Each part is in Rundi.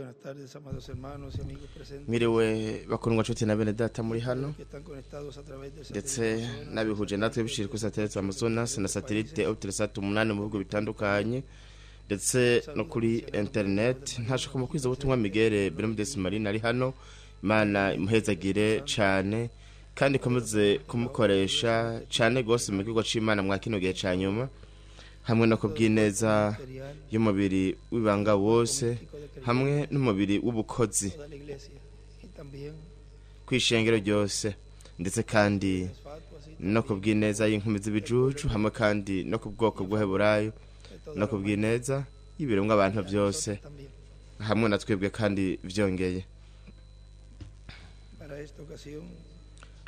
Buenas tardes, amados hermanos y amigos presentes Mwiriwe bakundwa nshuti na bene data muri hano que están conectados a través del ndetse satélite Amazonas, n'abihuje natwe bishije kuri satelite Amazonas na satelite Optiresat 8 mu bihugu bitandukanye ndetse no kuri internet. Ntashaka mu kwiza ubutumwa Miguel Bermudez Marina ari hano. Imana imuhezagire cane kandi ikomeze kumukoresha cane gose mu gikorwa c'Imana mwa kino gihe ca nyuma, hamwe no kubwineza material y'umubiri w'ibanga wose hamwe n'umubiri w'ubukozi toda la iglesia y también kw'ishengero ryose, ndetse kandi las fatuas y no ku bw'ineza y'inkumi z'ibijuju, hamwe kandi no ku bwoko bw'Uheburayo de toda no la ku bw'ineza y'ibiremwa abantu byose humanidad también. hamwe na twebwe kandi vyongeye. Para esta ocasión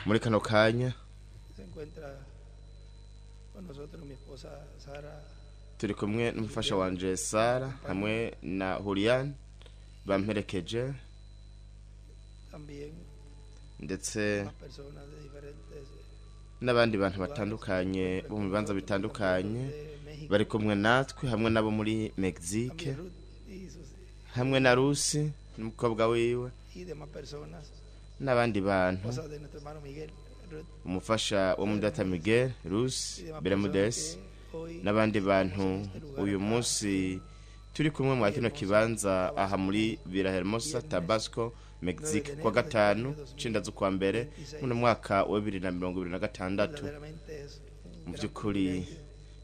Muri kano kanya se encuentra con nosotros mi esposa Sara turi kumwe n'umufasha wanje Sara hamwe na Julian bamperekeje, también ndetse más personas de diferentes n'abandi bantu batandukanye bo mu bibanza bitandukanye de México, bari kumwe natwe, hamwe n'abo muri Mexique, también Ruth y, sus, hamwe na Rusi n'umukobwa wiwe y demás personas, n'abandi bantu, esposa de nuestro hermano Miguel, Ruth umufasha wo mu data Miguel Rusi y demás Bermudez personas que hoy n'abandi bantu uyu munsi turi kumwe mwa kino kibanza aha muri Villahermosa, Tabasco, Mexique, kuwa gatanu 9 z'ukwa mbere muno mwaka wa 2026. verdaderamente es un Mu gran by'ukuri privilegio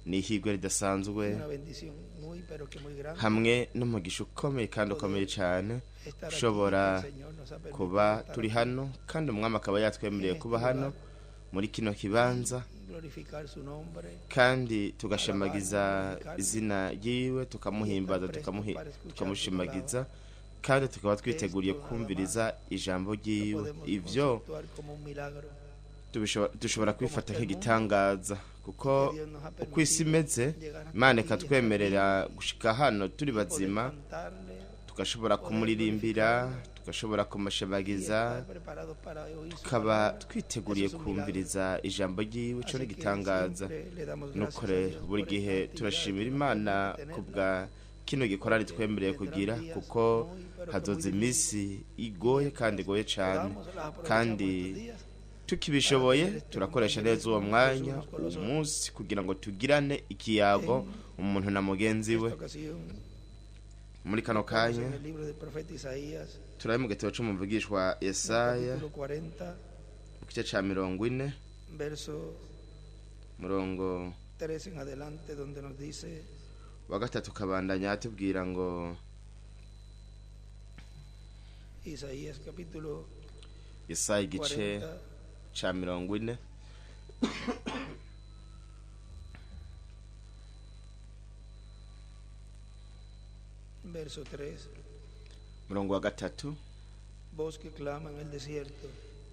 ni ihirwe ridasanzwe y una bendición muy pero que muy grande hamwe n'umugisha ukomeye kandi ukomeye cyane estar aquí, ushobora que el Señor nos ha permitido kuba estar turi aquí hano kandi umwami akaba yatwemereye en kuba este hano lugar muri kino kibanza y glorificar su nombre kandi tugashemagiza izina ryiwe, tukamuhimbaza, tukamushimagiza kandi tukaba twiteguriye kumviriza ijambo lo ryiwe. podemos Ivyo conceptuar como un milagro dushobora kwifata nk'igitangaza kuko que Dios nos ha uko isi permitido imeze, llegar hasta Imana aquí y estar ikatwemerera gushika hano turi poder bazima, cantarle tugashobora kumuririmbira, tugashobora y kumushabagiza, estar preparados para oír su tukaba palabra. twiteguriye Eso es un milagro. kumviriza ijambo ryiwe. Ico Así ni que igitangaza. siempre le damos gracias Nuko a rero Dios buri por gihe esta actividad turashimira que nos Imana permite tenerla, kubwa kino gikorwa twemereye porque kugira, vendrán días kuko muy, pero que muy hazoza difíciles. iminsi igoye kandi igoye cane, Podamos, las aprovechamos kandi estos días tukibishoboye turakoresha neza uwo mwanya uwo munsi kugira ngo tugirane ikiyago umuntu na mugenzi we. esta ocasión. Muri kano Estamos kanya en el libro del profeta Isaías, turabe mu gitabo c'umuvugishwa en el Yesaya capítulo 40, mu gice ca 40, verso murongo 3 en adelante, donde nos dice wa 3 ukabandanya atubwira ngo Isaías capítulo Yesaya igice 40, ca 40 verso 3, murongo wa 3, voz que clama en el desierto,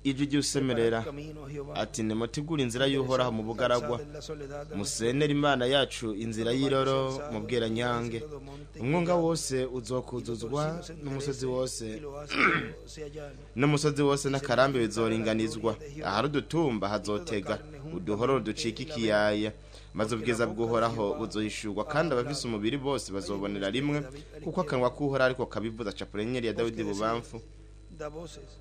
ijwi ry'usemerera preparad camino a Jehová, ati nimutegure inzira y'Uhoraho mu bugaragwa, calzad en la soledad a musenere Imana yacu inzira nuestro y'iroro valle mu alzado, bweranyange. todo monte Umwonga collado, wose y lo uzokuzuzwa torcido se n'umusozi enderece, wose y lo áspero se allane. n'umusozi wose n'akarambi bizoringanizwa, ahari udutumba hazotega, uduhororo ducika ikiyaya, maze ubwiza bw'Uhoraho buzohishurwa, kandi abafise umubiri bose bazobonera rimwe, kuko akanwa k'Uhoraho ariko kabivuza. Capulenyeri ya Voz que Dawidi decía, bubamfu. da voces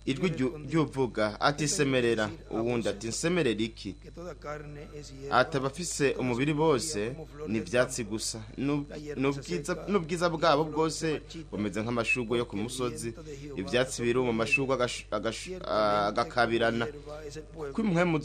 Ijwi ry'uvuga ati semerera, uwundi ati nsemerera iki? que toda carne es hierba, Ati abafise umubiri bose ni ivyatsi gusa, n'ubwiza bwabo bwose bumeze nk'amashurwe yo ku musozi, ivyatsi biruma, amashurwe agakabirana, hierba es el pueblo, ko impwemu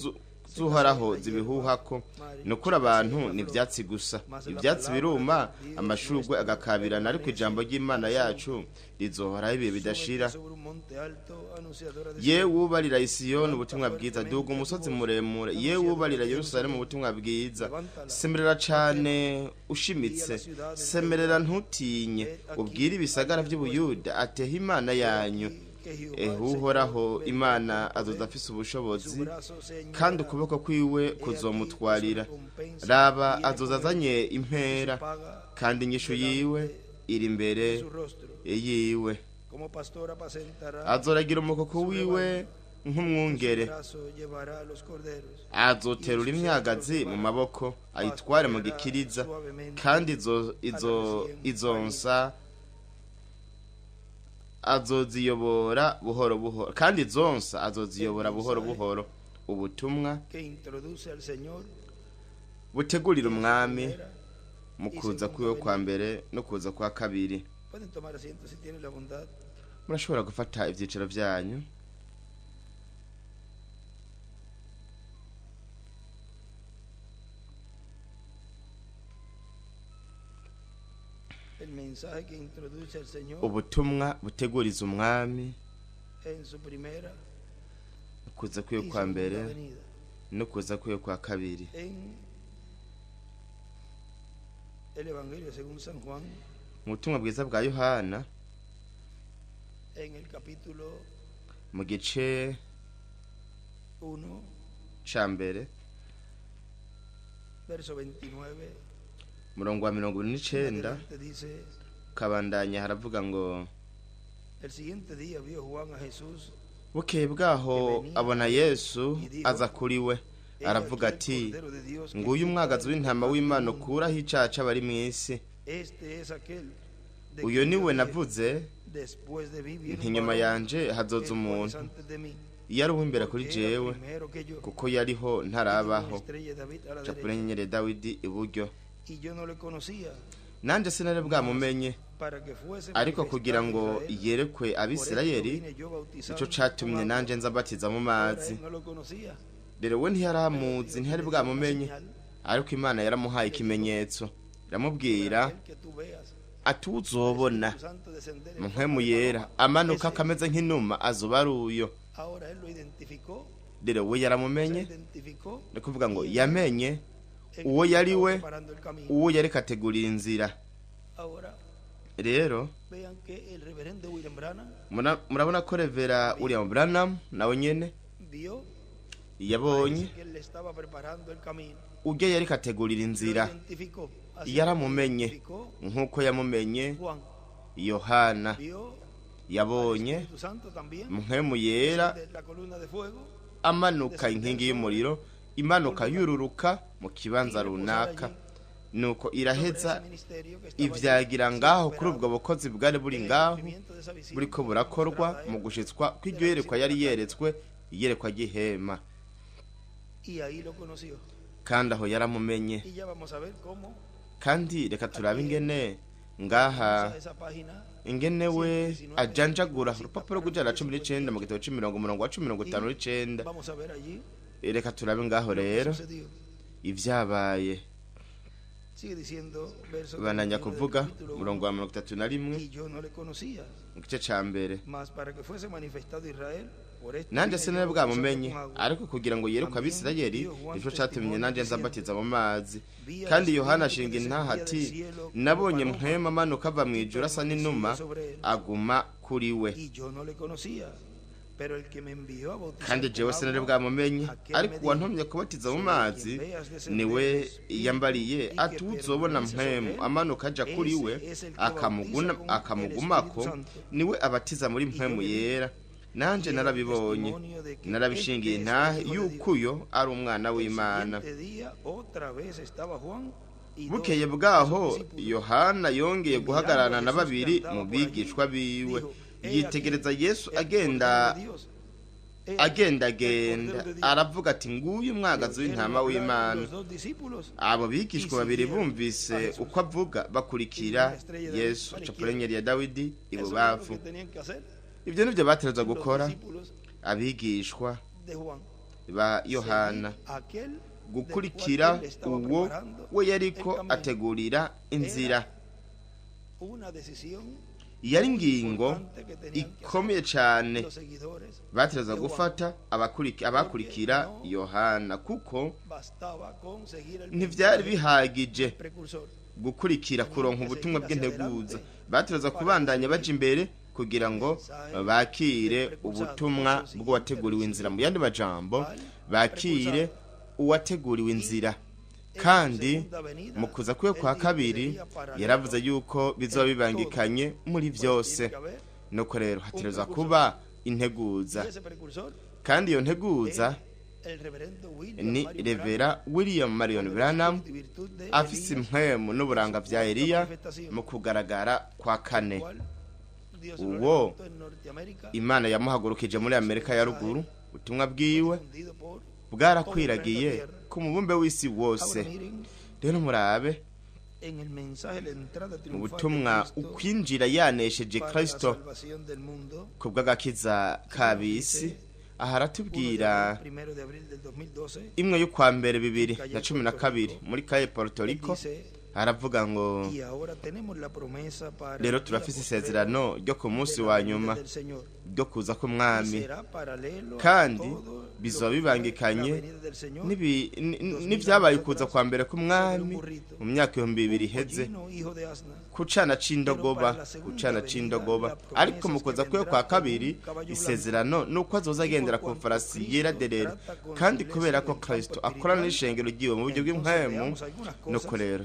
z'Uhoraho zibihuhako. Ni ukuri abantu ni ivyatsi gusa, ivyatsi biruma, amashurwe agakabirana, ariko ijambo ry'Imana yacu rizohoraho ibihe bidashira. sobre un monte alto, anunciadora de Yewe ubarira Isiyoni ubutumwa bwiza, duga umusozi muremure. Yewe ubarira Yerusalemu ubutumwa bwiza, semerera cane ushimitse, semerera ntutinye, ubwire ibisagara vy'Ubuyuda atehe Imana yanyu. que Jehová Ehe el Uhoraho Señor vendrá Imana con poder, azoza afise y su ubushobozi, brazo se kandi añadirá. ukuboko kwiwe He aquí que su kuzomutwarira. recompensa Raba viene azoza con él, azanye y su impera, paga kandi inyishu yiwe delante iri imbere de su rostro. yiwe. Como pastor apacentará Azoragira umukoko su wiwe rebaño, en su nk'umwungere, brazo llevará los corderos, azoterura imyagazi mu maboko ayitware mu pastoreará gikiriza, suavemente kandi a la recién parida. izonsa Azoziyobora buhoro buhoro, kandi zonsa azoziyobora buhoro buhoro. Ubutumwa butegurira umwami mu kuza kwiwe kwa mbere no kuza kwa kabiri. Murashobora gufata ibyicaro byanyu. Ubutumwa buteguriza umwami kuza kwiwe kwa mbere no kuza kwiwe kwa kabiri. Mu butumwa bwiza bwa Yohana mu gice ca mbere murongo wa 29 kabandanya haravuga ngo: bukeye bwaho abona Yesu aza kuri we, aravuga ati: nguyu umwagazi w'intama w'Imana ukuraho icaha c'abari mw'isi. Uyu ni we navuze nti inyuma yanje hazoza umuntu yari uw'imbere kuri jewe, kuko yariho ntarabaho. Capure nyenyeri ya Dawidi iburyo. Nanje sinari bwamumenye, ariko kugira ngo yerekwe Abisirayeli, nico catumye nanje nza mbatiza mu mazi. Rero we ntiyaramuzi, ntiyari bwamumenye, ariko Imana yaramuhaye ikimenyetso, iramubwira ati: uzobona Mpwemu Yera amanuka akameze nk'inuma azoba ari uyo. Rero we yaramumenye, ni kuvuga ngo yamenye uwo yari we, uwo yari kategurira inzira. Rero murabona ko Revera William Branham nawe nyene yabonye ujya yari kategurira inzira, yaramumenye nk'uko yamumenye Yohana. Yabonye Mpwemu Yera amanuka inkingi y'umuriro, imanuka yururuka mu kibanza runaka, nuko iraheza ivyagira ngaho kuri ubwo bukozi bwari buri ngaho buriko burakorwa mu gushitswa kw'iryo yerekwa yari yeretswe, iyerekwa ry'ihema. Kandi aho yaramumenye. Kandi reka turabe ingene ngaha ingene we ajanjagura urupapuro rw'ijana na 19 mu gitabo c'imirongo umurongo wa 59. Reka turabe ngaho rero ivyabaye. Bananya kuvuga umurongo wa 31 mu gice ca mbere: nanje sinari bwamumenye, ariko kugira ngo yerekwe Abisirayeli, nico catumye nanje nza mbatiza mu mazi. Kandi Yohana ashinga intaha ati: nabonye Mpwemu amanuka ava mw'ijuru asa n'inuma, aguma kuri we. Kandi jewe sinari bwamumenye, ariko uwantumye kubatiza mu mazi niwe yambariye ati: uzobona Mpwemu amanuka aja kuri we akamugumako, niwe abatiza muri Mpwemu Yera. Nanje narabibonye, narabishingiye intahe yuko uyo ari umwana w'Imana. Bukeye bwaho Yohana yongeye guhagararana na babiri mu bigishwa biwe, yitegereza Yesu agendagenda, aravuga ati: nguyu umwagazi w'intama w'Imana. Abo bigishwa babiri bumvise uko avuga bakurikira Yesu. Capure nyenyeri ya Dawidi ibubafu. Ibyo nibyo batereza gukora abigishwa ba Yohana, gukurikira uwo we yariko ategurira inzira. Yari ingingo ikomeye cyane batereza gufata abakurikira Yohana, kuko ntivyari bihagije gukurikira kuronka ubutumwa bw'integuza. Batereza kubandanya baja imbere kugira ngo bakire ubutumwa bw'uwateguriwe inzira. Mu yandi majambo, bakire uwateguriwe inzira. Kandi mu kuza kwe kwa kabiri yaravuze yuko bizoba bibangikanye muri byose. Nuko rero hatereza kuba integuza, kandi iyo nteguza ni Revera William Marion Branham afise impwemu n'uburanga vya Eliya mu kugaragara kwa kane. Uwo Imana yamuhagurukije muri Amerika ya ruguru, ubutumwa bwiwe bwarakwiragiye ku mubumbe w'isi wose. Rero murabe mu butumwa ukwinjira yanesheje Kristo ku bw'agakiza k'ab'isi. Aha aratubwira imwe y'ukwa mbere 2012 muri Caye Puerto Rico, aravuga ngo rero turafise isezerano ryo ku munsi wa nyuma ryo kuza k'umwami, kandi bizoba bibangikanye n'ivyabaye ukuza kwa mbere k'umwami mu myaka 2000 iheze, ku cana c'indogoba. Ariko mu kuza kwiwe kwa kabiri, isezerano nuko azoza agendera ku farasi yera derere, kandi kubera ko Kristo akorana n'ishengero ryiwe mu buryo bw'impwemu. Nuko rero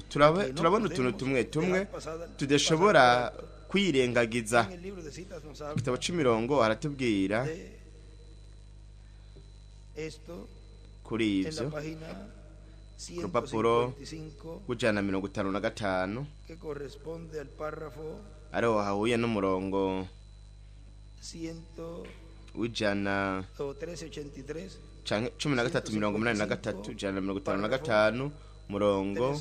turabona utuntu tumwe tumwe tudashobora kwirengagiza. Igitabo c'imirongo aratubwira kuri ivyo ku rupapuro rw'155, ariho hahuye n'umurongo w'ijana 1383, 155, murongo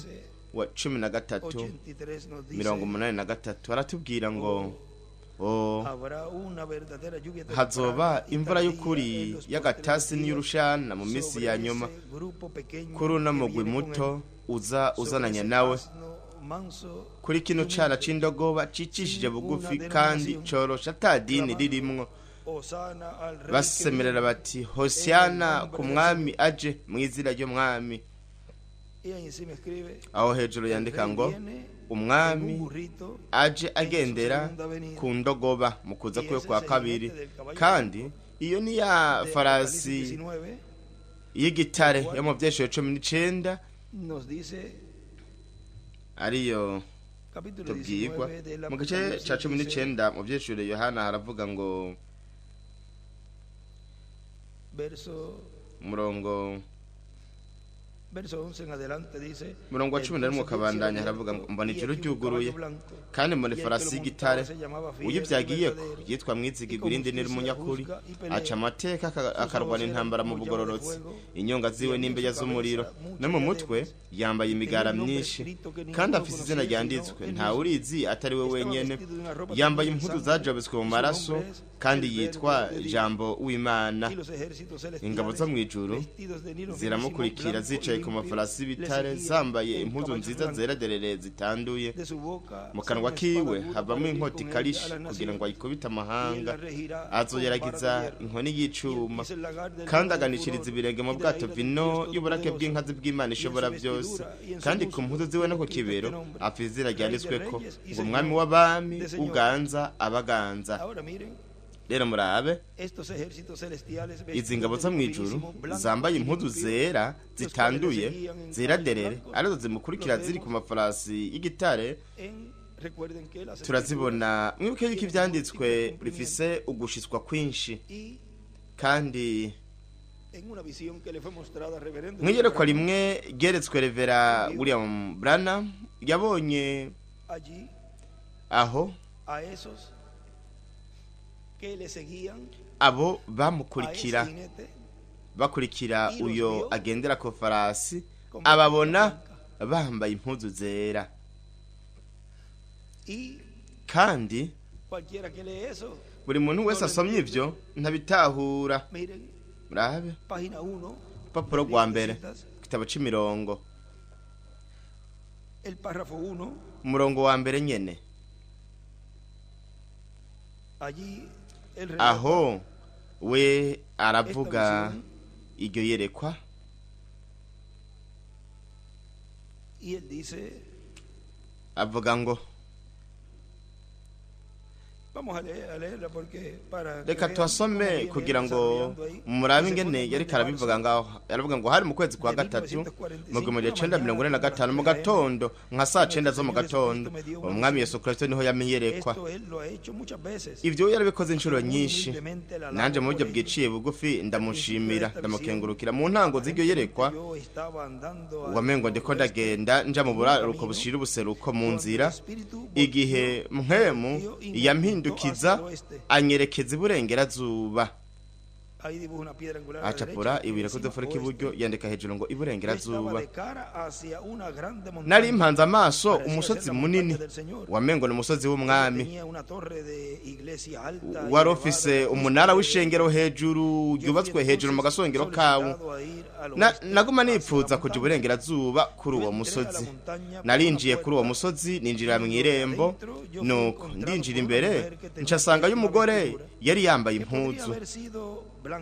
wa 1383. Aratubwira ngo hazoba imvura y'ukuri y'agatasi n'iy'urushana mu minsi ya nyuma kuri uno mugwi muto uza uzananya nawe, kuri kino cana c'indogoba cicishije bugufi kandi corosha ata dini ririmwo. Basemerera bati hosiyana ku mwami aje mu izina ry'umwami. Aho hejuru yandika ngo umwami aje agendera ku ndogoba mu kuza kwe kwa kabiri, kandi iyo ni ya farasi y'igitare yo mu vyeshuro 19, ariyo tubwirwa mu gice ca 19 mu vyeshuro Yohana. Haravuga ngo umurongo wa 11 ukabandanya, haravuga ngo mbona ijuru ryuguruye kandi mbona ifarasi y'igitare, uyivyagiyeko yitwa Mwizigirwa irindi ni Umunyakuri, aca amateka akarwana intambara mu bugororotsi, inyonga ziwe n'imbeya z'umuriro, no mu mutwe yambaye imigara myinshi, kandi afise izina ryanditswe ntawe urizi atari we wenyene, yambaye impuzu zajabitswe mu maraso, kandi yitwa Jambo w'Imana. Ingabo zo mw'ijuru ziramukurikira zicaye ku mafarasi y'ibitare, zambaye impuzu nziza zera derere zitanduye. Mu kanwa kiwe havamwo inkota ikarishe kugira ngo ayikubite amahanga, azoyeragiza inkoni y'icuma, kandi aganishiriza ibirenge mu bwato vino y'uburake bw'inkazi bw'Imana ishobora byose. Kandi ku mpuzu ziwe no ku kibero afise izina ryanditsweko ngo umwami w'abami uganza abaganza. Rero murabe izi ngabo zo mw'ijuru zambaye impuzu zera zitanduye zera derere, arizo zimukurikira ziri ku mafarasi y'igitare. Turazibona. Mwibuke yuko ivyanditswe bifise ugushitswa kwinshi, kandi mwiyerekwa rimwe ryeretswe Revera William Branham yabonye aho abo bamukurikira bakurikira uyo agendera ku farasi, ababona bambaye impuzu zera. Kandi buri muntu wese asomye ivyo ntabitahura. Murabe urupapuro rwa mbere, igitabo c'imirongo, umurongo wa mbere nyene. Aho we aravuga iryo yerekwa, avuga ngo reka tuhasome kugira ngo murabe ingene yariko arabivuga ngaho. Yaravuga ngo hari mu kwezi kwa gatatu mu 1945 mu gatondo nka saa 9 zo mu gatondo, umwami Yesu Kristo niho yamenyerekwa. Ivyo yarabikoze inshuro nyinshi, nanje mu buryo bwiciye bugufi ndamushimira, ndamukengurukira. Mu ntango z'iryo yerekwa wamengo ndiko ndagenda nja mu buraruko bushira ubuseruko mu nzira, igihe mpwemu yampindukiye arampindukiza anyerekeza iburengerazuba. Acapura ibuye rikoze imfuruka iburyo, yandika hejuru ngo iburengerazuba. Nari mpanze amaso umusozi munini wamengo ni umusozi w'umwami, wari ufise umunara w'ishengero hejuru yubatswe hejuru mu gasongero kawo. Naguma nipfuza kuja iburengerazuba kuri uwo musozi. Narinjiye kuri uwo musozi, ninjira mu irembo, nuko ndinjira imbere ncasanga y'umugore yari yambaye impuzu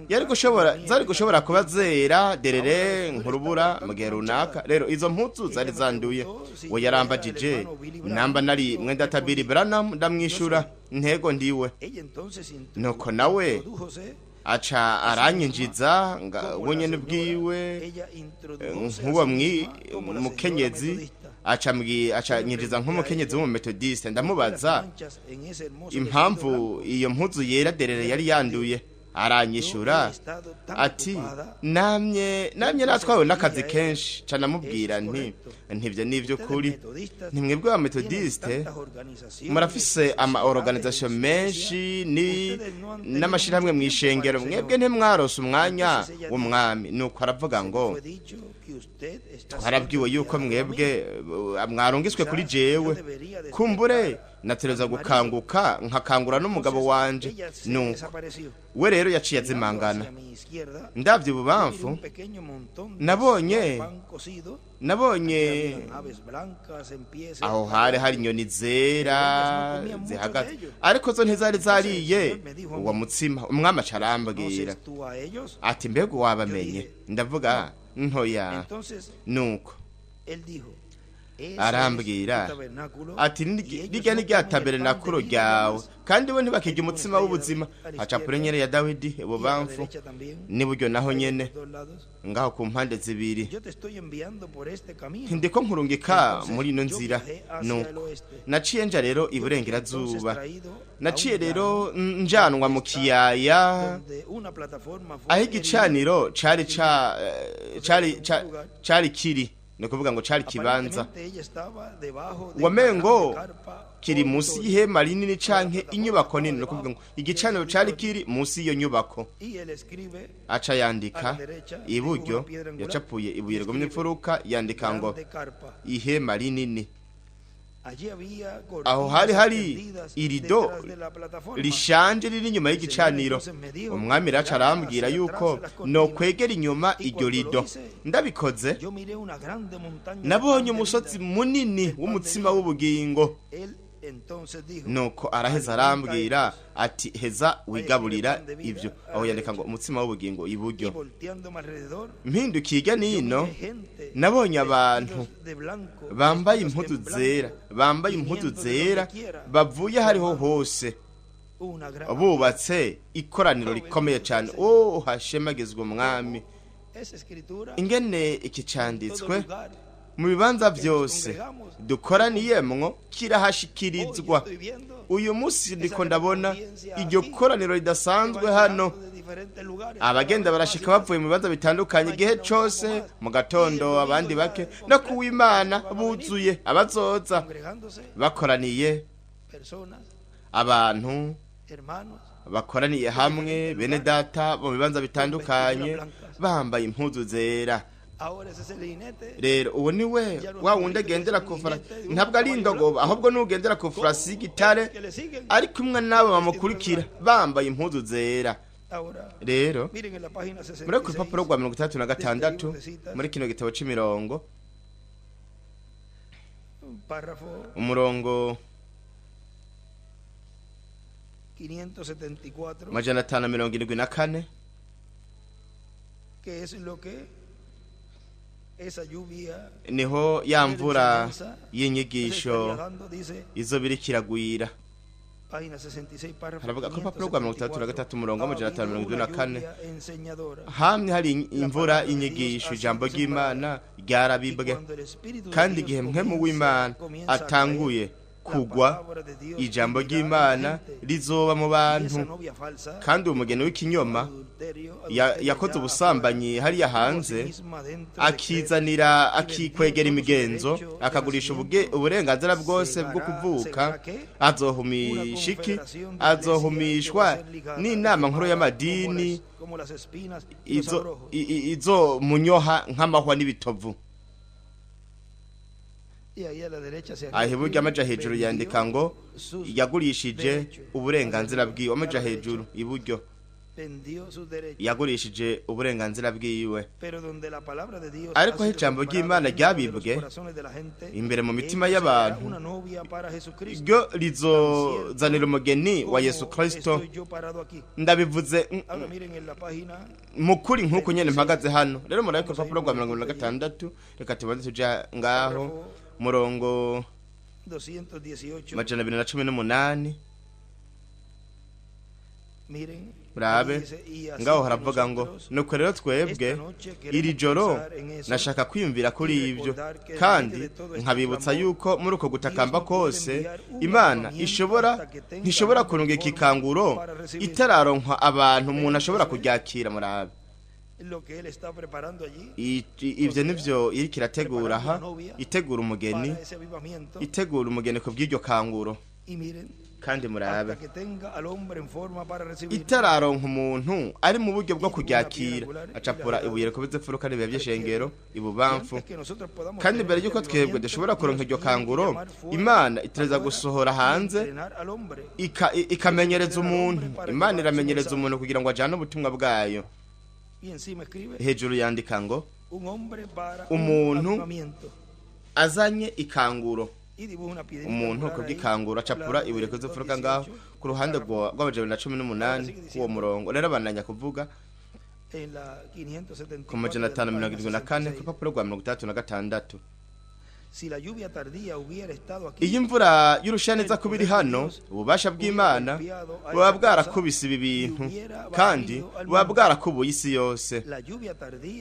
yari gushobora, zari gushobora kuba zera derere nkurubura mu gihe runaka. Rero izo mpuzu zari zanduye. We yarambajije namba nari mwenda Billy Branham, ndamwishura ntego ndiwe. Nuko nawe aca aranyinjiza wenyene bwiwe nk'uwo mukenyezi, aca nyinjiza nk'umukenyezi w'umumetodiste. Ndamubaza impamvu iyo mpuzu yera derere yari yanduye. Aranyishura ati namye natwawe n'akazi kenshi. Ca namubwira nti ntibyo nivyo kuri, ntimwebwe ba metodiste murafise ama organisation menshi ni n'amashirahamwe mw'ishengero, mwebwe ntimwarose umwanya w'umwami. Nuko aravuga ngo twarabwiwe yuko mwebwe mwarungiswe kuri jewe, kumbure natereza gukanguka nkakangura n'umugabo wanje. Nuko we rero yaciye azimangana. Ndavye ibubamfu nabonye aho hari inyoni zera zihagaze, ariko zo ntizari zariye uwo mutsima. Umwami aca arambwira ati mbega wabamenye? Ndavuga ntoya. Nuko arambwira ati rirya ni rya tabernakulo ryawe, kandi bo ntibakirya umutsima w'ubuzima. Acapura inyere ya Dawidi ibubamfu n'iburyo naho nyene ngaho ku mpande zibiri. Ndiko nkurungika muri ino nzira. Nuko naciye nja rero iburengerazuba, naciye rero njanwa mu kiyaya aho igicaniro cari kiri, ni ukuvuga ngo cari kibanza wamengo kiri munsi y'ihema rinini canke inyubako nini. Ni ukuvuga ngo igicaniro cari kiri munsi y'iyo nyubako. Aca yandika iburyo, yacapuye ibuye rigomye imfuruka, yandika ngo ihema rinini. Aho hari irido rishanje riri inyuma y'igicaniro. Umwami raca arambwira yuko no kwegera inyuma iryo rido. Ndabikoze nabonye umusozi munini w'umutsima w'ubugingo. Nuko araheza arambwira ati heza wigaburira ibyo. Aho yandika ngo umutsima w'ubugingo iburyo. Mpindukiye hirya nino nabonye abantu bambaye impuzu zera, bambaye impuzu zera bavuye hariho hose, bubatse ikoraniro rikomeye cyane. Oh, hashemagizwe umwami. Ingene iki canditswe mu bibanza byose dukoraniyemwo kirahashikirizwa. Uyu munsi ndiko ndabona iryo koraniro ridasanzwe hano, abagenda barashika bavuye mu bibanza bitandukanye igihe cose, mu gatondo abandi bake, no kuw'Imana buzuye abazoza bakoraniye, abantu bakoraniye hamwe, bene data mu bibanza bitandukanye bambaye impuzu zera. Rero uwo ni we wa wundi agendera ku farasi, ntabwo ari indogoba, ahubwo n'ugendera ku farasi y'igitare, ari kumwe n'abo bamukurikira bambaye impuzu zera. Rero muri ku rupapuro rwa 66 muri kino gitabo c'imirongo, umurongo 574, niho ya mvura y'inyigisho izo biri kiragwira. Haravuga ko urupapuro rwa 63 umurongo 574, hamwe hari imvura inyigisho, ijambo ry'Imana ryarabibwe, kandi igihe mpwemu w'Imana atanguye Kugwa ijambo ry'Imana rizoba mu bantu. Kandi umugeni w'ikinyoma yakoze ubusambanyi hariya hanze, akizanira akikwegera imigenzo, akagurisha uburenganzira bwose bwo kuvuka, azohumisha iki? Azohumishwa n'inama nkuru y'amadini izo munyoha nk'amahwa n'ibitovu. Aho iburyo amaja hejuru yandika ngo yagurishije uburenganzira bwiwe. Amaja hejuru iburyo yagurishije uburenganzira bwiwe. Ariko aho ijambo ry'Imana ryabibwe imbere mu mitima y'abantu, ryo rizozanira umugeni wa Yesu Kristo. Ndabivuze mukuri nk'uko nyene mpagaze hano. Rero murabe ku rupapuro rwa 76, reka tubanze tuja ngaho murongo 218. Murabe ngaho haravuga ngo nuko rero twebwe iri joro nashaka kwiyumvira kuri ibyo, kandi nkabibutsa yuko muri uko gutakamba kose Imana ntishobora kurungika ikanguro itararonkwa abantu umuntu ashobora kuryakira. Murabe ibyo nivyo iriko irategura aha, itegura umugeni, itegura umugeni ku bw'iryo kanguro. Kandi murabe itararonka umuntu ari mu buryo bwo kuryakira, acapura ibuye rikubise imfuruka n'ibihe by'ishengero ibubamfu. Kandi mbere y'uko twebwe dushobora kuronka iryo kanguro, Imana itereza gusohora hanze ikamenyereza umuntu. Imana iramenyereza umuntu kugira ngo ajane ubutumwa bwayo. Hejuru yandika ngo umuntu azanye ikanguro, umuntu kubw'ikanguro acapura ibuye rikoze imfuruka ngaho ku ruhande rw'amajana 218 k'uwo murongo. Rero bandanya kuvuga ku 574 ku rupapuro rwa 66. Iyo imvura y'urushana iza kuba iri hano, ububasha bw'Imana buba bwarakubise ibi bintu, kandi buba bwarakubuye isi yose.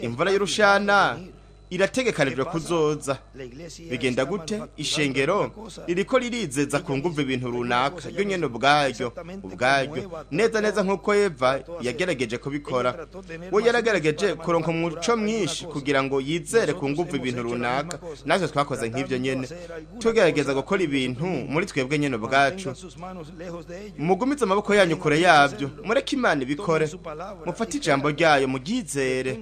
Imvura y'urushana irategekanijwe kuzoza. Bigenda gute? Ishengero ririko ririzeza ku nguvu ibintu runaka ryo nyene ubwaryo neza neza nk'uko Eva yagerageje kubikora. We yaragerageje kuronka umuco mwinshi kugira ngo yizere ku nguvu ibintu runaka. Natwe twakoze nk'ivyo nyene, tugerageza gukora ibintu muri twebwe nyene ubwacu. Mugumize amaboko yanyu kure yabyo, mureke Imana ibikore. Mufate ijambo ryayo muryizere,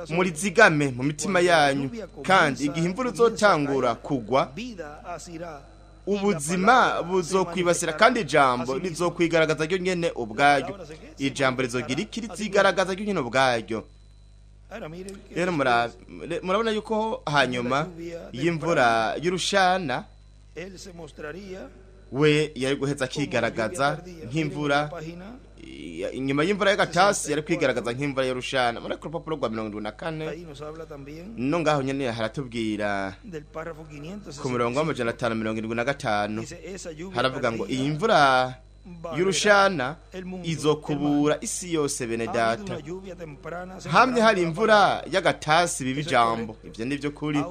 murizigame mu mitima yanyu. Kandi igihe imvura izotangura kugwa, ubuzima buzokwibasira, kandi ijambo rizokwigaragaza ryo nyene ubwaryo. Ijambo rizogira iki? Rizigaragaza ryo nyene ubwaryo. Rero murabona yuko hanyuma y'imvura y'urushana we yari guheza akigaragaza nk'imvura. Inyuma y'imvura y'agatasi yari kwigaragaza nk'imvura y'urushana. Muri ku rupapuro rwa 74 no ngaho nyene haratubwira ku murongo wa 575, haravuga ngo iyi mvura y'urushana izokubura isi yose. Bene data, hamye hari imvura y'agatasi biba ijambo. Ivyo nivyo kuri.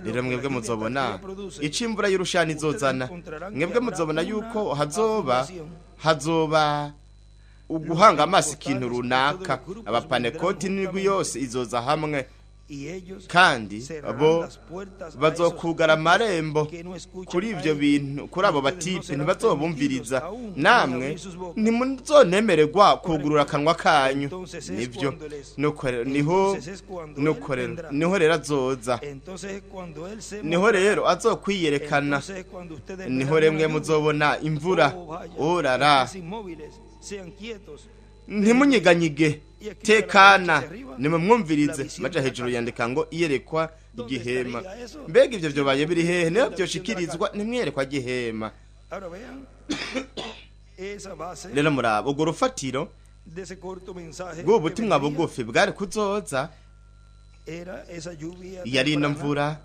Rero mwebwe muzobona ico imvura y'urushana izozana. Mwebwe muzobona yuko hazoba uguhanga amaso ikintu runaka. Abapanekoti n'imigwi yose izoza hamwe, kandi bo bazokugara amarembo kuri ivyo bintu, kuri abo batipe ntibazobumviriza. Namwe ntimuzonemererwa kugurura akanwa kanyu. Nivyo niho rero azoza, niho rero azokwiyerekana, niho remwe muzobona imvura. Orara, ntimunyeganyige, tekana, nimumwumvirize. Maja hejuru yandika ngo iyerekwa igihema. Mbega ivyo vyobaye biri hehe? Niyo vyoshikirizwa nimwerekwa gihema. Rero muraba urwo rufatiro rw'ubutumwa bugufi bwari kuzoza, yari ino mvura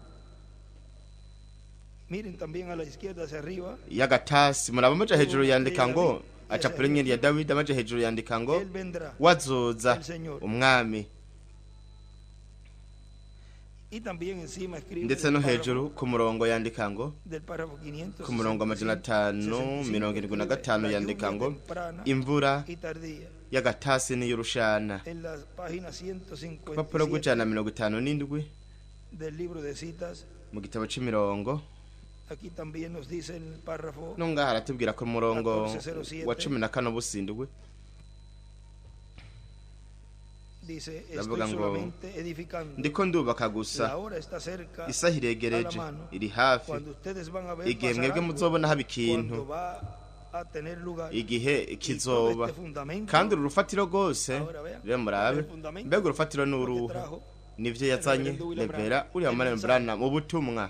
y'agatasi. Muraba maja hejuru yandika ngo acapura inyenyeri ya Dawidi. Amaje hejuru yandika ngo wazoza umwami. Ndetse no hejuru ku murongo yandika ngo, ku murongo 575 yandika ngo imvura y'agatasi n'iy'urushana. Ku rupapuro rw'157 mu gitabo c'imirongo, no ngaha aratubwira ko umurongo wa 14 busindwi ndavuga ngo ndiko ndubaka gusa, isaha iregereje, iri hafi, igihe mwebwe muzobona haba ikintu, igihe kizoba. Kandi uru rufatiro rwose rero murabe, mbega urufatiro ni uruhe? Nivyo yazanye Revera uriya William Branham mu butumwa.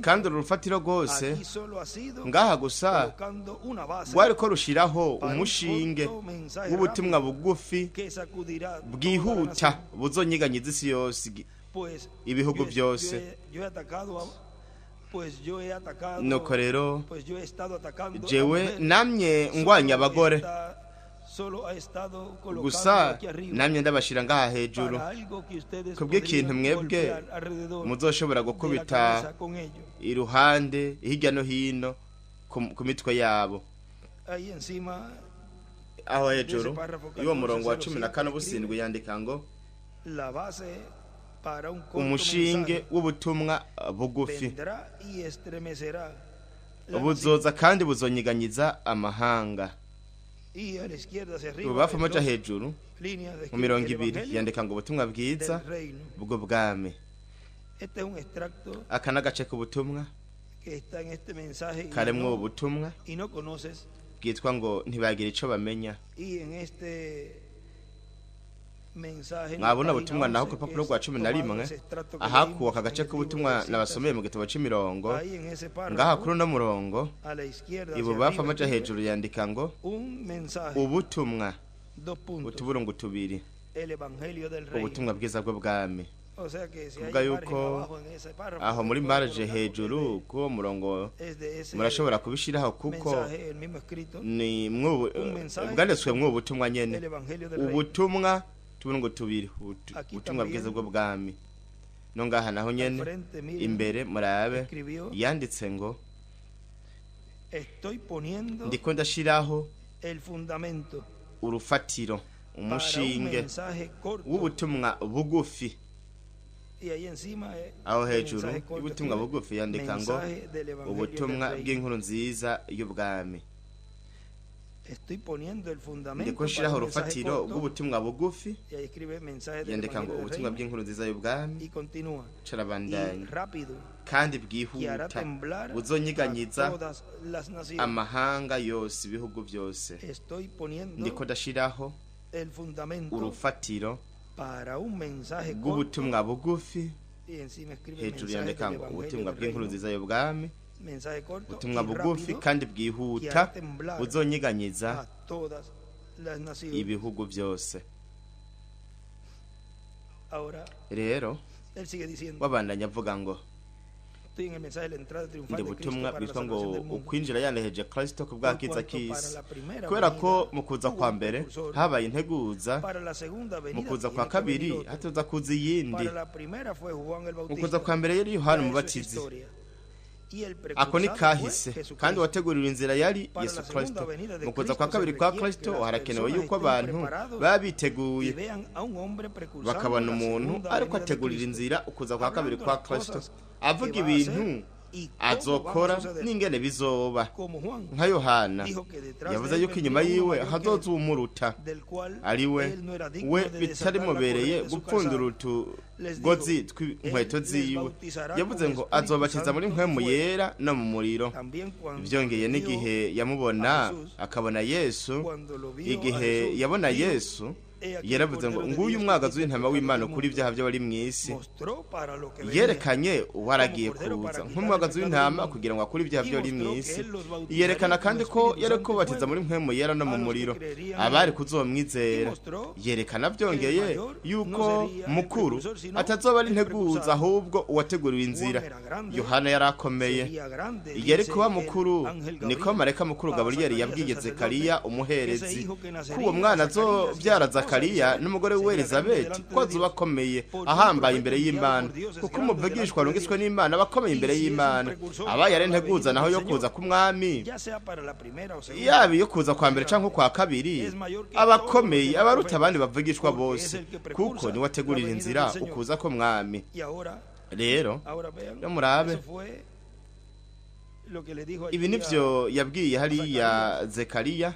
Kandi uru rufatiro rwose ngaha gusa rwariko rushiraho umushinge w'ubutumwa bugufi bwihuta buzonyiganyiza isi yose, ibihugu byose. Nuko rero jewe namye ngwanya abagore gusa, namye ndabashira ngaha hejuru kubw'ikintu mwebwe muzoshobora gukubita iruhande hirya no hino ku mitwe yabo. Aho hejuru y'uwo murongo wa 14 busindwi yandika ngo umushinge w'ubutumwa bugufi buzoza kandi buzonyiganyiza amahanga. Ububafu amaja hejuru mu 20 yandika ngo ubutumwa bwiza bwo bwami. Aka n'agace k'ubutumwa karemwo ubutumwa bwitwa ngo ntibagira ico bamenya. Mwabona ubutumwa naho ku rupapuro rwa 11 ahakuwe aka gace k'ubutumwa nabasomeye mu gitabo c'imirongo. Ngaha kuri uno murongo ibubafu amaja hejuru yandika ngo ubutumwa utuburungu tubiri, ubutumwa bwiza bw'ubwami. Kuvuga yuko aho muri marge hejuru k'uwo murongo murashobora kubishiraho, kuko ni bwanditswe mw'ubu butumwa nyene, ubutumwa tuburungu tubiri, ubutumwa bwiza bw'ubwami. No ngaha naho nyene imbere murabe yanditse ngo ndiko ndashiraho urufatiro, umushinge w'ubutumwa bugufi. Aho hejuru y'ubutumwa bugufi yandika ngo ubutumwa bw'inkuru nziza y'ubwami. Ndiko nshiraho urufatiro rw'ubutumwa bugufi, yandika ngo ubutumwa bw'inkuru nziza y'ubwami, carabandanya kandi bwihuta buzonyiganyiza amahanga yose, ibihugu byose. Ndiko ndashiraho urufatiro rw'ubutumwa bugufi, hejuru yandika ngo ubutumwa bw'inkuru nziza y'ubwami, ubutumwa bugufi kandi bwihuta buzonyiganyiza ibihugu byose. Rero wabandanya avuga ngo ndi butumwa bwitwa ngo ukwinjira yaneheje Kristo ku bw'akiza k'isi. Kubera ko mu kuza kwa mbere habaye integuza, mu kuza kwa kabiri hatoza kuza iyindi. Mu kuza kwa mbere yari Yohana Umubatizi, ako ni kahise, kandi wategurira inzira yari Yesu Kristo. Mu kuza kwa kabiri kwa Kristo harakenewe yuko abantu baba biteguye, bakabona umuntu ariko ategurira inzira ukuza kwa kabiri kwa Kristo, avuga ibintu azokora n'ingene bizoba. Nka Yohana yavuze yuko inyuma yiwe hazoza uwumuruta, ari we bitarimubereye gupfundura utugozi tw'inkweto ziwe. Yavuze ngo azobakiza muri mpwemu yera no mu muriro. Byongeye n'igihe yamubona akabona Yesu, igihe yabona Yesu yaravuze ngo nguyu umwagazi w'intama w'Imana ukuri ibyaha by'abari mu isi. Yerekanye uwaragiye kuza nk'umwagazi w'intama kugira ngo akure ibyaha by'abari mu isi. Yerekana kandi ko yari kubatiza muri mpwemu yera no mu muriro abari kuzomwizera. Yerekana byongeye yuko mukuru atazoba ari integuza, ahubwo uwateguriwe inzira. Yohana yarakomeye, yari kuba mukuru. Niko marayika mukuru Gaburiyeli yabwiye Zekariya umuherezi ko uwo mwana azobyara Zakariya n'umugore we Elizabeti ko azoba akomeye ahambaye imbere y'Imana, kuko umuvugishwa arungitswe n'Imana aba akomeye imbere y'Imana. Abaye ari integuza naho yo kuza k'umwami, yaba iyo kuza kwa mbere canke kwa kabiri, aba akomeye abaruta abandi bavugishwa bose, kuko niwe ategurira inzira ukuza k'umwami. Rero yo murabe, ibi nivyo yabwiye hariya Zekariya,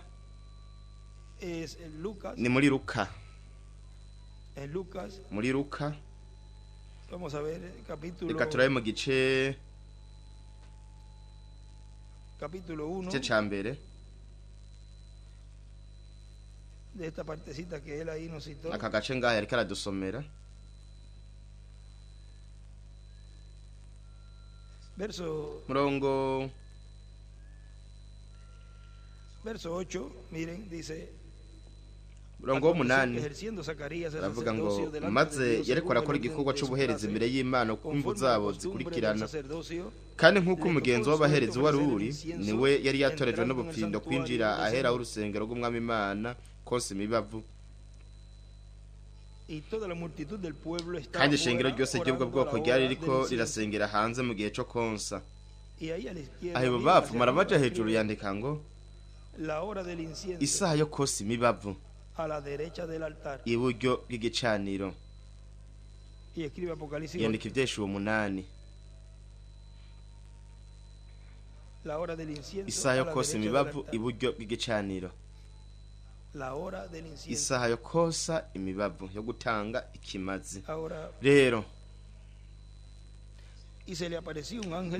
ni muri Luka, muri Luka reka turabe mu gice ca mbere, aka gace ngaha yariko aradusomera. Murongo murongo w'umunani aravuga ngo maze yariko arakora igikorwa c'ubuherezi imbere y'Imana ku mvu zabo zikurikirana, kandi nk'uko umugenzo w'abaherezi wari uri, niwe yari yatorejwe n'ubupfindo kwinjira ahera w'urusengero rw'umwami Imana kose imibavu. Kandi ishengero ryose ry'ubwo bwoko ryari riko rirasengera hanze mu gihe co konsa. Aho ibubafu maravaja hejuru yandika ngo isaha yo kosa imibavu iburyo bw'igicaniro, yandika ivyeshuwa 8, isaha yo kosa imibavu iburyo bw'igicaniro, isaha yo kosa imibavu yo gutanga ikimazi. Rero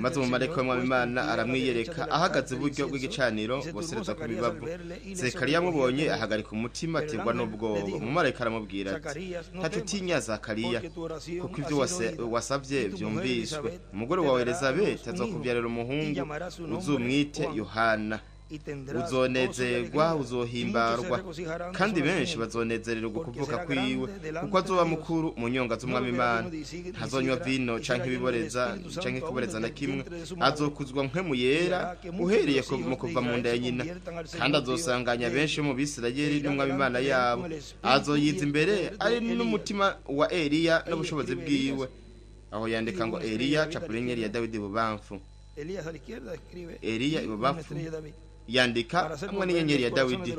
maze umumarayika w'umwami Imana aramwiyereka ahagaze iburyo bw'igicaniro bosereza ku mibavu. Zekariya amubonye ahagarika umutima aterwa n'ubwoba. Umumarayika aramubwira ati ntaco utinya Zakariya, kuko ivyo wasavye vyumviswe. Umugore wawe Elizabeti azokuvyarira umuhungu, uzumwite Yohana. Uzonezerwa, uzohimbarwa, kandi benshi bazonezererwa ukuvuka kwiwe, kuko azoba mukuru mu nyonga z'umwami Imana. Ntazonywa vino canke ibiboreza canke kuboreza na kimwe, azokuzwa mpwemu yera uhereye mu kuva mu nda ya nyina, kandi azosanganya benshi mu Bisirayeli n'umwami Imana yabo. Azoyiza imbere ari n'umutima wa Eliya n'ubushobozi bwiwe. Aho yandika ngo Eliya capulinyeri ya Dawidi bubamfu, Eliya ibubamfu yandika hamwe n'inyenyeri ya Dawidi,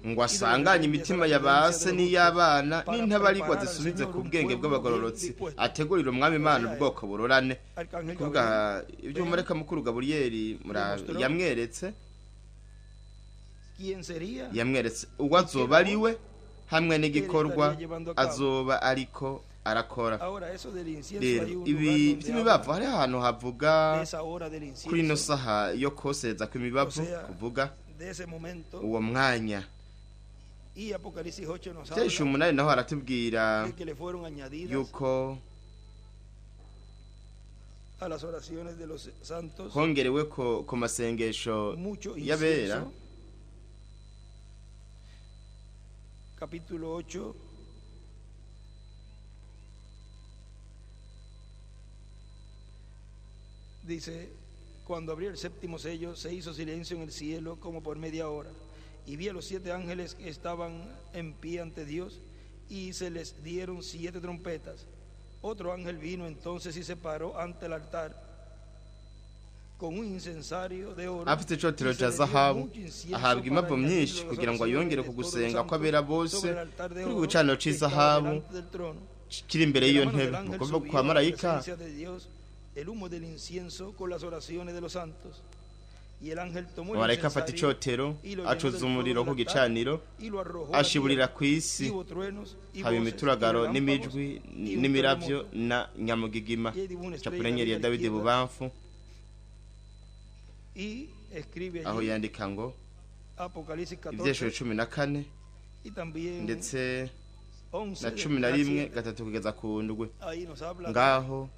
ngo asanganye imitima ya base n'iy'abana n'intabarigwa zisubize ku bwenge bw'abagororotsi, ategurira umwami Imana ubwoko burorane. Kuvuga ibyo umumarayika mukuru Gaburiyeli yamweretse, yamweretse uwo azoba ari we hamwe n'igikorwa azoba ariko arakora. Rero ibi by'imibavu hari ahantu havuga kuri ino saha yo koseza kw'imibavu, kuvuga uwo mwanya. Ivyeshuwa 8 naho haratubwira yuko hongerewe ko ku masengesho y'abera. Capítulo 8, dice: cuando abrió el séptimo sello, se hizo silencio en el cielo como por media hora, y vi a los 7 ángeles que estaban en pie ante Dios, y se les dieron 7 trompetas. Otro ángel vino entonces y se paró ante el altar con un incensario de oro. Afite icotero ca zahabu, ahabwa imavu myinshi kugira ngo ayongere ku gusenga kw'abera bose kuri ku gicaniro c'izahabu kiri imbere y'iyo ntebe. Mu kuva kwa marayika marayika afata icotero acuza umuriro ku gicaniro ashiburira ku isi, haba imituragaro n'imijwi n'imiravyo na nyamugigima. Capulenyeri ya Dawidi bubamfu, aho yandika ngo ivyeshuwe 14 ndetse na 11 3 kugeza ku 7. Ngaho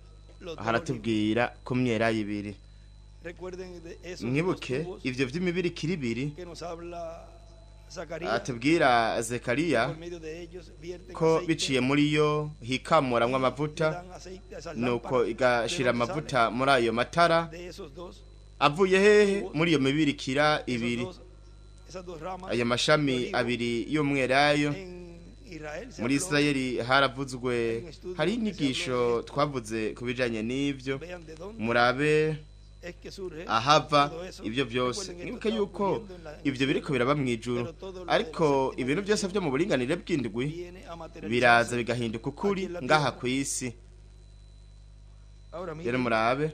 haratubwira ku myera ibiri. Mwibuke ivyo vy'imibiri kiri ibiri atubwira Zekariya ko biciye muri yo hikamuramwo amavuta, nuko igashira amavuta muri ayo matara avuye hehe? Muri iyo mibirikira ibiri. Aya mashami abiri y'umwelayo muri Isirayeli haravuzwe, hari inyigisho twavuze ku bijanye n'ivyo. Murabe ahava ibyo byose. Mwibuke yuko ibyo biriko biraba mu ijuru, ariko ibintu byose byo mu buringanire bw'indwi biraza bigahinduka ukuri ngaha ku isi. Rero murabe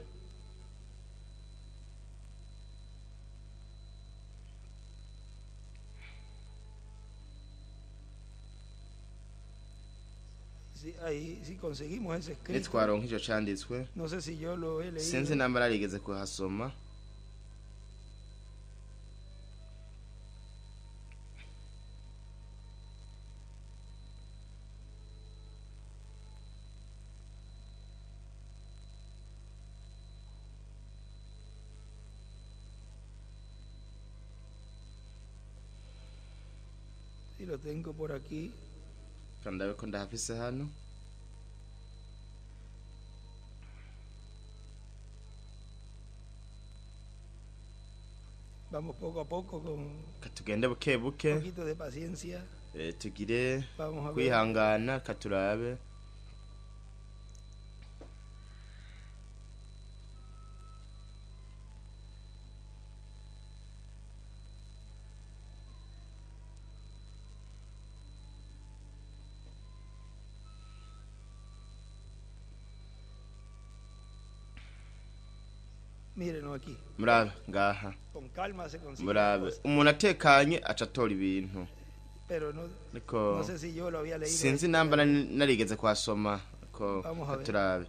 nitwaronka ico canditswe, sinzi namba narigeze kuhasoma. Ndabe ko ndahafise hano. Vamos poco a poco con katugende buke buke, un poquito de paciencia. Tugire kwihangana, katurabe. Murabe ngaha, murabe umuntu atekanye aca atora ibintu, ariko sinzi namba narigeze kuhasoma, ko turabe.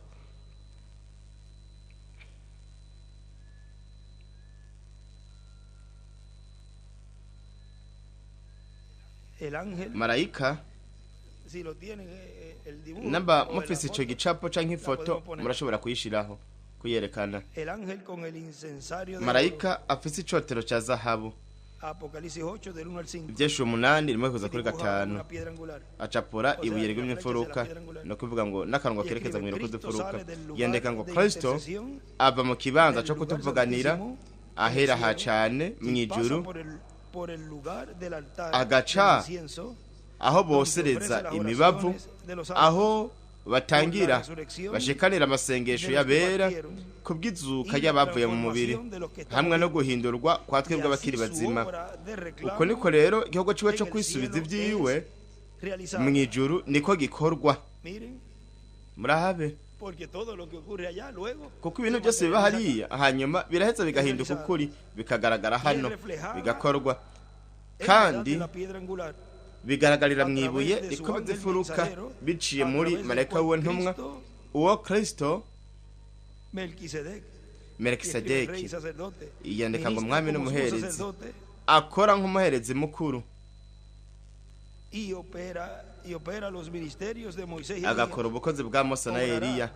Marayika, namba mufise ico gicapo canke ifoto murashobora kuyishiraho kuyerekana. Marayika afise icotero ca zahabu, Ivyeshu 8 rimwe kuza kuri 5, acapura ibuye rigumye imfuruka, no kuvuga ngo n'akanwa kerekeza mw'iroko z'imfuruka. Yandika ngo Kristo ava mu kibanza co kutuvuganira ahera ha cane mw'ijuru, agaca aho bosereza imibavu, aho batangira bashikanira amasengesho y'abera kubw'izuka y'abavuye mu mubiri, hamwe no guhindurwa kwa twebwe abakiri bazima. Uko niko rero igihugu ciwe co kwisubiza ivyiwe mw'ijuru niko gikorwa. Murahabe, kuko ibintu byose biba hariya hanyuma biraheza bigahinduka ukuri, bikagaragara hano, bigakorwa kandi bigaragarira mwibuye rikomeza imfuruka, biciye muri marayika w'intumwa uwo Kristo Melkisedeki. Yandika ngo umwami n'umuherezi, akora nk'umuherezi mukuru, agakora ubukozi bwa Mose na Eliya,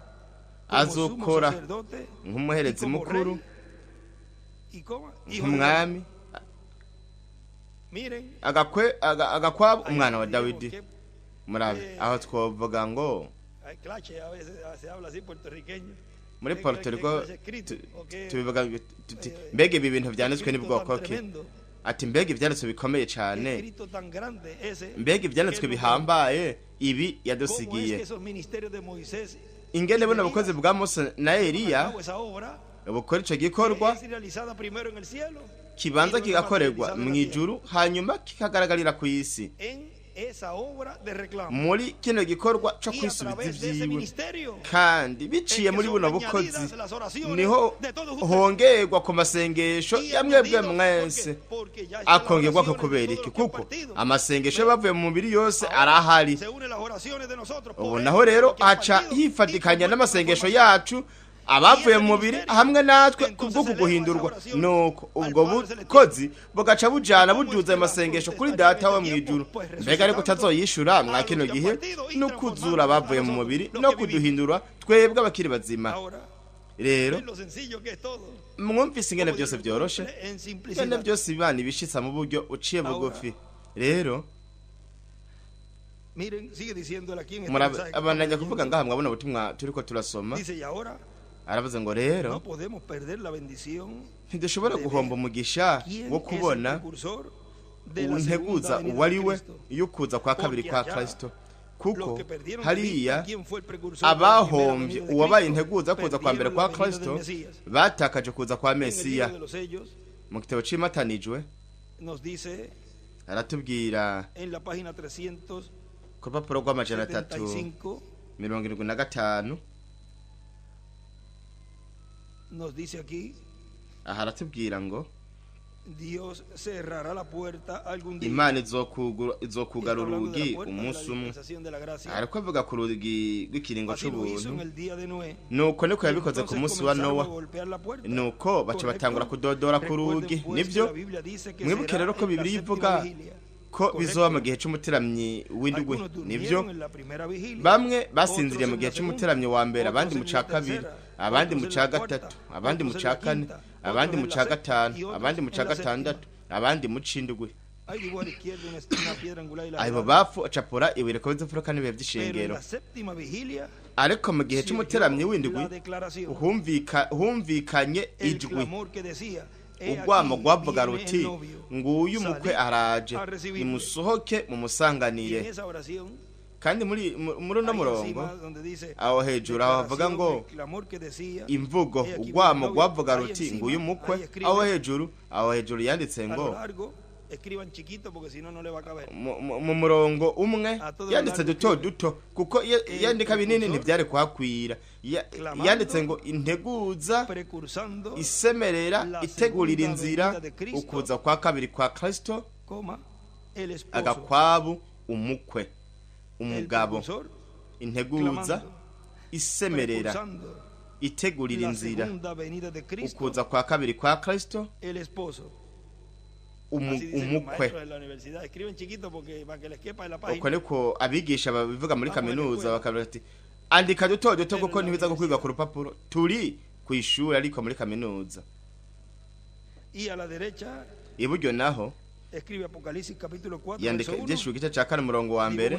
azokora nk'umuherezi mukuru, nk'umwami, agakwe agakwabo umwana wa Dawidi. Murabe aho twovuga ngo muri Puerto Rico tubivuga tuti mbega ibi bintu vyanditswe ni bwoko ki? Ati mbega ivyanditswe bikomeye cane, mbega ivyanditswe bihambaye ibi yadusigiye. Ingene buno bukozi bwa Mose na Eliya bukora ico gikorwa kibanza kigakorerwa mw'ijuru, hanyuma kikagaragarira ku isi muri kino gikorwa co kwisubiza ivyiwe, kandi biciye muri buno bukozi niho hongerwa ku masengesho ya mwebwe mwese. Akongerwa ko kubera iki? Kuko amasengesho bavuye mu mubiri yose arahari. Ubu naho rero aca yifatikanya n'amasengesho yacu abavuye mu mubiri hamwe natwe kubwo kuguhindurwa. Nuko ubwo bukozi bugaca bujana buduza amasengesho kuri data wo mwijuru. Mbega ariko utazoyishura mwa kino gihe no kuzura abavuye mu mubiri no kuduhindura twebwe abakiri bazima. Rero mwumvise ingene byose byoroshe, ingene byose Imana ibishitsa mu buryo uciye bugufi. Rero abandanya kuvuga ngaha, mwabona ubutumwa turiko turasoma. Aravuze ngo rero ntidushobora guhomba umugisha wo kubona Integuza uwo ari we y'ukuza kwa kabiri kwa Kristo, kuko hariya abahombye uwabaye integuza kuza kwa mbere kwa Kristo batakaje kuza kwa Mesiya. Mu gitabo c'imatanijwe aratubwira ku rupapuro rw'amajana 375, aha aratubwira ngo Imana izokugara urugi umunsi umwe. Ariko avuga ku rugi rw'ikiringo c'ubuntu. Nuko niko yabikoze ku munsi wa Nowa, nuko baca batangura kudodora ku rugi. Nibyo, mwibuke rero ko Bibiliya ivuga ko bizoba mu gihe c'umuteramyi w'indwi. Nibyo, bamwe basinziriye mu gihe c'umuteramyi wa mbere, abandi mu ca kabiri, abandi mu ca gatatu, abandi mu ca kane, abandi mu ca gatanu, abandi mu ca gatandatu, abandi mu c'indwi. Abo bapfu acapura ibuye rikomeza imfuruka n'ibihe by'ishengero. Ariko mu gihe c'umuteramyi w'indwi humvikanye ijwi, urwamo rwavuga ruti: "Nguyu umukwe araje, nimusohoke mumusanganire." Kandi muri uno murongo aho hejuru, aho havuga ngo imvugo urwamo rwavuga ruti: "Nguyu umukwe", aho hejuru yanditse ngo mu murongo umwe yanditse duto duto, kuko yandika binini ntibyari kuhakwira. Yanditse ngo integuza isemerera itegurira inzira ukuza kwa kabiri kwa Kristo, agakwabu umukwe, umugabo. Integuza isemerera itegurira inzira ukuza kwa kabiri kwa Kristo, umukwe. Uko niko abigisha babivuga muri kaminuza, bakavuga ati: "Andika duto duto kuko ntibiza kwiga ku rupapuro." Turi ku ishuri, ariko muri kaminuza. Iburyo naho yandika Ivyahishuriwe igice ca 4 umurongo wa mbere,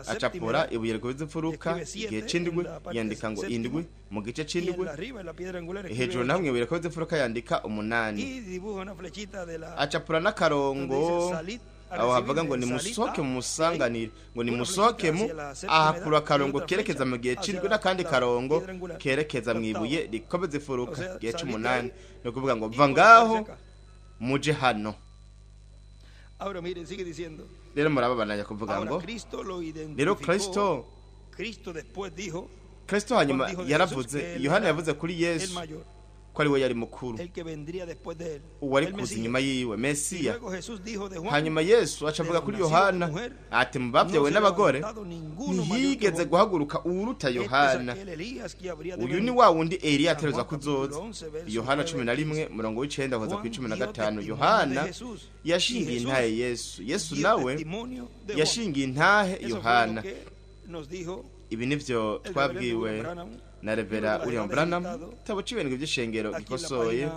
acapura ibuye rikomeza imfuruka igihe c'indwi, yandika ngo indwi mu gice c'indwi. Hejuru naho ibuye rikomeza imfuruka yandika umunani, acapura n'akarongo aho havuga ngo nimusohoke mumusanganire, ngo nimusohoke mu, ahakura akarongo kerekeza mu gihe c'indwi n'akandi karongo kerekeza mu ibuye rikomeza imfuruka igihe c'umunani. Ni ukuvuga ngo va ngaho muje hano. Rero murababananya kuvuga ngo rero Kristo hanyuma yaravuze, Yohana yavuze kuri Yesu ko ari we yari mukuru, uwari kuza inyuma yiwe, Mesiya. Hanyuma Yesu aca avuga kuri Yohana ati: "Mu bavyawe n'abagore ntiyigeze guhaguruka uwuruta Yohana. Uyu ni wa wundi Eliya ateruza kuzoza." Yohana 11 murongo w'icenda kuza ku 15. Yohana yashingiye intahe Yesu, Yesu nawe yashingiye intahe Yohana. Ibi nivyo twabwiwe na Revera William Branham, igitabo c'ibintu by'ishengero gikosoye,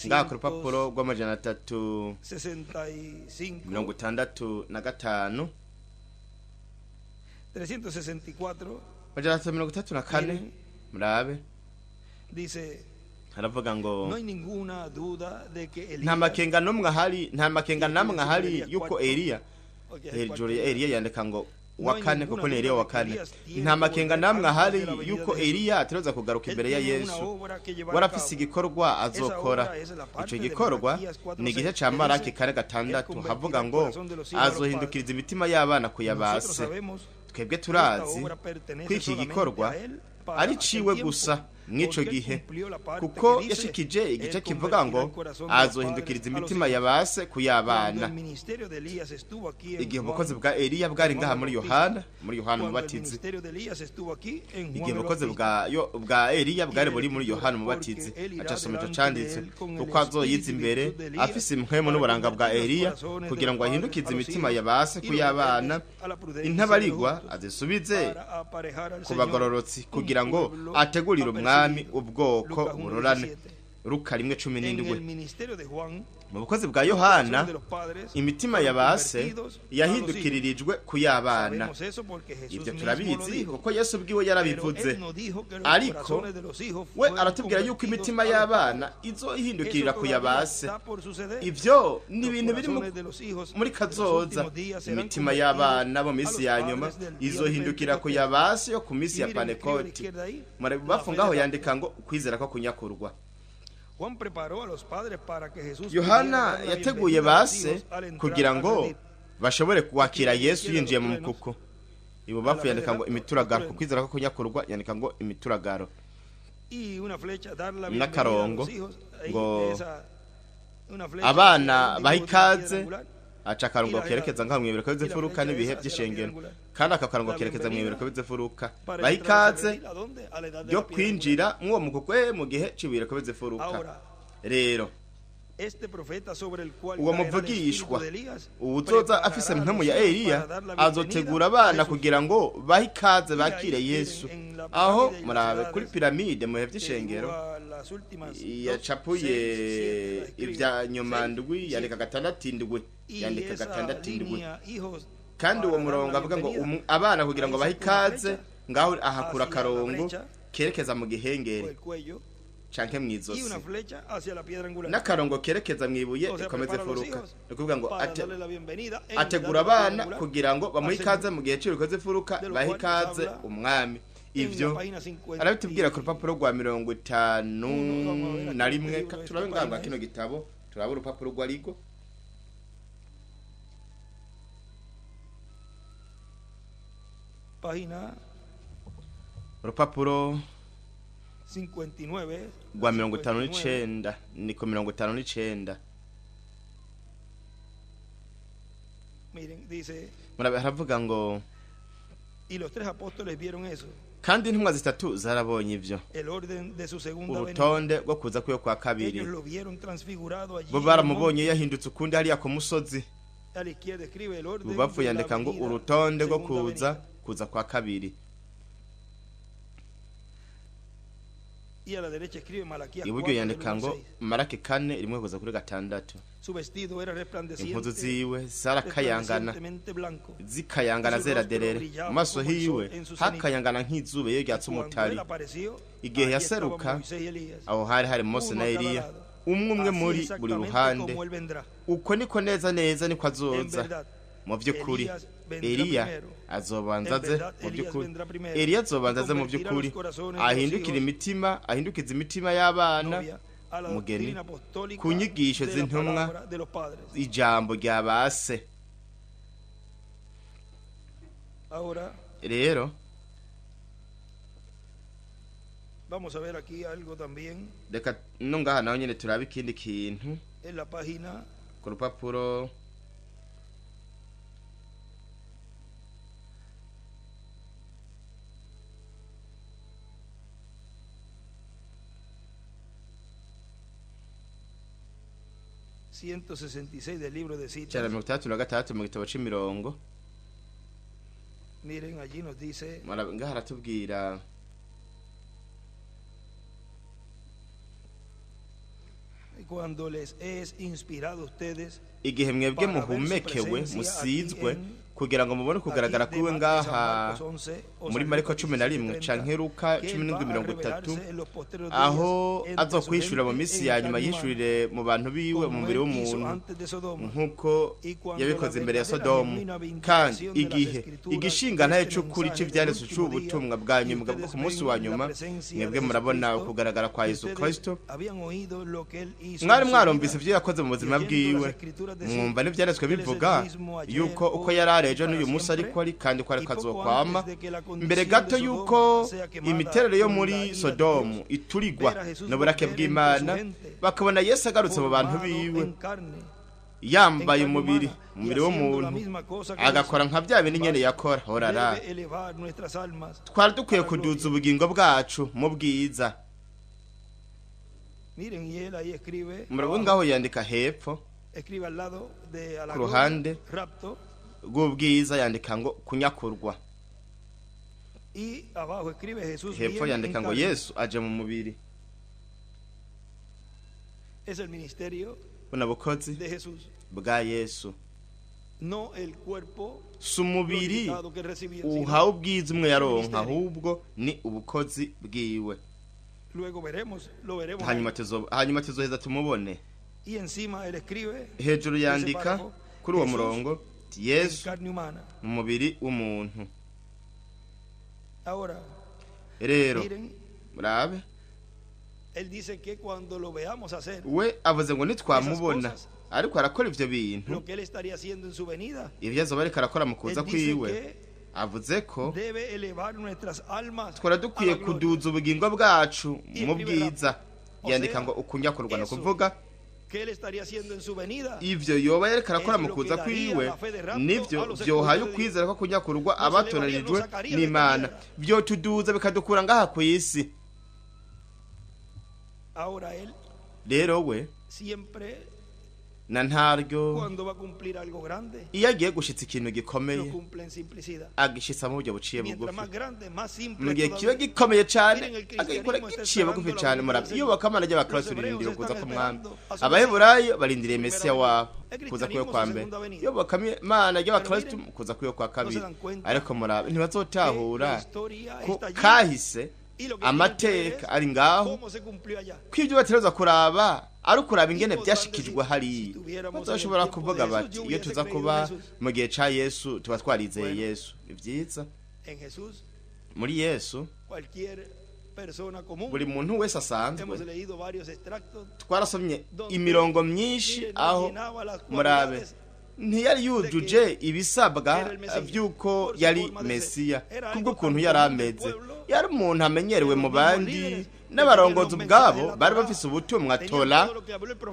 ngaha ku rupapuro rw'amajana 365, 364, murabe. Haravuga ngo nta makenga n'umwe ahari, nta makenga n'amwe ahari yuko Eliya. Hejuru ya Eliya yandika ngo wa kane, kuko ni Eliya wa kane. Nta makenga namwe ahari yuko Eliya ateruza kugaruka imbere ya Yesu. Warafise igikorwa azokora. Ico gikorwa ni igice ca Maraki 4:6, havuga ngo azohindukiriza imitima y'abana kuyabase. Twebwe turazi ko iki gikorwa ari ciwe gusa mw'ico gihe, kuko yashikije igice kivuga ngo azohindukiriza imitima yabase kuyabana. Igihe ubukozi bwa Eliya bwari ngaha muri Yohana Umubatizi, igihe ubukozi bwa Eliya bwari buri muri Yohana Umubatizi, acasoma ico canditse: kuko azoyiza imbere afise impwemu n'uburanga bwa Eliya, kugira ngo ahindukize imitima yabase kuyabana, intabarigwa azisubize ku bagororotsi, kugira ngo ategurire umwami ubwoko burorane. Luka rimwe cumi En el n'indwi. ministerio de Juan, Mu bukozi bwa los Yohana, corazones de los padres imitima fueron ya ba se convertidos a los hijos. yahindukiririjwe ku y'abana. Sabemos eso porque Jesús Ibyo mismo lo turabizi dijo. kuko Yesu ubwiwe Pero yarabivuze. él no dijo que los Ariko corazones de los hijos we fueron aratubwira yuko convertidos imitima a los y'abana padres. izohindukirira Eso ku ya todavía ba se. está por suceder. Ivyo ni Los ibintu biri corazones de los hijos muri de los kazoza. últimos días serán Imitima convertidos y'abana bo a minsi los ya nyuma padres del día de izohindukira ku Pentecostés. ya ba se yo ku minsi Y ya miren, escribe a la Pantekoti. izquierda ahí, Mara la bafu fe ngaho de yandika ngo ukwizera ko kunyakurwa. Juan preparó a los padres para que Jesús Yohana pudiera dar la yateguye bienvenida a los ba se hijos al entrar kugira al ngo redil. bashobore kwakira Escribe a la Yesu izquierda yinjiye los mu truenos. mukuku. A Ibubafu la yandika fe ngo del rapto, imituragaro, truenos. ukwizera ko kunyakurwa yandika ngo imituragaro. Y una flecha, dar la bienvenida a N'akarongo los hijos. Ahí, ngo esa, una flecha abana hacia un baha dibujo de una piedra ikaze, angular. aca akarongo Y la- kerekeza ngaho mw'ibereko y la by'imfuruka flecha n'ibihe esa hacia la piedra by'ishengero, angular. kandi aka karongo La kerekeza bienvenida mw'ibereko by'imfuruka, para baha entrar a ese ikaze redil, ¿a dónde? A la edad de ryo la piedra angular. kwinjira mw'uwo mukuku mu gihe c'ibireko by'imfuruka. Ahora, Rero este profeta sobre el cual uwo caerá el espíritu muvugishwa de Elías uwuzoza afise preparará a mpemu los ya hijos Eliya para dar la bienvenida azotegura a abana Jesús. kugira ngo bahe ikaze Y ahí bakire miren, Yesu. en la Aho pirámide y las murabe kuri edades piramide mu bihe que vy'ishengero dibuja las últimas 2, 6, yacapuye 7, la escribe ibya nyuma 6, ndwi yandika 7. gatandatu indwi Y yandika esa gatandatu indwi. línea, hijos, Kandi uwo para dar murongo la avuga ngo bienvenida, abana kugira ngo ahí bahe saca una ikaze, flecha ngaho ahakura hacia la akarongo brecha kerekeza mu o gihengeri el cuello canke y mw'izosi, una flecha hacia la piedra angular. n'akarongo kerekeza mw'ibuye O sea, rikomeza prepara a los imfuruka. hijos Ni ukuvuga ngo para darle la bienvenida en la edad ategura de la piedra abana angular kugira ngo bamuhe al ikaze Señor. mu gihe c'ibikoze imfuruka, De lo bahe cual nos ikaze habla umwami. en la Ivyo página arabitubwira ku rupapuro rwa mirongo itanu 51. Vamos a ver na aquí rimwe. este libro, esta Turabe ngaha página kino es. gitabo, turabe urupapuro rwarigo. Página Urupapuro 59, rwa la mirongo itanu 59. n'icenda, ni ku 59. Miren, dice, Murabe haravuga ngo y los tres apóstoles vieron eso, kandi intumwa zitatu zarabonye ivyo, el orden de su segunda venida. urutonde rwo kuza kwiwe kwa kabiri. Ellos lo vieron transfigurado allí Bo en el baramubonye monte. yahindutse ukundi hariya ku musozi. A la izquierda escribe el orden Bubafu de la yandika ngo venida, urutonde rwo segunda kuza venida. kuza kwa kabiri. Y a la derecha escribe Malaquías Iburyo 4, del yandika 1 al ngo 6. Maraki kane rimwe kuza kuri gatandatu. Su vestido era Impuzu resplandeciente, ziwe zarakayangana, resplandecientemente blanco, zikayangana y su zera rostro derere, mu brillaba maso como el sol hiwe en su cenit. hakayangana nk'izuba iyo Y ryatse cuando umutari. él apareció, Igihe allí estaban yaseruka, Moisés y Elías, aho hari hari Mose uno na a cada Eliya, lado. umwe umwe Así muri buri exactamente ruhande. como él vendrá. Uko niko neza neza niko En azoza. verdad, Mu by'ukuri Elías vendrá Eliya primero. azobanza En aze. verdad, Mu Elías by'ukuri vendrá primero Eliya y azobanza aze mu convertirá by'ukuri, los corazones de los ahindukira hijos, imitima, ahindukiza imitima y'abana novia, a la mugeni doctrina apostólica ku nyigisho de la z'intumwa, palabra de los padres. ijambo rya ba se. Ahora Rero vamos a ver aquí algo también reka no ngaha naho nyene turabe ikindi kintu en la página ku rupapuro 166 del libro de cya citas. 66 mu gitabo c'imirongo. Miren, allí nos dice Ngaha aratubwira cuando les es inspirado a ustedes igihe mwebwe para ver su muhumekewe presencia musizwe aquí en kugira ngo mubone kugaragara aquí de kwiwe de San ngaha Marcos 11 o muri San Mariko Lucas 11 17:30, canke Luka que él va a 17:30, revelarse en los postreros aho días entre su azokwishura mu gente minsi en ya nyuma, carne humana, yishurire mu bantu biwe mu como mubiri él hizo w'umuntu, antes de Sodoma. nk'uko Y cuando la yabikoze imbere ya verdadera Sodomu. genuina Kandi vindicación de las igihe escrituras de igishingantahe este c'ukuri mensaje del c'ivyanditswe último día, c'ubutumwa bwa y nyuma bwo ustedes ku munsi ven wa la nyuma, presencia de mwebwe murabona Jesucristo, ukugaragara kwa y Yesu ustedes Kristo. habían oído lo que él hizo Mwari en su mwarumvise vida, ivyo yakoze mu y buzima oyendo las bwiwe, escrituras decir mwumva n'ivyanditswe que él es el bivuga mismo ayer, yuko uko hoy yari ari y ejo para n'uyu munsi siempre, ariko ari kandi ko y ariko poco azokwama. antes de que la Mbere condición gato de yuko Sodoma sea quemada imiterere yo con la muri ira de Sodomu Dios, iturigwa ver a Jesús n'uburake volver entre su bw'Imana, gente, bakabona Yesu agarutse mu bantu formado biwe en carne, en yambaye carne umubiri, humana, y umubiri haciendo la w'umuntu, misma cosa que hizo. agakora nka bya bindi nyene Basta, yakora. Horara, debe elevar nuestras almas twari a dukwiye la kuduza gloria. ubugingo bwacu mu bwiza. Miren, y él ahí escribe Murabona abajo, ngaho yandika hepfo escribe al lado de a la ku gloria, ruhande rapto, rw'ubwiza yandika ngo kunyakurwa, y abajo escribe Jesús hepfo viene en yandika ngo carne. Yesu aje mu mubiri. Es el ministerio Buno bukozi de Jesús, bwa Yesu, no el cuerpo si umubiri glorificado que recibía, sino uhawe ubwiza umwe yaronka, ahubwo ni ubukozi bwiwe. Luego veremos, lo veremos. Hanyuma tuzoheza tumubone. Y encima él escribe Hejuru yandika kuri uwo murongo ati en Yesu carne humana. mu mubiri w'umuntu. Ahora, Rero miren, murabe, él dice que cuando lo veamos hacer we avuze ngo nitwamubona ariko arakora ivyo bintu, lo que él estaría haciendo en su venida, ivyo azoba ariko arakora mu kuza él dice kwiwe, que avuze ko debe elevar nuestras almas twara a dukwiye la gloria. kuduza ubugingo bwacu mu bwiza. Yandika ngo ukunyakurwa no kuvuga Que él estaría haciendo en su venida ivyo yoba yariko arakora mu kuza kwiwe, nivyo vyohaye ukwizera ko kunyakurwa abatoranijwe n'Imana, vyotuduza bikadukura ngaha kw'isi. Ahora él Rero we siempre na ntaryo cuando va a cumplir algo grande iyo agiye gushitsa ikintu lo gikomeye cumple en simplicidad. agishitsa mu buryo buciye Mientras bugufi. más grande, más simple Mu gihe kiba todavía. gikomeye cane agikora giciye bugufi cane. Murabe iyobokamana ry'abakristo ririndiriye kuza k'umwami, abaheburayo barindiriye Mesiya wabo kuza kwiwe kwa mbere, iyobokamana ry'abakristo kuza kwiwe kwa kabiri. Ariko murabe ntibazotahura La historia ko está allí kahise y lo que tienen que ver amateka es ari ngaho, cómo se cumplió allá. ko ibyo bategerezwa kuraba ari ukuraba ingene byashikijwe hariya. Bazoshobora kuvuga bati iyo tuza kuba mu gihe ca Yesu tuba twarizeye Yesu. Ni vyiza. En Jesús Muri Yesu cualquier persona común, buri muntu wese asanzwe, hemos leído varios extractos twarasomye imirongo myinshi miren, no aho llenaba las murabe cualidades ntiyari yujuje ibisabwa vy'uko yari Mesiya kubw'ukuntu yari ameze. Yari umuntu amenyerewe mu bandi, n'abarongozi ubwabo bari bafise ubutumwa Tora,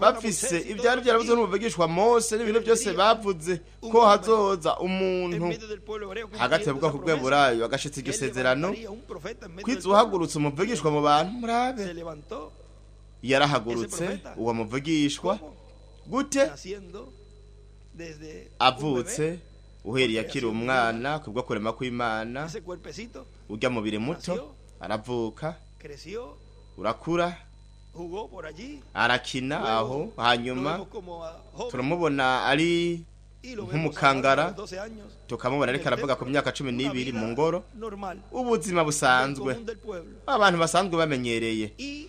bafise ivyari vyaravuzwe n'umuvugishwa Mose n'ibintu byose bavuze ko hazoza en umuntu medio del pueblo hebreo hagati cumpliendo mu bwoko esa promesa. bw'Eburayo agashitsa iryo Él sezerano, levantaría un profeta en medio del kwiza pueblo. uhagurutse umuvugishwa mu bantu. Murabe Se levantó yarahagurutse Ese profeta. uwo muvugishwa. ¿Cómo? Gute? Naciendo desde un Avutse bebé, uhereye akiri umwana kubwo kurema kw'Imana, ese cuerpecito urya mubiri muto aravuka, creció, urakura, jugó por allí, arakina aho, luego lo hanyuma vemos como a joven turamubona ari y lo vemos nk'umukangara, a los 12 años tukamubona en ariko el aravuga ku templo, myaka cumi una n'ibiri vida mu ngoro, normal, ubuzima del busanzwe común del pueblo. abantu basanzwe bamenyereye. Y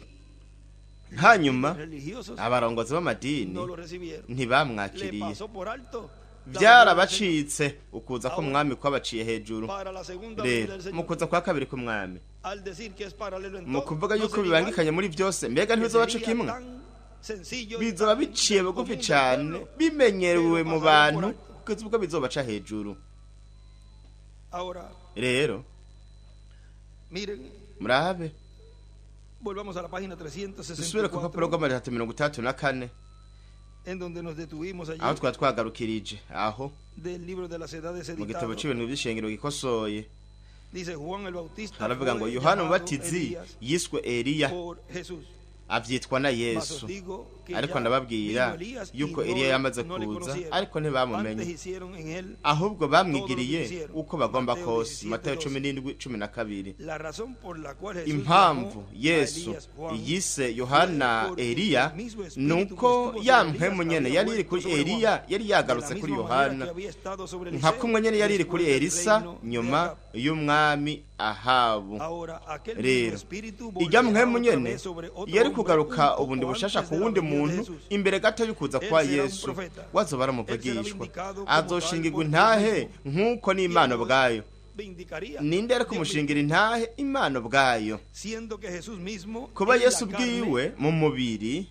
Hanyuma los religiosos abarongozi b'amadini no lo recibieron. Le ntibamwakiriye, pasó por alto la venida del Señor. byarabacitse ukuza k'umwami kwabaciye hejuru. Para la segunda venida Rero del mu Señor, kuza kwa kabiri k'umwami, al decir que es paralelo en mu todo, kuvuga no yuko sería igual, bibangikanye muri byose, mbega que ntibizoba co sería kimwe? tan sencillo y Bizoba tan biciye del bugufi común del cane, pueblo. bimenyerewe mu que lo pasaron bantu por alto. kugeza ubwo bizobaca hejuru. Ahora, Rero miren, murabe, volvamos a la página dusubire ku rupapuro 364, rw'amajana 364, en donde nos detuvimos allí aho twari twagarukirije aho del libro de las edades mu gitabo editado. c'ibintu vy'ishengero gikosoye. Dice Juan el Bautista Haravuga ngo fue Yohana llamado Umubatizi Elías yiswe Eliya, por Jesús. avyitwa na Mas os Yesu. digo que Ariko ya ndababwira vino Elías y yuko no, Eliya yamaze no le kuza, conocieron. ariko ntibamumenye, Antes hicieron en él ahubwo bamwigiriye todo lo que quisieron. uko bagomba Mateo kose. 17, Matayo 12. 17:12. La razón por la cual Jesús Impamvu llamó a Yesu Elías Juan yise Yohana fue porque Eliya el mismo espíritu que nuko estuvo ya sobre mpwemu Elías nyene había yari iri vuelto kuri sobre Juan. Eliya yari De la yagarutse kuri misma manera Yohana, que había estado sobre nka Eliseo kumwe nyene yari iri kuri después del Elisa reino de nyuma Acab. y'umwami Ahabu. Ahora, aquel mismo Rero espíritu ijya volverá mpwemu otra nyene vez sobre otro yari hombre kugaruka un ubundi poco bushasha antes ku de la wundi venida de muntu Jesús. imbere gato y'ukuza Él kwa será un Yesu, profeta. wazoba ari Él será umuvugishwa, vindicado como tal azoshingirwa por Dios intahe mismo. nk'uko ¿Quién n'Imana lo ubwayo. vindicaría? Ninde ari Dios mismo. kumushingira intahe? Imana ubwayo. Siendo que Jesús mismo Kuba en la Yesu carne ubwiwe mu mubiri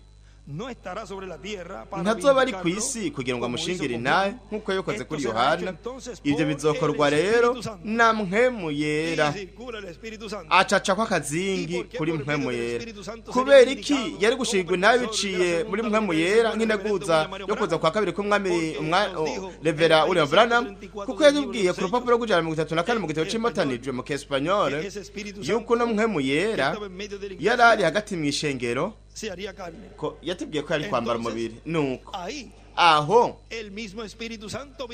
no estará sobre la tierra para ntazoba ari ku vindicarlo isi kugira ngo como hizo amushingire con intahe Juan. nk'uko yakoze Esto kuri será hecho Yohana. entonces Ibyo por el bizokorwa rero Espíritu Santo. na mpwemu Y yera. circula el Espíritu Santo. Acaca kw'akazingi ¿Y por qué kuri por mpwemu medio del yera. Espíritu Santo Kubera sería iki vindicado yari como gushingwa intahe precursor de la biciye muri segunda mpwemu venida del yera Señor, nk'integuza reverendo William yo kuza Branham? kwa kabiri k'umwami Porque nos dijo en Revera la William página Branham, 134 kuko del libro de yatubwiye los ku rupapuro Hechos rw'ijana 34 mu gitabo en c'imotanijwe mu que Kiespanyole ese Espíritu yuko Santo uno mpwemu que yera estaba en medio de la yari ari iglesia hagati mw'ishengero se haría carne. ko yatubwiye ko yari kwambara Entonces, umubiri. Nuko ahí Aho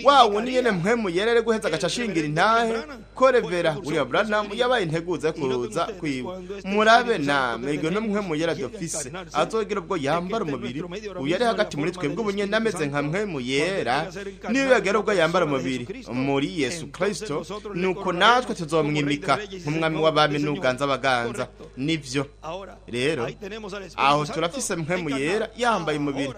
wa wundi nyene Mpwemu Yera ari guheza agaca ashingira intahe ko Revera William Branham yabaye integuza yo kuza kwiwe. Murabe namwe, iryo no Mpwemu Yera dufise azogira ubwo yambara umubiri, uyu ari hagati muri twebwe ubu nyene ameze nka Mpwemu Yera, niyo yagera ubwo yambara umubiri muri Yesu Kristo, nuko natwe tuzomwimika nk'umwami w'abami n'uganza abaganza. Nivyo rero, aho turafise Mpwemu Yera yambaye umubiri.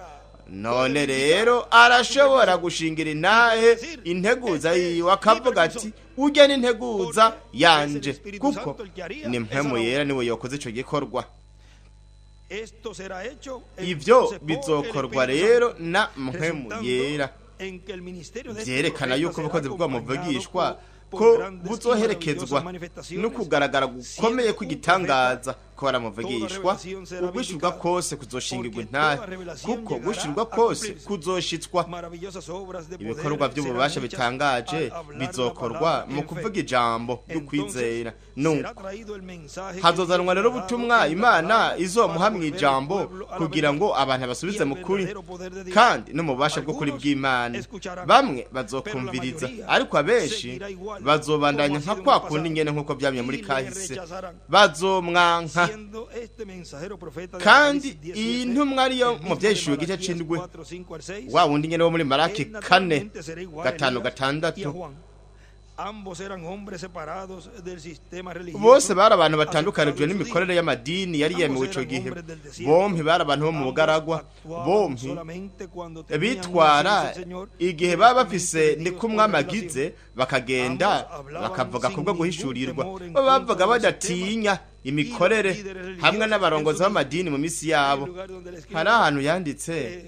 None rero arashobora gushingira intahe integuza yiwe akavuga ati ujya n'integuza yanje, kuko ni Mpwemu Yera niwe yokoze ico gikorwa. Ivyo bizokorwa rero na Mpwemu Yera, vyerekana yuko ubukozi bw'umuvugishwa ko buzoherekezwa no kugaragara gukomeye kw'igitangaza ko baramuvugishwa. Ugwishurwa kose kuzoshingirwa intahe, kuko gushirwa kose kuzoshitswa. Ibikorwa by'ububasha bitangaje bizokorwa mu kuvuga ijambo ry'ukwizera. Nuko hazozanwa rero ubutumwa Imana izomuha mu ijambo kugira ngo abantu basubize mu kuri kandi no mu bubasha bw'ukuri bw'Imana. Bamwe bazokumviriza, ariko abenshi bazobandanya nka kwa kundi nyene nk'uko byamye muri kahise, bazomwanka. Kandi iyi ntumwa ariyo mu Vyahishuwe igice c'indwi, wa wundi nyene wo muri Maraki 4 5 6, bose bari abantu batandukanijwe n'imikorere y'amadini yari yemewe ico gihe. Bompi bari abantu bo mu bugaragwa, bompi bitwara igihe baba bafise niko umwami agize, bakagenda bakavuga kubwo guhishurirwa. Bo bavuga badatinya imikorere hamwe n'abarongozi b'amadini mu misi yabo. Hari ahantu yanditse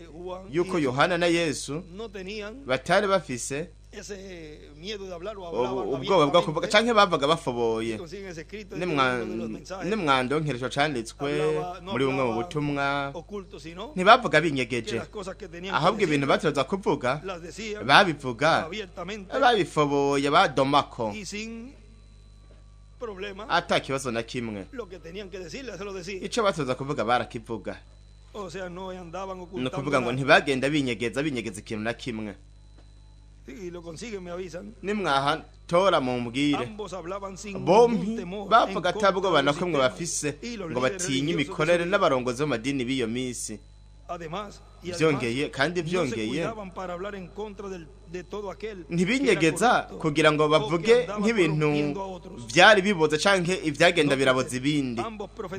yuko Yohana na Yesu batari bafise ubwoba bwo kuvuga canke bavuga bafoboye. Nimwandonkerejo canditswe muri bumwe mu butumwa, ntibavuga binyegeje, ahubwo ibintu bategerezwa kuvuga babivuga babifoboye, badomako ata kibazo na kimwe. Ico bategerezwa kuvuga barakivuga. Ni ukuvuga ngo ntibagenda binyegeza ikintu na kimwe. Nimwahatora mumbwire. Bompi bavuga atabwoba na kumwe bafise ngo batinye imikorere n'abarongozi b'amadini b'iyo minsi. Byongeye kandi byongeye, ntibinyegeza kugira ngo bavuge nk'ibintu byari biboze canke ivyagenda biraboza ibindi.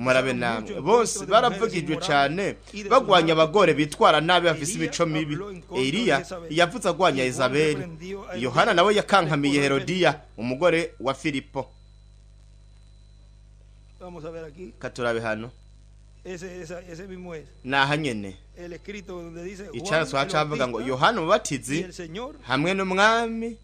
Murabe namwe, bose baravugijwe cane bagwanya abagore bitwara nabi bafise imico mibi. Eliya yavuze agwanya Isabeli, Yohana nawe yakankamiye Herodiya umugore wa Filipo. Katurabe hano naha nyene icanditswe cavuga ngo Yohana Umubatizi hamwe n'umwami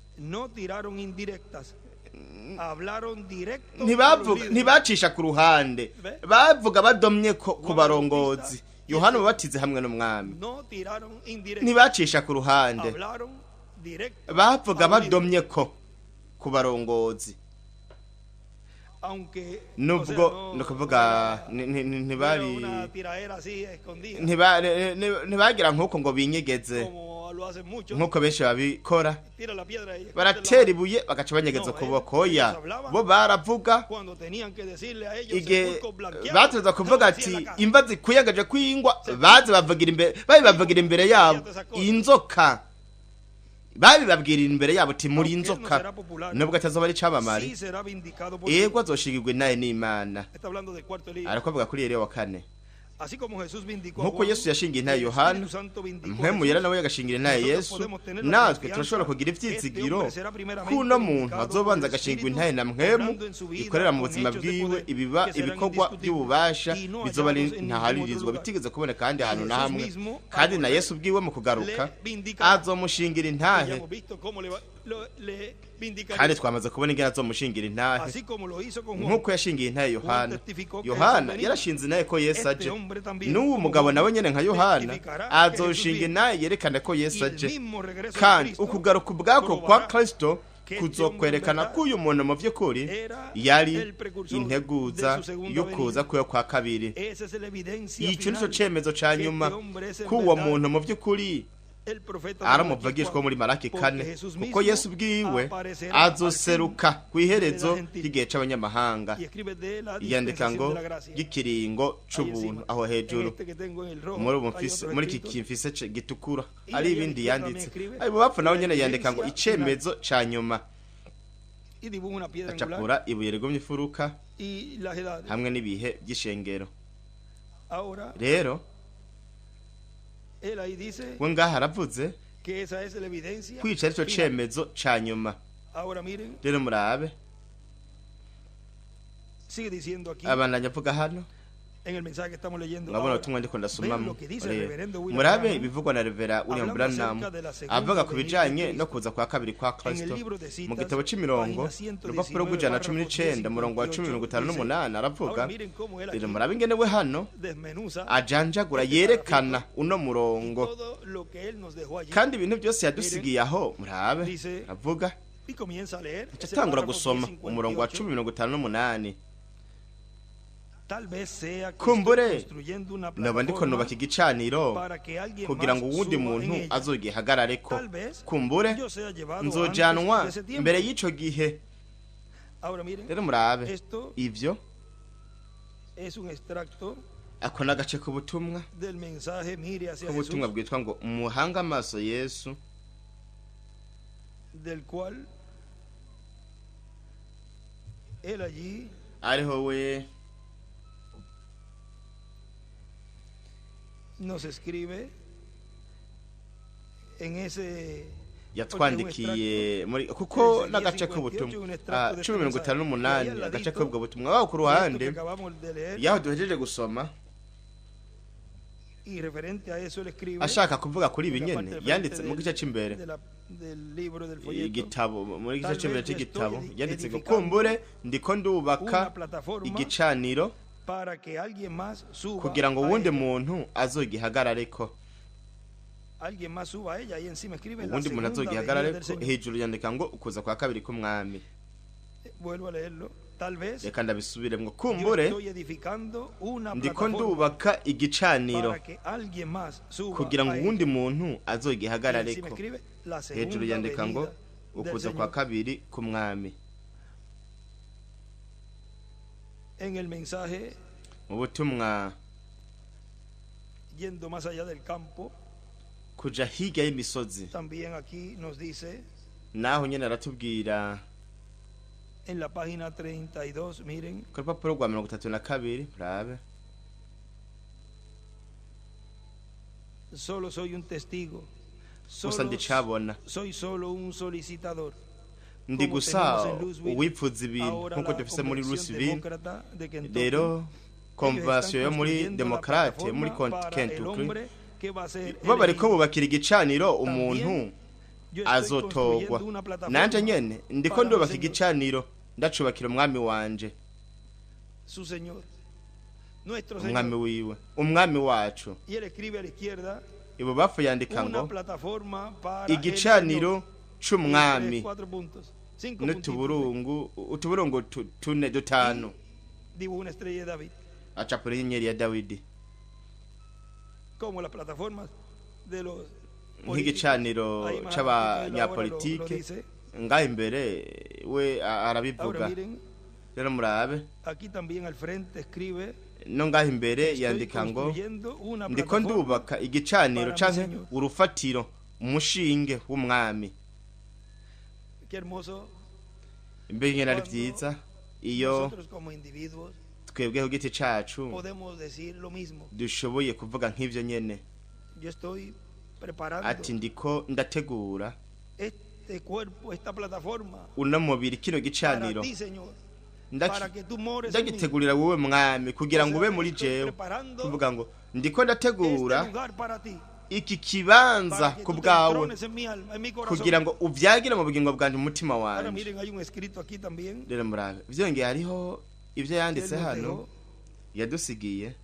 ntibacisha ku ruhande, bavuga badomye ku barongozi. Yohana Umubatizi hamwe n'umwami ntibacisha ku ruhande, bavuga badomye ko ku barongozi. Nubwo nukuvuga ntibari ntibagira nkuko ngo binyegeze nkuko benshi babikora, baratera ibuye bagaca banyegeza ukuboko. Oya, bo baravuga igihe bategerezwa kuvuga ati imva zikuyagaje kwingwa, baze bavugira imbere, babibavugira imbere yabo inzoka, babibabwirira imbere yabo ati muri inzoka. Nubwo atazoba ari icamamare, ego azoshigirwa naye n'Imana. Arakuvuga kuri Eliya wa 4, nkuko Yesu yashingiye intahe Yohana, Mpwemu Yera nawe yagashingira intahe Yesu, natwe turashobora kugira ivyizigiro kuno muntu azobanza agashingwa intahe na Mpwemu ikorera mu buzima bwiwe, ibiba ibikorwa by'ububasha bizoba ari ntaharirizwa bitigeze kuboneka kandi ahantu na hamwe. Kandi na Yesu bwiwe mu kugaruka azomushingira intahe, kandi twamaze kubona ingene azomushingira intahe nkuko yashingiye intahe Yohana. Yohana yarashinze intahe ko Yesu aje, n'uwo mugabo nawe nyene nka Yohana azoshinga intahe yerekana ko Yesu aje. Kandi ukugaruka ubwako kwa Kristo kuzokwerekana ko uyu muntu mu vy'ukuri yari integuza yo kuza kwe kwa kabiri. Ico nico cemezo ca nyuma ko uwo muntu mu vy'ukuri El profeta ari de Malaquías umuvugishwa wo 4, muri Malaki porque 4, Jesús kuko mismo Yesu ubwiwe aparecerá al fin azoseruka ku de iherezo la gentil. ry'igihe c'abanyamahanga. Y escribe de la Yandika dispensación ngo de la gracia. y'ikiringo Ahí c'ubuntu encima, aho en hejuru este que tengo en el rojo, muri ubu hay mfise otros muri iki escritos. kimfise gitukura Y ari ahí a la ibindi izquierda también yanditse. escribe Ari bubapfu nawe la nyene yandika ngo evidencia final. icemezo ca nyuma, Y dibuja una piedra angular acapura ibuye rigumye imfuruka y las edades. hamwe n'ibihe by'ishengero. Ahora, Rero él ahí dice we ngaha aravuze que esa es la evidencia kwica arico final. cemezo ca nyuma. Ahora miren, Rero murabe, sigue diciendo aquí abandanya avuga hano en el mensaje que estamos leyendo. murabona Ahora, ubutumwa ndiko vean ndasomamo. lo que dice el Rero, reverendo William murabe Branham ibivugwa na Revera William hablando Branham acerca de la segunda avuga ku venida de bijanye no Cristo. kuza kwa kabiri kwa En el Kristo. libro de Mu citas, gitabo c'imirongo, página urupapuro 119, rw'ijana cumi párrafo n'icenda, umurongo wa cumi 1058, mirongo itanu dice, n'umunani aravuga. ahora miren cómo él Rero aquí murabe ingene we hano desmenuza ajanjagura este yerekana parrafito uno y murongo todo lo que él nos dejó allí. kandi ibintu byose yadusigiye aho. Murabe, Dice, aravuga y comienza a leer aca ese atangura párrafo gusoma umurongo wa 1058. 10:58. Tal vez sea que estoy Kumbure construyendo una noba ndiko plataforma nubaka igicaniro para que alguien kugira más ngo uwundi suba en muntu ella. azogihagarareko. Tal vez Kumbure yo sea llevado antes nzojanwa de ese tiempo. mbere y'ico gihe. Ahora miren, Rero murabe, esto ivyo es un extracto ako n'agace k'ubutumwa del mensaje Mire hacia k'ubutumwa Jesús, bwitwa ngo muhange amaso Yesu, del cual él allí ariho we nos escribe en ese yatwandikiye muri kuko n'agace k'ubutumwa 10:58, agace k'ubwo butumwa aho ku esto que ruhande acabamos de leer, yaho duhejeje gusoma, y referente a eso él escribe ashaka kuvuga kuri ibi en la nyene parte del frente yanditse mu del, gice c'imbere del libro del folleto, igitabo, muri gice tal c'imbere vez yo c'igitabo estoy yanditse ngo edificando kumbure ndiko ndubaka una plataforma igicaniro para que alguien más suba kugira ngo a uwundi ella. muntu azogihagarareko. Alguien más suba a ella y encima escribe la Uwundi muntu segunda venida del azogihagarareko, Señor. hejuru yandika ngo ukuza kwa kabiri k'umwami. Vuelvo a leerlo. Tal vez Reka ndabisubiremwo. yo Kumbure estoy edificando una ndiko plataforma ndubaka igicaniro para que alguien más suba kugira ngo a uwundi ella. muntu Y encima azogihagarareko, escribe la hejuru segunda yandika ngo venida del ukuza kwa Señor. kabiri k'umwami. En el mensaje Mu butumwa yendo más allá del campo, kuja hirya y'imisozi, también aquí nos dice naho nyene aratubwira en la página 32, miren, ku rupapuro rwa 32, murabe, solo soy un testigo, gusa solo ndicabona, soy solo un solicitador. ndi Como gusa tenemos en Louisville uwipfuza ibintu ahora nkuko la dufise muri Convención Louisville. Demócrata de Kentucky, Rero ellos están konvasiyo yo muri construyendo la demokrate muri plataforma para el Kentucky hombre que va a ser bo bariko elegido. bubakira igicaniro umuntu También yo estoy azotogwa. construyendo una Nanje plataforma nyene ndiko para mi ndubaka Señor, igicaniro, ndacubakira umwami wanje, su Señor, nuestro umwami Señor. wiwe, umwami wacu. Y él escribe a la izquierda Ibubafu yandika una ngo plataforma para el Señor. igicaniro Y tres, c'umwami cuatro puntos, cinco puntitos. n'utuburungu utuburungu tune dutanu, Y dibuja una estrella de David, acapura inyenyeri ya Dawidi, como las plataformas de los políticos. nk'igicaniro Ahí más adelantito él ahora lo c'abanyapolitike. dice. Ngaho imbere we Ahora arabivuga. miren, Rero murabe, aquí también al frente escribe, no ngaho imbere estoy yandika ngo construyendo una ndiko plataforma ndubaka igicaniro para mi canke Señor. urufatiro, umushinge w'umwami. Qué hermoso Mbega ingene ari cuando vyiza iyo nosotros como individuos twebwe ku giti cacu podemos decir lo mismo. dushoboye kuvuga nk'ivyo nyene, Yo estoy preparando ati ndiko ndategura este cuerpo, esta plataforma uno mubiri, kino para gicaniro ti, Señor, para que tú mores en mí. ndagitegurira wowe mwami kugira O ngo sea, ube muri estoy jewe, preparando kuvuga ngo ndiko este ndategura lugar para ti, iki kibanza para que ku tú te bwawe entrones en mi alma, en mi corazón. kugira ngo uvyagire mu bugingo bwanje, umutima Ahora wanje. miren, hay un escrito aquí también Rero murabe, vyongeye hariho ivyo que él yanditse nos hano dejó yadusigiye,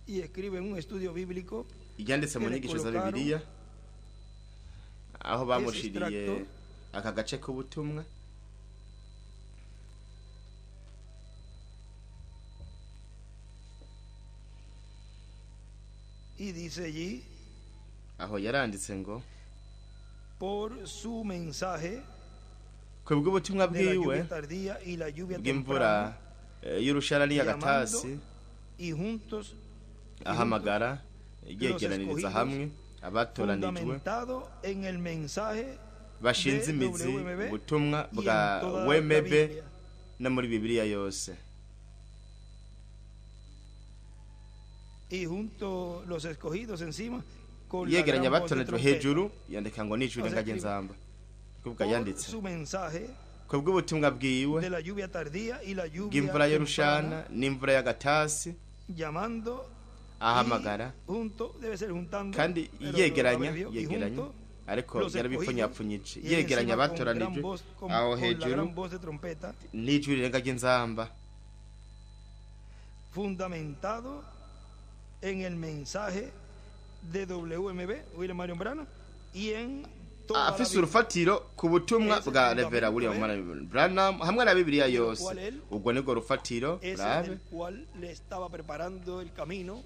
y escribe en un estudio bíblico ibyanditse mu que le nyigisho za colocaron Bibiliya aho bamushiriye extracto. aka gace k'ubutumwa. Y dice allí Aho yaranditse ngo por su mensaje ku bw'ubutumwa de la bwiwe lluvia tardía y la lluvia bw'imvura temprana, y'urushara n'iy'agatasi, y juntos ahamagara yegeraniriza hamwe abatoranijwe fundamentado en el mensaje bashinze de imizi WMB ubutumwa y en bwa toda la WMB Biblia. no muri Bibiliya yose. Y junto los escogidos encima con la Yegeranya gran voz de abatoranijwe trompeta. hejuru, yandika ngo n'ijwi O sea, renga escribe, ry'inzamba. Kubwa por yanditse su mensaje ku bw'ubutumwa bwiwe de la lluvia tardía y la lluvia bw'imvura y'urushana temprana, n'imvura y'agatasi, llamando ahamagara y junto, debe ser juntando, kandi pero lo yegeranya abrevió, y yegeranya junto ariko los yarabipfunyapfunyije, escogidos, y yegeranya encima con gran abatoranijwe voz, aho con la hejuru gran voz de trompeta, n'ijwi rirenga ry'inzamba, fundamentado en el mensaje de WMB, William Marion Branham, y en toda la afise Biblia, urufatiro ku butumwa Ese bwa fundamento Revera William es Marion Branham hamwe na Bibiliya yose. cual él Ubwo nibwo rufatiro ese rabe del cual le estaba preparando el camino,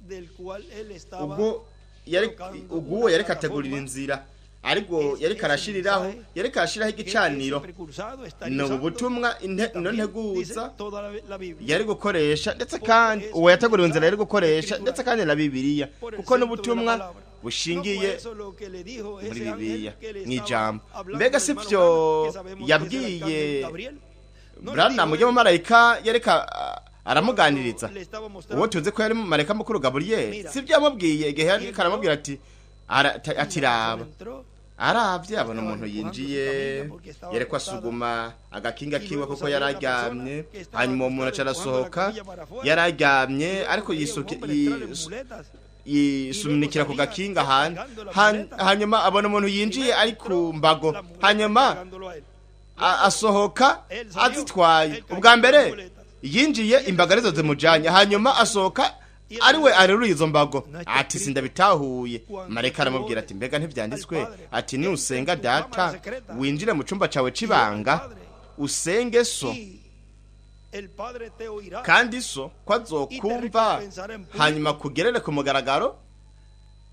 del cual él estaba ubwo yari colocando ubwo una yariko ategurira plataforma inzira, ariko Es yariko ese arashiriraho mensaje yariko arashiraho que igicaniro. ese precursado estaría Ni ubu usando, butumwa ino también dice nteguza toda la Biblia. yari gukoresha, ndetse Porque kandi es uwo yateguriwe inzira yari mensaje gukoresha, escritural. ndetse kandi na Bibiliya, Por el kuko centro de la n'ubutumwa palabra. No fue bushingiye eso lo que le dijo muri ese ángel Bibiliya que le estaba mw'ijambo. hablando Mbega al si hermano vyo Branham, que sabemos que es el yabwiye arcángel Gabriel? No le Branham dijo ujya él mumarayika yareka aramuganiriza, cuando le estaba uwo mostrando tuzi ko yari marayika mukuru Gaburiyeli, Mira. si byo yamubwiye igihe yariko Y aramubwira ati y ati la raba. persona entró, Aravye abona estaba umuntu empujando su yinjiye, camilla porque estaba yariko acostada. asuguma agakinga Y kiwe luego kuko salió yari la persona aryamye, que estaba hanyuma uwo muntu aca acostada empujando la arasohoka, camilla para afuera. yari aryamye Y luego ariko veía un hombre entrar en muletas. yisunikira ku Y luego gakinga salía hanze. cargando la muleta. Hanyuma abona umuntu yinjiye Primero ari ku entró mbago, la muleta hanyuma cargándolo a él. asohoka Él salió, azitwaye. él cargando Ubwa mbere las muletas. yinjiye imbago arizo zimujanye, hanyuma asohoka ari we areruye izo mbago. Ati sindabitahuye. Marayika aramubwira ati mbega ntivyanditswe ati nusenga data winjire mu cumba cawe c'ibanga usenge so, Y el Padre te oirá. kandi so ko azokumva hanyuma kugerere ku mugaragaro.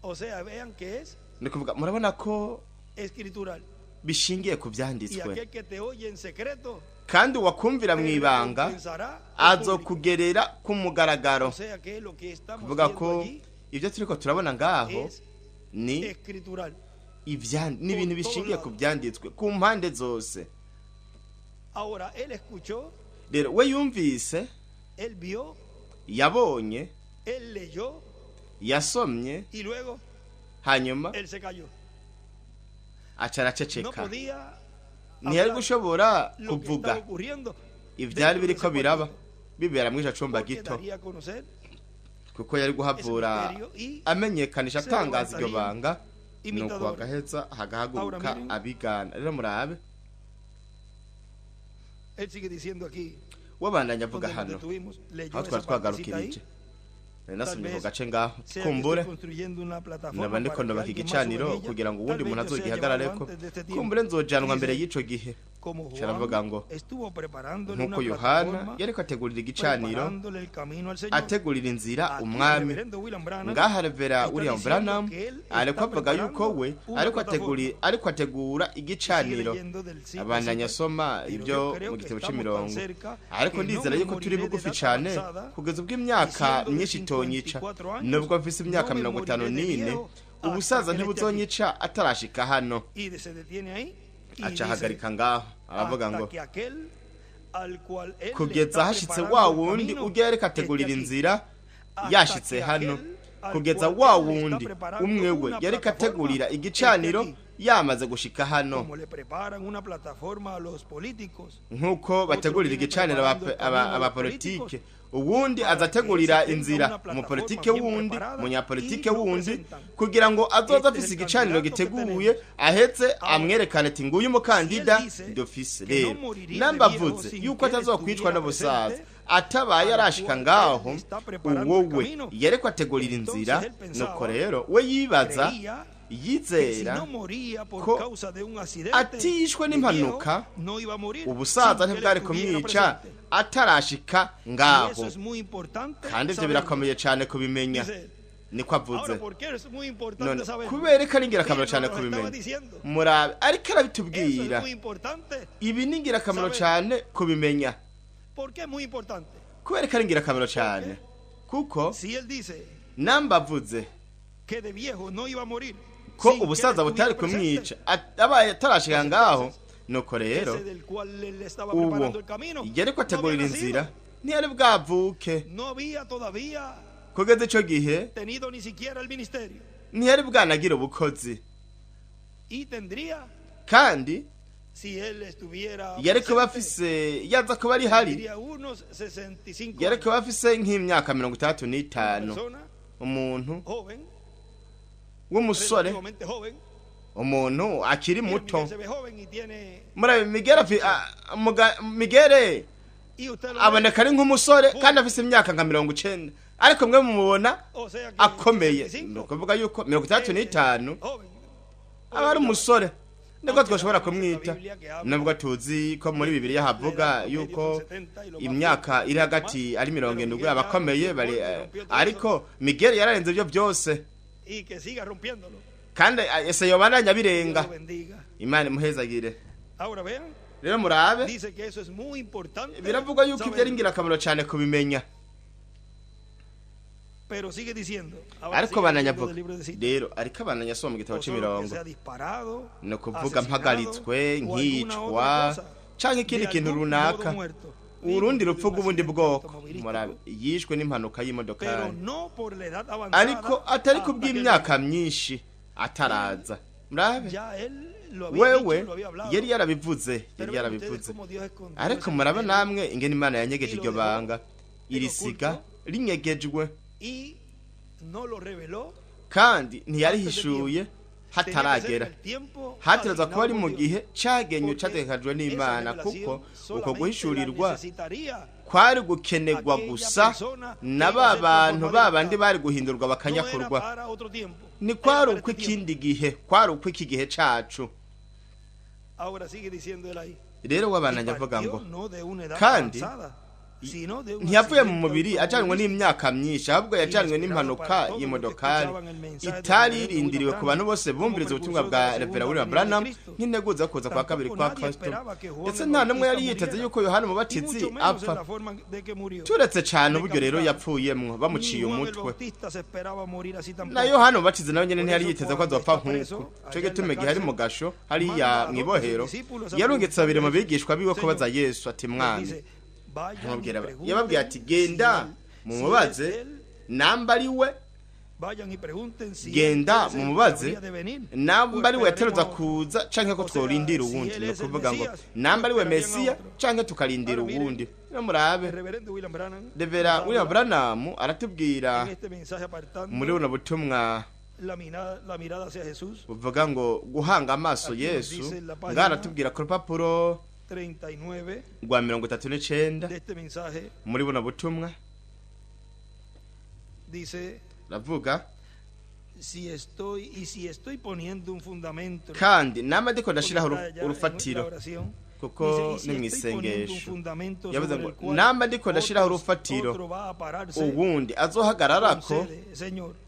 O sea, vean que es Ni kuvuga murabona ko escritural. bishingiye ku Y vyanditswe. aquel que te oye en secreto Kandi uwakumvira te mw'ibanga recompensará en público. azokugerera ku mugaragaro. O sea que lo que estamos Kuvuga viendo ko allí ibyo turiko turabona ngaho es ni escritural. ni ibintu bishingiye ku byanditswe ku mpande zose. Ahora, él escuchó, Rero we yumvise, él vio, yabonye, él leyó yasomye, y luego hanyuma él se cayó. aca No araceceka. podía Ntiyari hablar gushobora lo que kuvuga estaba ocurriendo ivyari dentro de biriko ese biraba cuartito, bibera muri ico cumba porque gito, daría a conocer kuko yari ese guhavura misterio y amenyekanisha se atangaza iryo levantarían banga, nuko imitadores. hagaheza hagahaguruka Ahora miren. abigana. Rero murabe, Él sigue diciendo aquí, wabandanya avuga donde nos hano detuvimos, leyó aho twari esa partecita ahí. twagarukirije. Nari nasomye Tal ku vez gace ngaho, sea que kumbure estoy construyendo una plataforma naba ndiko para que ndubaka alguien más suba en igicaniro ella. kugira ngo Tal uwundi vez muntu yo sea llevado azogihagarareko, antes de este tiempo. kumbure nzojanwa mbere Dice, y'ico gihe. como Caravuga Juan ngo estuvo preparándole una nk'uko Yohana plataforma, yariko ategurira igicaniro, preparándole el camino al Señor. ategurira inzira Aquí el umwami. reverendo William Branham Ngaha Revera está William diciendo Branham que él ariko está avuga yuko preparando we una ariko plataforma. ariko ategura Sigue igicaniro. leyendo del cita a Abandanya cita. asoma Pero ibyo yo creo mu que gitabo estamos tan c'imirongo, cerca ariko que no ndizera me yuko turi moriré de bugufi edad cane avanzada, kugeza ubwo imyaka y siendo de myinshi itonyica, 54 años, nubwo mfise imyaka no me 54 moriré de n'ine, viejo hasta ubusaza que él esté aquí. ntibuzonyica atarashika hano. Y se detiene ahí y Aca dice, ahagarika ngaho aravuga hasta ngo que aquel al cual él le kugeza está hashitse preparando wa el wundi camino ubwo yariko esté ategurira aquí. inzira Hasta yashitse que hano, aquel al kugeza cual wa él le está wundi preparando umwe we una yariko plataforma ategurira esté igicaniro aquí. yamaze gushika hano. Como le preparan una plataforma a los políticos, Nk'uko bategurira viene igicaniro preparando el camino a los abapolitike, políticos uwundi para aza que ategurira se tenga inzira una plataforma umupolitike bien wundi, preparada umunyapolitike y lo wundi, presentan. kugira ngo azoze Este afise es el igicaniro candidato que giteguye, tenemos. ahetse Ahora, amwerekane ati nguyu umukandida si él dice dufise. que no Rero moriría de namba viejo avuze sin yuko que él atazokwicwa estuviera n'ubusaza presente, atabaye al arashika cual ngaho, él está preparando uwo el we camino. yariko ategurira Entonces inzira. él pensaba, Nuko rero we yibaza, creía que si yizera no moría por ko causa de un accidente atishwe de viejo, n'impanuka, no iba a morir ubusaza sin que él ntibwari estuviera kumwica presente. atarashika Y ngaho. eso es muy importante Kandi ivyo saberlo. birakomeye cane kubimenya. Dice, Niko avuze. None kubera ko ari ingirakamaro cyane kubimenya, murabe ariko arabitubwira, ibi ni ingirakamaro cyane kubimenya. Kubera ko ari ingirakamaro cyane, kuko namba avuze ko ubusaza butari kumwica abaye atarashika ngaho, nuko rero uwo yari ko ategurira inzira ntiyari bwavuke. Kugeza ico gihe ntiyari bwanagira ubukozi, kandi yari kuba afise, yaza kuba ari hari, yari kuba afise nk'imyaka 65, umuntu w'umusore, umuntu akiri muto. Murabe Migere aboneka ari nk'umusore kandi afise imyaka nka 90, ariko mwe mumubona akomeye. Ni ukuvuga yuko 65 aba ari umusore, nibwo twashobora kumwita, nubwo tuzi ko muri Bibiliya havuga yuko imyaka iri hagati ari 70 abakomeye bari, ariko Miguel yararenze ibyo byose kandi ese yobandanya birenga. Imana imuhezagire. Rero murabe, biravugwa yuko ibyo ari ingirakamaro cyane kubimenya. Ariko bananyavuga rero, ariko abananya asoma mu gitabo c'imirongo, ni ukuvuga mpagaritswe, nkicwa canke ikindi kintu runaka, urundi rupfu rw'ubundi bwoko. Murabe, yishwe n'impanuka y'imodokari, ariko atari kubw'imyaka myinshi ataraza. Murabe, wewe yari yarabivuze, yari yarabivuze. Ariko murabe namwe ingene Imana yanyegeje iryo banga, irisiga rinyegejwe, kandi ntiyarihishuye hataragera. Hatereza kuba ari mu gihe cagenywe categekajwe n'Imana, kuko uko guhishurirwa kwari gukenerwa gusa na ba bantu babandi bari guhindurwa bakanyakurwa. Ni kwari uko ikindi gihe, kwari uko iki gihe cacu. Rero wabananya avuga ngo kandi ntiyavuye mu mubiri ajanywe n'imyaka myinshi, ahubwo yajanywe n'impanuka y'imodokari itari irindiriwe ku bantu bose bumviriza ubutumwa bwa Reverend William Branham nk'integuza kuza kwa kabiri kwa Kristo. Ndetse nta n'umwe yari yiteze yuko Yohana Umubatizi apfa, turetse cyane uburyo rero yapfuyemwo bamuciye umutwe. Na Yohana Umubatizi nawe nyene ntiyari yiteze ko azopfa nk'uko. Ico gituma igihe ari mu gasho hariya mw'ibohero, yarungitse babiri mu bigishwa biwe kubaza Yesu ati: "Mwami," yababwiye ati: "Genda mumubaze namba ari we, genda mumubaze namba ari we yateruza kuza canke ko tworindira uwundi." Ni ukuvuga ngo namba ari we Mesiya canke tukarindira uwundi. Rero murabe, Reverend William Branham aratubwira muri buno butumwa buvuga ngo guhanga amaso Yesu, ngaratubwira ku rupapuro rwa 39 muri buno butumwa, ravuga: "Kandi nama ndiko ndashiraho urufatiro," kuko ni mwisengesho yavuze ngo namba ndiko ndashiraho urufatiro uwundi azohagararako,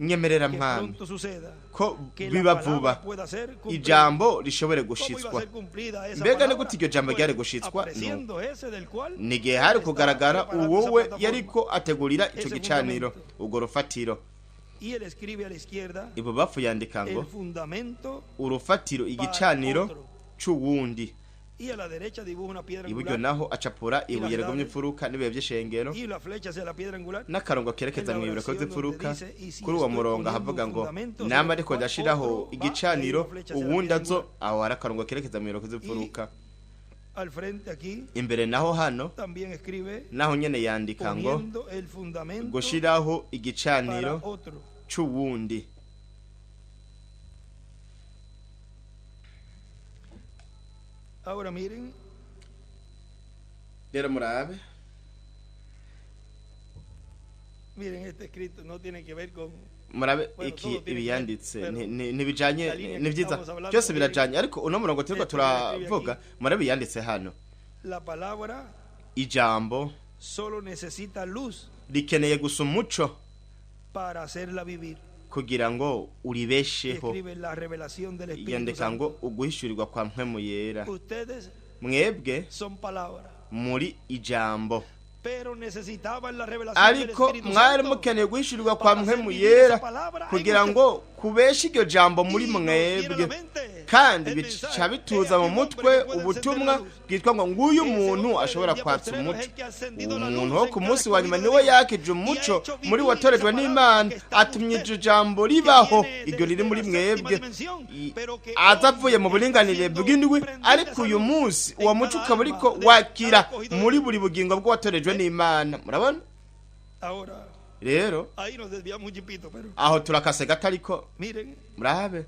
nyemerera Mwami ko biba vuba, ijambo rishobore gushitswa. Mbega ni gute iryo jambo ryari gushitswa? Ni gihe hari kugaragara uwowe yariko ategurira ico gicaniro, urwo rufatiro. Ibubafu yandika ngo urufatiro, igicaniro c'uwundi. Iburyo naho acapura ibuye rigumye imfuruka n'ibihe by'ishengero, n'akarongo kerekeza mu ibireko z'imfuruka. Kuri uwo murongo ahavuga ngo namba ariko ndashiraho igicaniro uwundi azo, aho hari akarongo kerekeza mu ibireko z'imfuruka. Imbere naho hano naho nyene yandika ngo gushiraho igicaniro c'uwundi. Ahora miren. Rero murabe. Miren, este escrito no tiene que ver con murabe iki ibiyanditse ntibijanye, ni vyiza byose birajanye, ariko uno murongo turiko turavuga, murabe yanditse hano. La palabra, ijambo solo necesita luz rikeneye gusa umuco para hacerla vivir, Kugira ngo Y uribesheho. escribe la revelación del Espíritu Yandika ngo Santo. uguhishurirwa kwa Mpwemu Yera. Ustedes Mwebwe son palabra, muri ijambo, pero necesitaban la revelación del ariko Espíritu mwari Santo mukeneye guhishurirwa kwa Mpwemu Yera kugira ngo kubeshe iryo jambo muri mwebwe. Kandi bica bituza mu mutwe ubutumwa bwitwa ngo nguyu muntu ashobora kwatsa umuco. Umuntu wo ku munsi wa nyuma niwe yakije umuco muri watorejwe n'Imana, atumye iryo jambo ribaho, iryo riri muri mwebwe, aza avuye mu buringanire bw'indwi. Ariko uyu munsi uwo muco ukaba uriko wakira muri buri bugingo bw'uwatorejwe n'Imana. Murabona? Ahora, Rero ahí nos desviamos un chipito, pero aho turakase gato, ariko miren, murabe.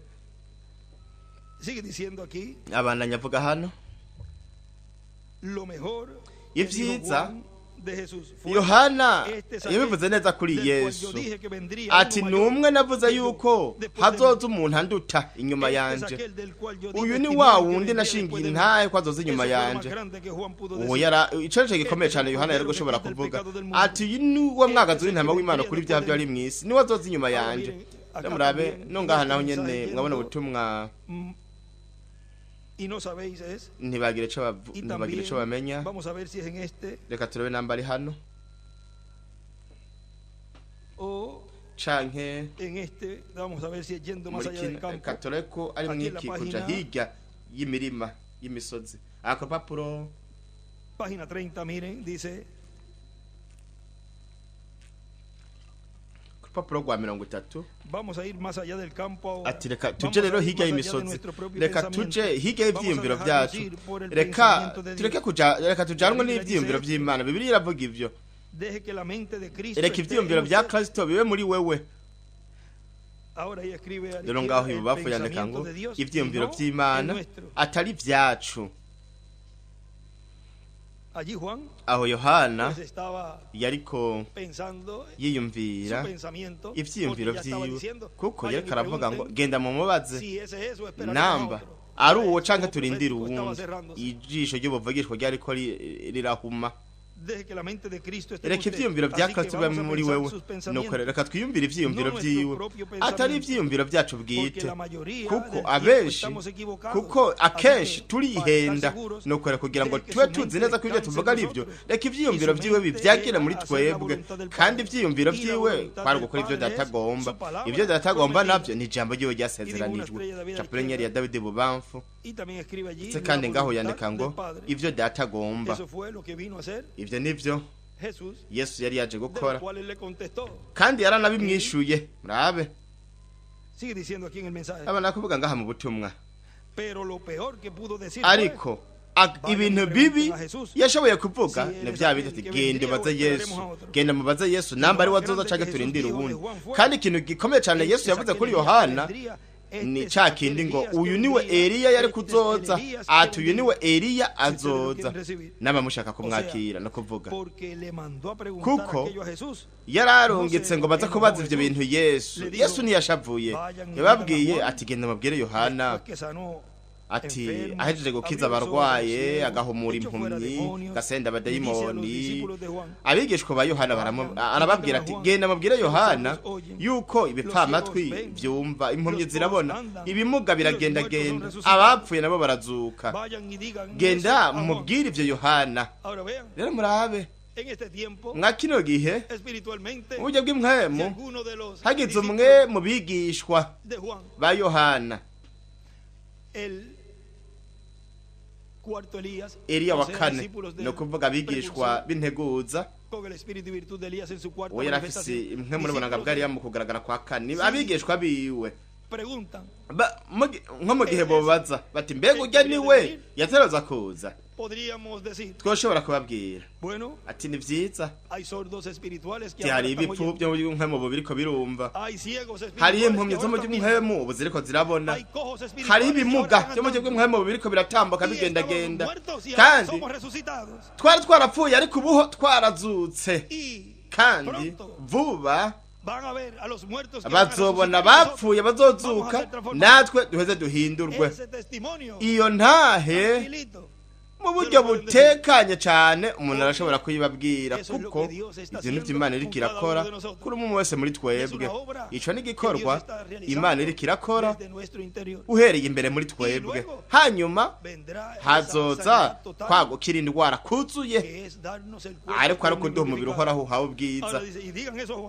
Sigue diciendo aquí Abandanya avuga hano lo mejor que dijo Ibyiza Juan de Jesús fue: Yohana "Este es aquel yabivuze neza kuri del cual yo Yesu, dije que vendría ati uno ni mayor umwe navuze que yo yuko después de mí. hazoza umuntu anduta inyuma Este es yanje. aquel del cual yo di Uyu ni testimonio wa que wundi vendría nashingiye después de mí". intahe ko azoza inyuma Eso fue lo más yanje. grande que Juan pudo Uwo decir. yara ico nico gikomeye cane Yohana yari gushobora kuvuga, ati uyu ni wo mwagazi w'intama w'Imana kuri ibyaha byari mw'isi, niwe azoza inyuma yanje. Rero murabe no ngaha naho nyene mwabona ubutumwa. Y no sabéis es Ntibagire ico y ntibagira ico también bamenya. vamos a ver si es en este Reka turabe namba ari hano o canke en este. Vamos a ver si es yendo más muri allá del kino. campo. Reka turabe ko ari Aquí en la mwiki kuja página- hirya y'imirima y'imisozi ako papuro. Página 30, miren, dice Ku rupapuro rwa 30. Vamos a ir más allá del campo ahora. Ati reka Vamos tuje a rero ir hirya más allá de y'imisozi, nuestro propio reka pensamiento. tuje hirya Vamos a y'ivyiyumviro dejarnos byacu, ir por el reka pensamiento de tureke Dios. kuja, reka tujanwe La Biblia n'ivyiyumviro dice esto. vy'Imana. Bibiliya iravuga ivyo. Deje que la mente de Cristo Reka esté ivyiyumviro en vya usted. Kristo bibe muri wewe. Ahora ahí escribe a la Rero izquierda ngaho el ibubafu yandika pensamiento ngo de Dios y ivyiyumviro no el vy'Imana nuestro. atari vyacu. Allí Juan Aho Yohana pues estaba yariko pensando yiyumvira su pensamiento, ivyiyumviro porque ya estaba vyiwe, diciendo, kuko "Vayan yariko y aravuga ngo pregunten genda mumubaze si ese es o esperaremos a namba otro". ari uwo Ese canke ojo turindire profético estaba uwundi. cerrándose. Ijisho ry'ubuvugishwa ryariko rirahuma. Deje que la mente de Cristo esté en Reka usted. ivyiyumviro vya Así que Kristo bibe vamos a muri pensar wewe. sus pensamientos, Nuko rero reka twiyumvire ivyiyumviro no nuestro vyiwe, propio atari pensamiento, ivyiyumviro vyacu porque bwite, la mayoría kuko del tiempo abenshi estamos equivocados. kuko Así akenshi que, para turihenda. estar seguros, Nuko rero kugira ngo deje que tube su tuzi mente neza ko ivyo descanse tuvuga en ari ivyo, nosotros. reka ivyiyumviro Y su vyiwe mente bivyagire era muri hacer la twebwe. voluntad del Kandi Padre. ivyiyumviro Y la vyiwe voluntad kwari del gukora ivyo Padre Data es agomba. su palabra Ivyo Data agomba prometida. navyo ni ijambo ryiwe ryasezeranijwe. estrella de David a la Chapulenyeri ya izquierda. Dawidi bubamfu. Y también escribe allí Ndetse la kandi ngaho voluntad yandika ngo del Padre. ivyo Data agomba. Eso fue lo que vino a hacer Ivyo nivyo Jesús, Yesu yari yaje de lo gukora, cual él le contestó. kandi yaranabimwishuye. Murabe. Sigue diciendo aquí en el mensaje. Abana kuvuga ngaha mu butumwa. Pero lo peor que pudo decir fue, Ariko ibintu bibi yashoboye kuvuga ni bya bindi ati genda ubaze Yesu, genda mubaze Yesu namba ari wazoza canke turindire uwundi. Kandi ikintu gikomeye cane "Este Yesu es yavuze aquel kuri Elías que Yohana vendría, este ni es ca aquel kindi ngo Elías que uyu niwe vendría, Eliya yari este es kuzoza, el Elías que ati uyu niwe vendría". Eliya Si ustedes lo azoza quieren recibir. namba mushaka kumwakira no kuvuga. Porque le mandó a preguntar Kuko aquello a Jesús. Yararungitse ngo baze kubaza ivyo bintu Yesu. Yesu ntiyashavuye, yababwiye ati genda mubwire Yohana. Después que sanó Ati enfermos, ahejeje gukiza abrió los ojos a los abarwaye, ciegos, agahumura echó fuera impumyi, demonios, agasenda y dice a los abadayimoni, discípulos de Juan, abigishwa ba Yohana arababwira ati genda mubwire Yohana yuko ibipfamatwi vyumva, impumyi zirabona, ibimuga biragendagenda, abapfuye nabo barazuka. Vayan y digan Genda eso a Juan. mubwire ivyo Yohana. Ahora vean, Rero murabe, en este tiempo, mwa kino gihe, espiritualmente, mu buryo si bw'impwemu, alguno de los hagize discípulos umwe mu bigishwa de Juan, ba Yohana, el cuarto Elías, Eliya o wa sea, kane, discípulos ni del ukuvuga abigishwa precursor, b'integuza, con el espíritu y virtud de Elías en su cuarta uwo yari afise manifestación, imwe muri bunanga discípulos bwa de Eliya mu kugaragara kwa kane, Sí. abigishwa biwe preguntan, nko mu gihe bobaza bati mbega urya niwe yateroza kuza, podríamos decir, twoshobora kubabwira bueno, ati ni vyiza, hay sordos espirituales que ati ahora hari están ibipfu oyendo, byo mu by'umwemu ubu biriko birumva, hay ciegos hari espirituales que impumyi zo ahora mu están viendo, by'umwemu ubu ziriko zirabona, hay cojos hari espirituales que ahora ibimuga están byo mu andando, by'umwemu ubu biriko biratambuka y estábamos bigendagenda, muertos y ahora kandi somos resucitados. twari twarapfuye ariko ubuho twarazutse, Y kandi pronto vuba van a ver a los muertos que van a bazobona resucitar y nosotros abapfuye vamos a bazozuka, ser transformados. natwe duheze duhindurwe. Ese testimonio, Iyo ntahe tranquilito, Mu buryo butekanye cyane umuntu arashobora kuyibabwira, kuko ibyo nibyo Imana iriko irakora kuri umwe wese muri twebwe. Ico ni igikorwa Imana iriko irakora uhereye imbere muri twebwe. Hanyuma hazoza kwagukira indwara kuzuye, ariko ari ukuduha umubiri uhoraho uhawe ubwiza.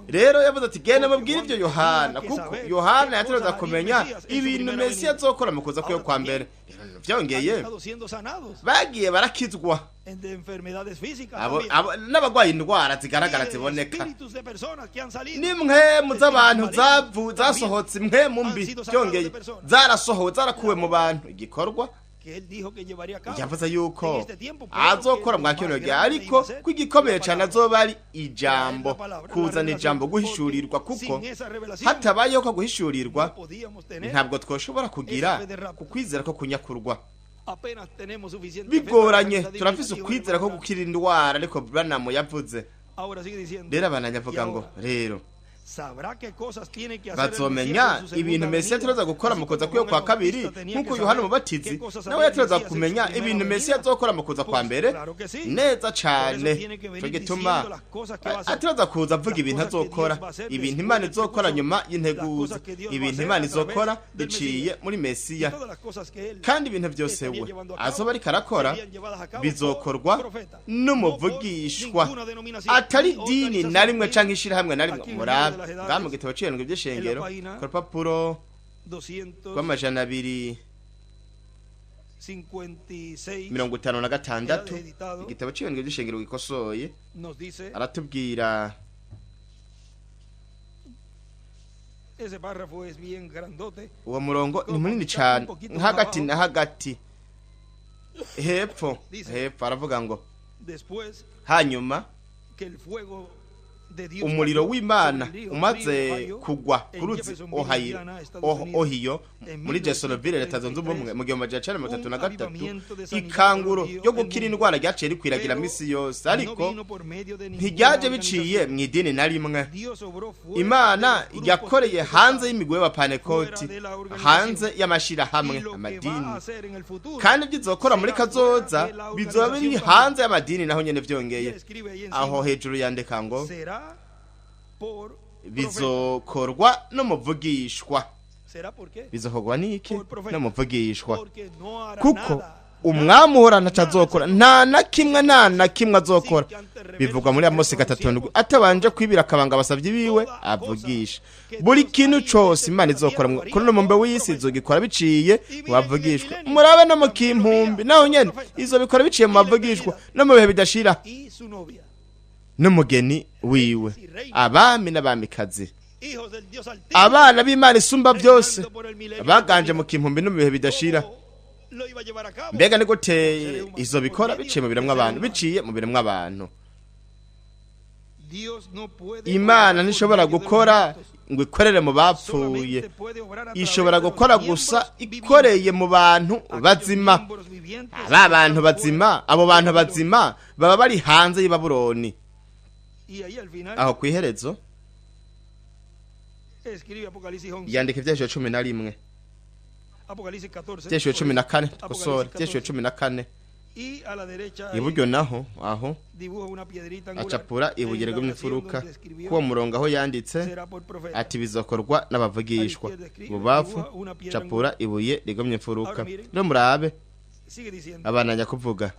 Rero yavuze ati genda mubwire ibyo Yohana, kuko Yohana yategerezwa kumenya ibintu Mesiya azokora mu kuza kwiwe kwa mbere. Byongeye bagiye barakizwa n'abagwaye indwara zigaragara ziboneka, n'impwemu z'abantu zasohotse, impwemu mbi byongeye zarasohowe, zarakuwe mu bantu. Igikorwa yavuze yuko azokora mwa kino gihe, ariko ko igikomeye cyane azoba ari ijambo, kuzana ijambo, guhishurirwa, kuko hatabayeho ko guhishurirwa ntabwo twoshobora kugira kukwizera ko kunyakurwa. Bigoranye, turafise ukwizera ko gukira indwara, ariko Branham yavuze. Rero abananya avuga ngo rero bazomenya ibintu Mesiya turaza gukora mu kuza kwiwe kwa kabiri, nk'uko Yohana Umubatizi nawe yaturaza kumenya ibintu Mesiya azokora mu kuza kwa mbere neza cane. Ico gituma aturaza kuza avuga ibintu azokora, ibintu Imana izokora nyuma y'integuza, ibintu Imana izokora biciye muri Mesiya, kandi ibintu byose we azoba ariko arakora bizokorwa n'umuvugishwa, atari dini na rimwe canke ishirahamwe na rimwe. Murabe ngaha mu gitabo c'irindwi by'ishengero ku rupapuro rw'ama256, igitabo c'irindwi by'ishengero gikosoye, aratubwira uwo murongo ni munini cane, hagati na hagati hepfo hepfo, aravuga ngo hanyuma umuriro w'Imana umaze kugwa ku ruzi Ohio muri Jeffersonville, Leta Zunze Ubumwe, mu 1933, ikanguro yo gukira indwara ryaciye rikwiragira mu isi yose, ariko ntiryaje biciye mu idini na rimwe. Imana yakoreye hanze y'imigwi y'abapanekoti, hanze y'amashirahamwe, amadini, kandi ibyo izokora muri kazoza bizoba biri hanze y'amadini naho nyene. Vyongeye aho hejuru yandika ngo bizokorwa n'umuvugishwa. Bizokorwa n'iki? N'umuvugishwa, kuko umwami uhorana azokora nta na kimwe, nta na kimwe azokora, bivugwa muri Amosi 3:7, atabanje kwibira akabanga abasavyi biwe avugisha. Buri kintu cose Imana izokora kuri uno mumbe w'isi izogikora biciye mu bavugishwa. Murabe no mu kimpumbi naho nyene izobikora biciye mu bavugishwa, no mu bihe bidashira, n'umugeni wiwe, abami n'abamikazi, abana b'Imana isumba byose, baganje mu kimpumbi no mu bihe bidashira. Mbega ni gute izo bikora? Biciye mu biremwa abantu, biciye mu biremwa abantu. Imana ntishobora gukora ngo ikorere mu bapfuye, ishobora gukora gusa ikoreye mu bantu bazima. Aba bantu bazima, abo bantu bazima baba bari hanze y'Ibabuloni. Aho kw'iherezo yandika ivyahishuro 11, ivyahishuro 14, tukosore ivyahishuro 14. Iburyo naho aho acapura ibuye rigumye imfuruka kuwo murongo aho yanditse ati bizokorwa n'abavugishwa. Bubafu capura ibuye rigumye imfuruka. Rero murabe abananya kuvuga,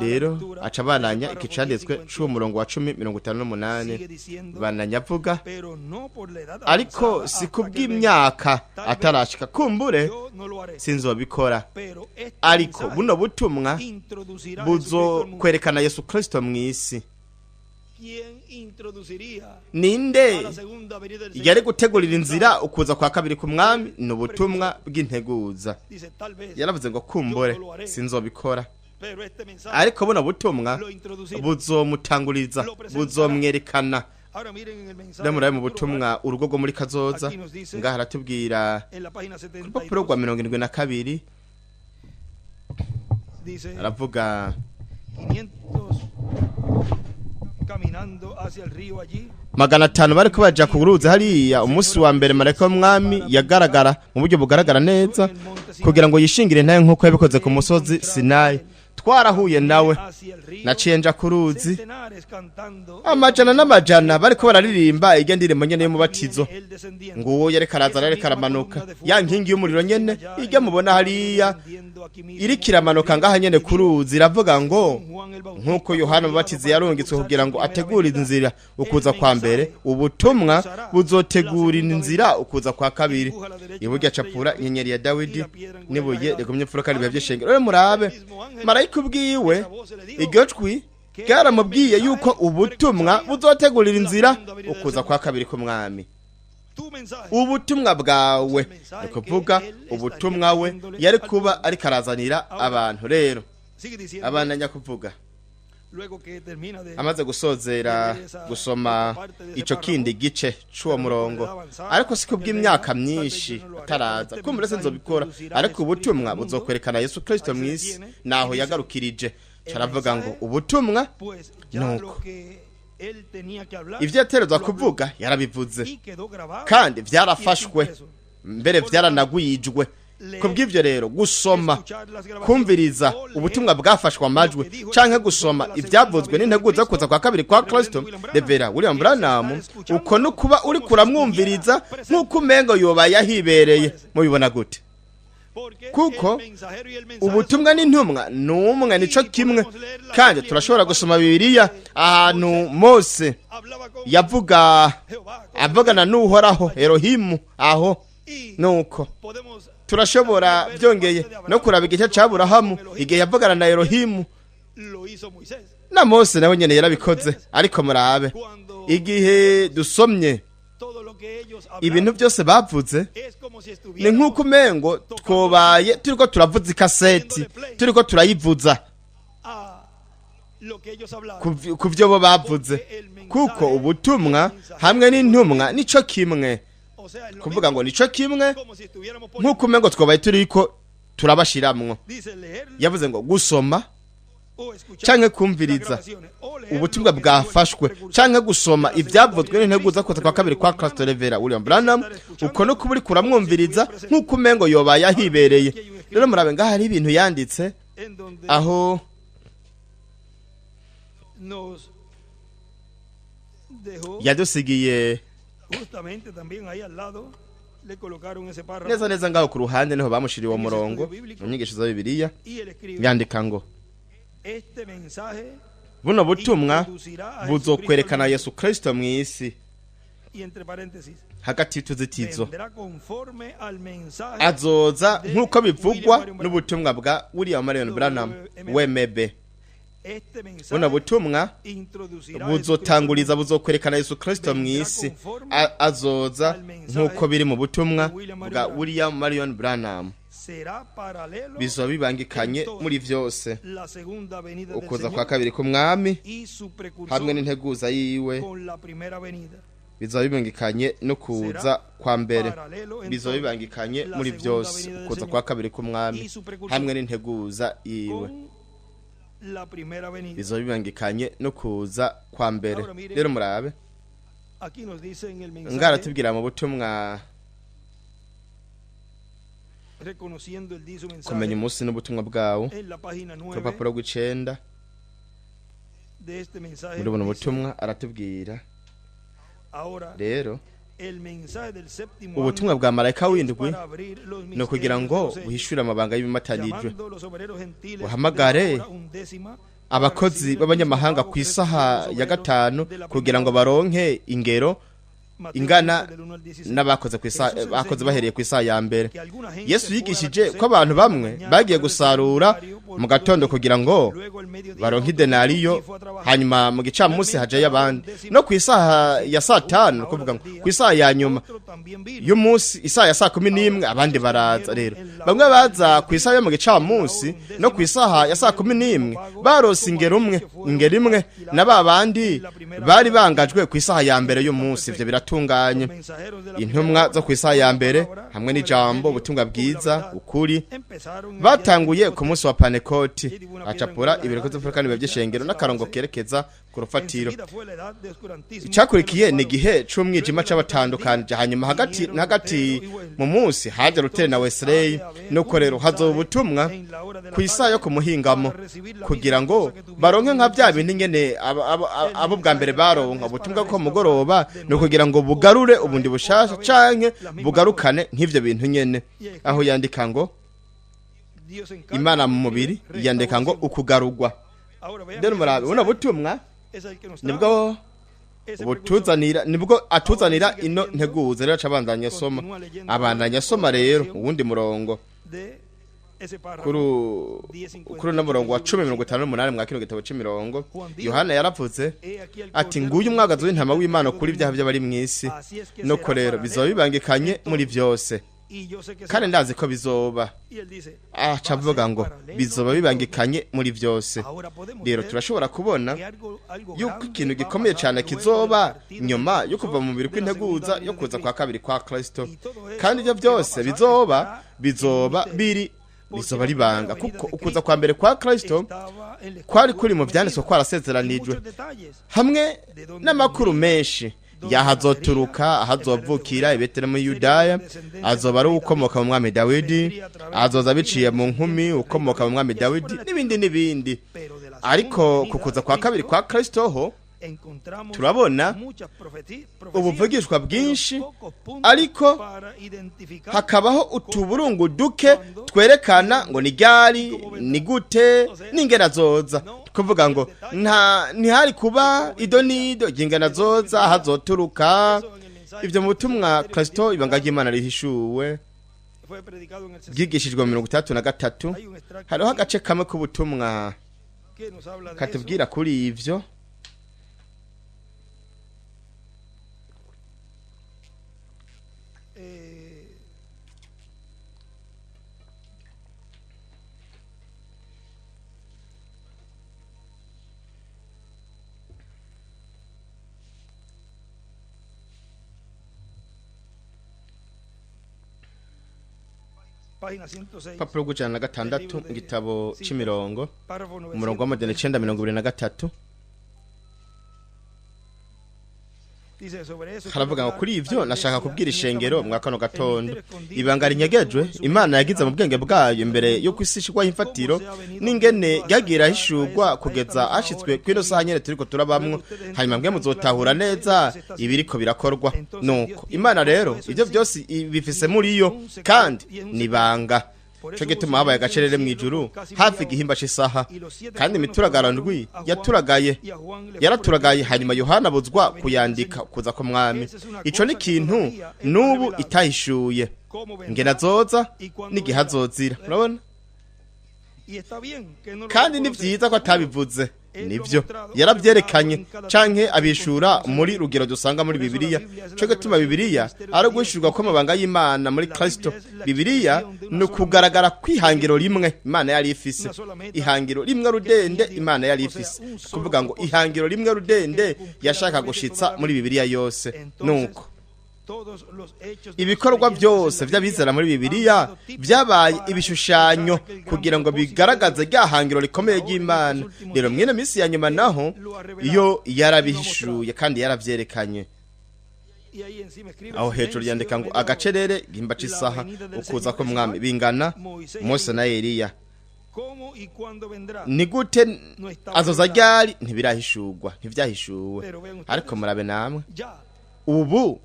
rero aca abananya ikicanditswe c'uwo murongo wa 10:58, bananya avuga ariko si kubw'imyaka atarashika, kumbure sinzobikora, ariko buno butumwa buzokwerekana Yesu Kristo mw'isi. Ninde yari gutegurira inzira ukuza kwa kabiri ku mwami? Ni ubutumwa bw'integuza. Yaravuze ngo kumbure sinzobikora, ariko buno butumwa buzomutanguriza, buzomwerekana. Murabe mu butumwa urugo rwo muri kazoza, ngaha aratubwira ku rupapuro rwa 72, aravuga 500 bariko baja ku ruzi hariya. Umunsi wa mbere marayika w'umwami yagaragara mu buryo bugaragara neza kugira ngo yishingire ntayo nk'uko yabikoze ku musozi Sinayi. Twarahuye nawe. Hacia el río, Naciye nja ku ruzi, centenares cantando amajana n'amajana bariko bararirimba irya ndirimbo nyene y'umubatizo. el descendiente Nguwo yariko araza, yariko aramanuka, ya nkingi y'umuriro nyene irya mubona hariya iriko iramanuka ngaha nyene ku ruzi, iravuga ngo: Juan el Bautista "Nk'uko Yohana Umubatizi yarungitswe kugira ngo ategure inzira ukuza kwa mbere, ubutumwa buzotegura inzira ukuza kwa kabiri." Iburyo acapura inyenyeri ya Dawidi n'ibuye rigumye imfuruka n'ibihe by'ishengero. Rero murabe, marayika ubwiwe, iryo jwi ryaramubwiye yuko ubutumwa buzotegurira inzira ukuza kwa kabiri k'umwami. Tu mensaje Ubutumwa bwawe, ni kuvuga ubutumwa we yari kuba ariko arazanira abantu. Rero sigue diciendo abandanya kuvuga, luego que termina de amaze gusozera gusoma ico kindi gice c'uwo murongo: "Ariko si kubw'imyaka myinshi ataraza, kumbure sinzobikora, ariko ubutumwa buzokwerekana Yesu Kristo mw'isi." Naho yagarukirije, caravuga ngo ubutumwa pues ya nuko lo que él tenía que hablar ivyo yaterezwa lo habló kuvuga yarabivuze, y quedó grabado kandi y vyarafashwe, impreso. mbere vyaranagwijwe. Kubw'ivyo rero, gusoma, Escuchar las grabaciones kumviriza o leer ubutumwa bwafashwe amajwi, canke gusoma ivyavuzwe n'integuza zo kuza kwa kabiri kwa Kristo, Revera William Branham, uko no kuba uri kuramwumviriza nk'uko umengo yoba yahibereye. Mubibona gute? Porque Kuko el mensajero y el mensaje ubutumwa n'intumwa ni umwe, nico kimwe. Kandi turashobora gusoma Bibiliya ahantu Mose hablaba con yavuga, Jehová con avugana n'Uhoraho Elohimu aho. y Nuko podemos turashobora byongeye no kuraba igice ca Aburahamu igihe yavugana na Elohimu. Lo hizo Moisés Na Mose nawe nyene yarabikoze. Ariko murabe, cuando igihe dusomye todo lo que ellos ibintu hablaron byose bavuze, es como si ni estuviéramos nk'uko umengo twobaye turiko turavuza ikaseti, turiko turayivuza a lo que ellos hablaron. ku vyo bo bavuze, kuko ubutumwa hamwe n'intumwa nico kimwe. O sea, es lo Kuvuga ngo mismo, nico kimwe, como si estuviéramos poniendo, nk'uko umengo twobaye turiko turabashiramwo. Dice leer Yavuze ngo gusoma o escuchar canke las kumviriza grabaciones, o leer ubutumwa lo que dijo el bwafashwe precursor canke gusoma de la segunda ivyavuzwe venida de n'integuza Cristo, kuza kwa kabiri kwa Kristo, Revera William Branham, uko no kuba uriko uramwumviriza nk'uko umengo yobaye ahibereye. Rero murabe, ngaha hari ibintu yanditse en donde aho nos dejó yadusigiye justamente también ahí al lado le colocaron ese párrafo neza neza ngaho ku ruhande niho bamushiriye uwo murongo mu nyigisho za Bibiliya. Y él escribe: Yandika ngo: "Este mensaje "Buno butumwa introducirá a Jesucristo buzokwerekana al mundo", Yesu Kristo mw'isi, y entre paréntesis hagati y'utuzitizo, vendrá conforme al mensaje azoza nk'uko bivugwa n'ubutumwa bwa William Marion Branham WMB." Este mensaje Buno butumwa introducirá a buzotanguriza, buzokwerekana Yesu Kristo mw'isi, azoza nk'uko biri mu butumwa bwa William Marion Branham. Será paralelo Bizoba bibangikanye muri vyose, la segunda venida del ukuza kwa Señor kabiri k'umwami y su precursor hamwe n'integuza yiwe. con la primera venida. Bizoba bibangikanye no kuza kwa mbere. Paralelo en Bizoba todo bibangikanye la muri segunda vyose, venida del ukuza Señor kwa kabiri k'umwami y su precursor hamwe n'integuza yiwe. con la primera venida. Bizoba bibangikanye no kuza kwa mbere. Ahora mire, Rero murabe, aquí nos dice en el mensaje ngaratubwira mu butumwa reconociendo el dicho kumenya mensaje umunsi n'ubutumwa bwawo, en la página ku 9 rupapuro rw'icenda de este mensaje muri buno dice, butumwa aratubwira: ahora rero el mensaje del séptimo ubutumwa bwa marayika ángel es w'indwi para abrir los ni ukugira misterios de ngo los sellos, buhishure amabanga y'ibimatanijwe, llamando los obreros gentiles de la uhamagare hora undécima para abakozi recibir el mismo b'abanyamahanga pago ku que isaha recibieron los ya obreros gatanu de la kugira ngo primera hora. baronke ingero Mateo ingana 15 del 1 al 16. n'abakoze ku isaha, Jesús bakoze enseñó bahereye ku isaha ya mbere. que alguna gente Yesu fue a la yigishije ko cosecha abantu en la bamwe mañana bagiye para recibir un gusarura denario por mu todo gatondo el día. kugira ngo Luego al mediodía baronke otro vino idenariyo, y fue a trabajar. hanyuma mu gicamunsi hajayo abandi, no ku isaha ya saa tanu, ni ukuvuga ngo ku isaha ya nyuma Otro también vino. y'umunsi, isaha ya saa 11, abandi baraza. Rero bamwe baza ku isaha yo mu gicamunsi no ku isaha ya saa 11 barose ingero umwe, ingero imwe na ba bandi bari bangajwe ku isaha ya mbere y'umunsi. Ivyo biratunganye. Los mensajeros de la Intumwa primera zo ku hora, isaha ya con la mbere palabra, hamwe con el n'ijambo, evangelio, ubutumwa con la bwiza, verdad, ukuri, empezaron el día batanguye de ku munsi wa Panekoti. Acapura ibiriko by'imfuruka by'ishengero n'akarongo kerekeza ku rufatiro. Icyakurikiye ni igihe c'umwijima c'abatandukanije, hanyuma hagati na hagati mu munsi haje Luteri na Wesley. Nuko rero hazoba ubutumwa ku isaha yo kumuhingamo, kugira ngo baronke nka bya bindi nyene abo bwa mbere baronka ubutumwa ko mugoroba, ni ukugira ngo bugarure ubundi bushasha canke bugarukane nk'ivyo bintu nyene. Aho yandika ngo Imana mu mubiri, yandika ngo ukugarurwa. Rero murabe buno butumwa nibwo butuzanira, nibwo atuzanira ino nteguza. Rero acabandanya asoma, abandanya asoma rero uwundi murongo kuri uno murongo wa 10:58 mwa kino gitabo c'imirongo. Yohana yaravuze ati nguyu umwagazi w'intama w'Imana kuri ibyaha by'abari mw'isi. Nuko rero bizoba bibangikanye muri byose, kandi ndazi ko bizoba. Aca avuga ngo bizoba bibangikanye muri byose. Rero turashobora kubona yuko ikintu gikomeye cyane kizoba nyuma yo kuva mu mubiri kw'integuza yo kuza kwa kabiri kwa Kristo, kandi ibyo byose bizoba biri bizoba ribanga, kuko ukuza kwa mbere kwa Kristo kwari kuri mu vyanditswe kwarasezeranijwe hamwe n'amakuru menshi yahazoturuka, ahazovukira i Betelehemu Yudaya, azoba ari ukomoka mu mwami Dawidi, azoza biciye mu nkumi ukomoka mu mwami Dawidi, n'ibindi n'ibindi. Ariko kukuza kwa kabiri kwa Kristo ho turabona ubuvugishwa bwinshi, ariko hakabaho utuburungu duke twerekana ngo ni ryari, ni gute, n'ingene azoza. Kuvuga ngo nta ntihari kuba ido nido ry'ingene azoza, ahazoturuka. Ibyo mu butumwa Kristo ibanga ry'Imana rihishuwe bwigishijwe mu 33. Hariho agace kamwe k'ubutumwa katubwira kuri ivyo. Papuro rw'ijana na 6 mu gitabo c'imirongo, umurongo wa 923, haravuga ngo kuri ivyo nashaka kubwira ishengero mwa kano gatondo ibanga rinyegejwe Imana yagize mu bwenge bwayo imbere yo kwisishirwaho imfatiro, n'ingene ryagira hishurwa kugeza ashitswe kwino saha nyene turiko turabamwo. Hanyuma mwe muzotahura neza ibiriko birakorwa. Nuko Imana rero ivyo byose bifise muri yo, kandi nibanga. Cyo gituma habaye agacerere mu ijuru hafi igihimba c'isaha, kandi imituragaro ndwi yaturagaye yaraturagaye. Hanyuma Yohana abuzwa kuyandika kuza ko mwami. Ico ni ikintu n'ubu itahishuye, ngena azoza n'igihe azozira. Urabona, kandi ni vyiza ko atabivuze, nivyo yaravyerekanye canke abishura muri rugero dusanga muri Bibiliya. Cyo gituma Bibiliya ari guhishurwa ko amabanga y'Imana muri Kristo. Bibiliya ni ukugaragara kwihangiro rimwe Imana yari ifise, ihangiro rimwe rudende Imana yari ifise, kuvuga ngo ihangiro rimwe rudende yashaka gushitsa muri Bibiliya yose. Nuko ibikorwa byose vy'abizera muri Bibiliya vyabaye ibishushanyo kugira ngo bigaragaze rya hangiro rikomeye ry'Imana. Rero mwene misi ya nyuma naho iyo yarabihishuye kandi yaravyerekanye. Aho hejuru yandika ngo agacerere gihimba c'isaha, ukuza ko mwami bingana Mose na Eliya. Ni gute azoza ryari ntibirahishurwa, ntivyahishuwe. Ariko murabe namwe, ubu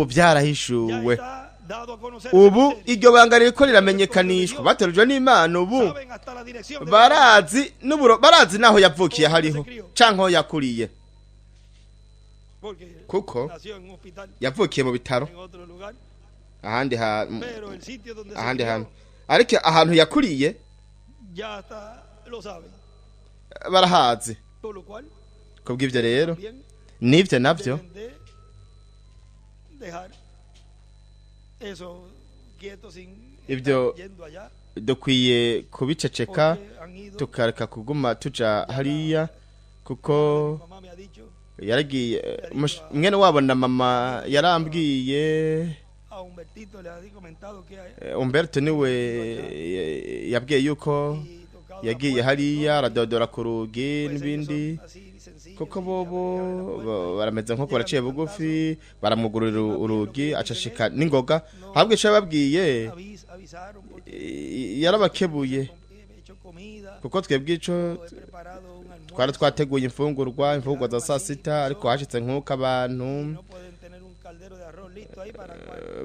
byarahishuwe, ubu iryo banga ririko riramenyekanishwa. Baterujwe n'Imana ubu barazi n'uburo, barazi naho yavukiye hariho canke aho yakuriye, kuko yavukiye mu bitaro ahandi ahandi hantu, ariko ahantu yakuriye barahazi. Kubw'ivyo rero n'ivyo navyo ibyo dukwiye kubiceceka, tukareka kuguma tuja hariya, kuko yaragiye mwene wabo na mama yarambwiye. Umberto niwe yabwiye yuko Yagiye hariya aradodora ku rugi n'ibindi, kuko bobo barameze nk'uko baraciye bugufi, baramugurira urugi, acashika n'ingoga. Ahubwo icyo yababwiye, yarabakebuye, kuko twebwe ico twari twateguye imfungurwa za saa sita, ariko hashitse nk'uko abantu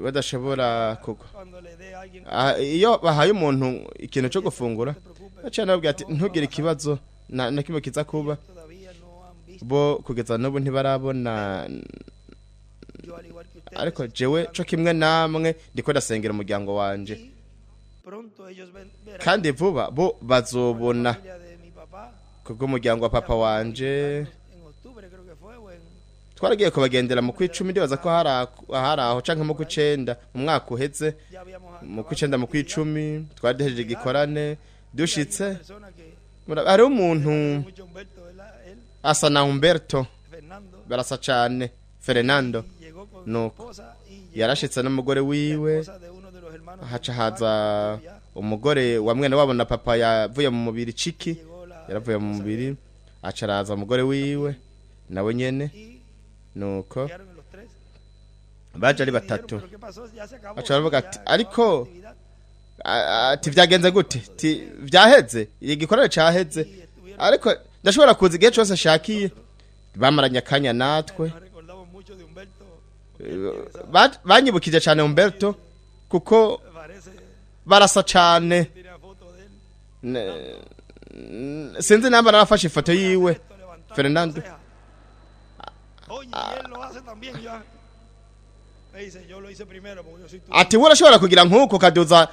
badashobora kugwa. Iyo bahaye umuntu ikintu cyo gufungura, baciye nababwira ati: "Ntugire ikibazo na kimwe kiza kuba." Bo kugeza n'ubu ntibarabona, ariko jewe co kimwe namwe ndiko ndasengera umuryango wanje, kandi vuba bo bazobona kubw'umuryango wa papa wanje. Twaragiye kubagendera mu kw'icumi, ndibaza ko hari aho, canke mu kw'icenda mu mwaka uheze, mu kw'icenda, mu kw'icumi. Twari duhejeje igikorane, dushitse hariho umuntu asa na Humberto, barasa cane, Fernando. Nuko yarashitse n'umugore wiwe, haca haza umugore wa mwene wabo na papa yavuye mu mubiri, Ciki yaravuye mu mubiri, aca araza umugore wiwe nawe nyene. Nuko baje ari batatu, aca baravuga ati: "Ariko," ati, "vyagenze gute?" Ti vyaheze, igikorane caheze, ariko ndashobora kuza igihe cose ashakiye. Bamaranye akanya natwe. Banyibukije cyane Humberto kuko barasa cyane. Sinzi namba narafashe ifoto yiwe Fernando. Oye, y él lo hace también ya. Me dice: "Yo lo hice primero porque yo soy tu." Ati: "Urashobora kugira nk'uko kaduza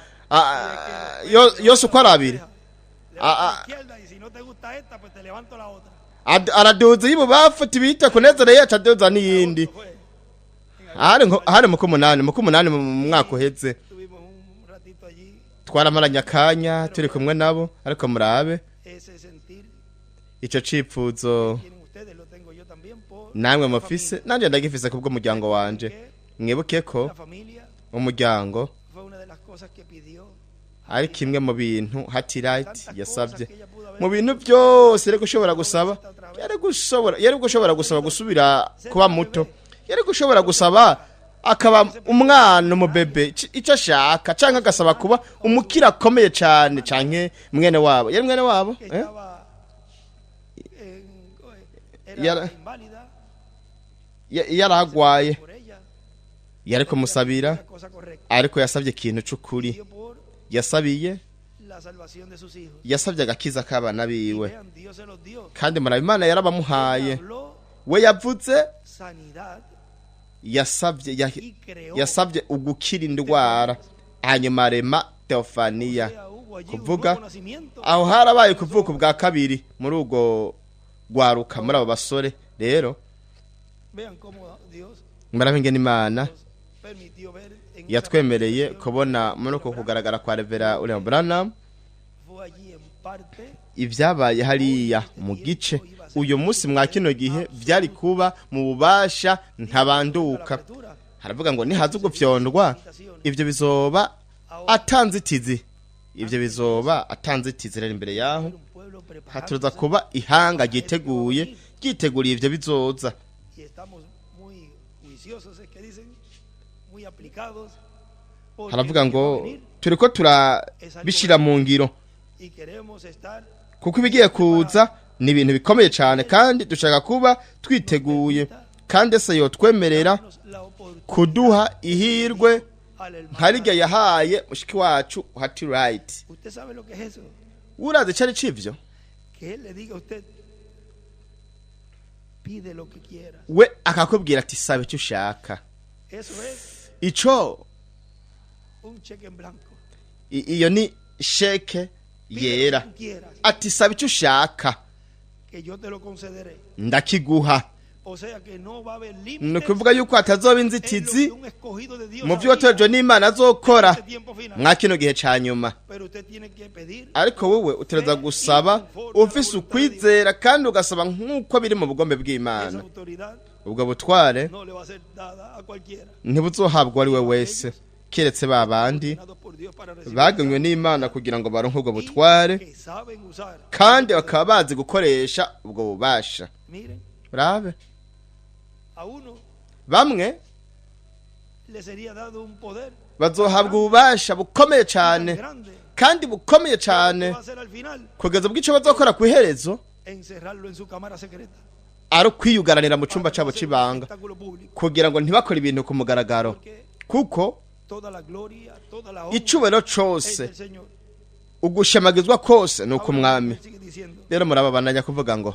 yose uko ari abiri." Levanta la izquierda y si no te gusta esta, pues te levanto la otra. Araduza y'ibubamfu, tibita kunezereye, aca aduza n'iyindi. Fue. Hari mu k'umunani mu mwaka uheze. Tuvimos un ratito allí, Twaramaranye akanya turi kumwe nabo, ariko murabe ese sentir ico cipfuzo tienen ustedes, lo tengo yo también por namwe mufise, nanje ndagifise kubw'umuryango wanje. Mwibuke ko la familia umuryango fue una de las cosas que pidió. ari kimwe mu bintu Hattie Wright yasabye. Mu bintu byose yari gushobora gusaba, yari gushobora gusaba gusubira kuba muto, yari gushobora gusaba akaba umwana, umubebe, icyo ashaka, canke agasaba kuba umukira akomeye cane, canke mwene wabo. Yari mwene wabo, que eh? estaba en, era inválida Yaragwaye, por ella, yari kumusabira, la cosa correcta. ariko yasabye ikintu c'ukuri. Pidió por Yasabiye la salvación de sus hijos. Yasabye agakiza k'abana biwe. Vean, Dios se los dio. Kandi muraba, Imana yarabamuhaye. Habló We yavuze sanidad yasabye y creó. yasabye ugukira indwara, hanyuma arema Teofaniya. O sea, hubo allí un Kuvuga nuevo nacimiento. aho harabaye kuvuka ubwa kabiri muri ubwo rwaruka, muri abo basore rero. Vean cómo Dios Murabe ingene Imana nos permitió ver en esa yatwemereye manifestación. kubona muri uko kugaragara kwa Revera William Branham Fue allí en parte ibyabaye hariya mu gice uyu munsi mwa kino gihe byari kuba mu bubasha ntabanduka. apertura. Haravuga ngo nihaza ugufyondwa, ibyo bizoba atanzitizi, ibyo bizoba atanzitizi. Rero imbere yaho Un pueblo preparado hatuza kuba ihanga ryiteguye, ryiteguriye ibyo bizoza. Y estamos muy juiciosos, es que dicen, muy aplicados, porque Haravuga lo que ngo va a venir turiko turabishira mu ngiro, y queremos estar kuko ibigiye kuza ni ibintu bikomeye cyane, kandi dushaka kuba twiteguye. Kandi ese yotwemerera darnos la oportunidad kuduha ihirwe al hermano. nka rirya yahaye mushiki wacu Hattie Wright? Usted sabe lo que es eso, Urazi icari civyo? que él le diga a usted: "Pide lo que quiera." We akakubwira ati: "Saba icyo ushaka." Eso es Ico un cheque en blanco. Iyo ni sheke Pide lo yera. que tú quieras, Ati: "Saba icyo ushaka, que yo te lo concederé." ndakiguha." O sea que no va a haber Ni límites ukuvuga yuko hatazoba en lo inzitizi que un escogido de Dios mu byo haría watorejwe n'Imana azokora en este tiempo final. mwa kino gihe ca nyuma. Pero usted tiene que pedir Ariko wowe utegerezwa gusaba ufise ukwizera, kandi ugasaba nk'uko biri mu bugombe esa bw'Imana. autoridad Ubwo butware no le va a ser dada a cualquiera. ntibuzohabwa uwo ari we wese, Keretse ba bandi baganywe n'Imana kugira ngo baronke ubwo butware, kandi bakaba bazi gukoresha ubwo bubasha. Rabe bamwe bazohabwa ububasha bukomeye cyane kandi bukomeye cyane, kugeza ubwo icyo bazokora ku iherezo ari ukwiyugaranira mu cyumba cyabo cy'ibanga, kugira ngo ntibakore ibintu ku mugaragaro, kuko icyubahiro cyose, ugushemagizwa kose ni ukw'Umwami. Rero murababandanya kuvuga ngo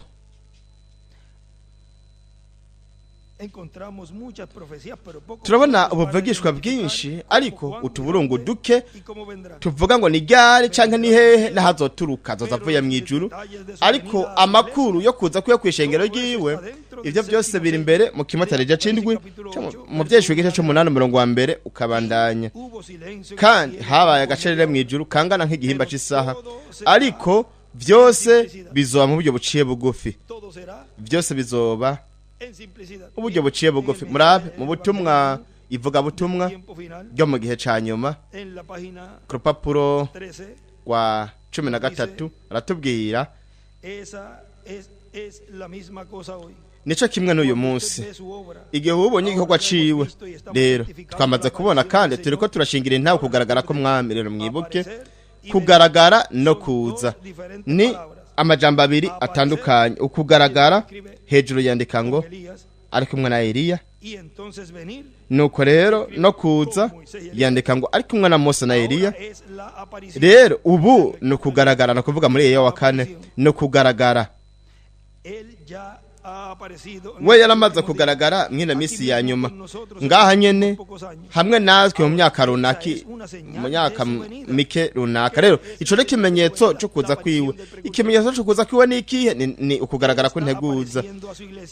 turabona ubuvugishwa bwinshi, ariko utuburungu duke tuvuga ngo ni ryari canke ni hehe n'ahazoturuka, azoza avuye mu ijuru. Ariko amakuru yo kuza kwiwe kw'ishengero ryiwe, ivyo byose biri imbere mu kimatarija c'indwi, mu vyeshwe igice c'umunani umurongo wa mbere ukabandanya. Kandi habaye agacerere mu ijuru kangana nk'igihimba c'isaha, ariko vyose bizoba mu buryo buciye bugufi, vyose bizoba uburyo buciye bugufi. Murabe mu butumwa ivuga butumwa ryo mu gihe ca nyuma, ku rupapuro rwa 13 aratubwira nico kimwe n'uyu munsi igihe ubonye igikorwa ciwe. Rero twamaze kubona kandi turiko turashingira intawe kugaragara ko Mwami. Rero mwibuke kugaragara no kuza ni amajambo abiri atandukanye. Ukugaragara hejuru yandika ngo ari kumwe na Eliya, nuko rero no kuza yandika ngo ari kumwe na Mose na Eliya. Rero ubu ni ukugaragara, no kuvuga muri Eliya wa kane no kugaragara. We yaramaze kugaragara mwina misi ya nyuma ngaha nyene hamwe natwe mu myaka runaka, mu myaka mike runaka. Rero ico ni ikimenyetso cyo kuza kwiwe. Ikimenyetso cyo kuza kwiwe ni ikihe? Ni ukugaragara kw'integuza.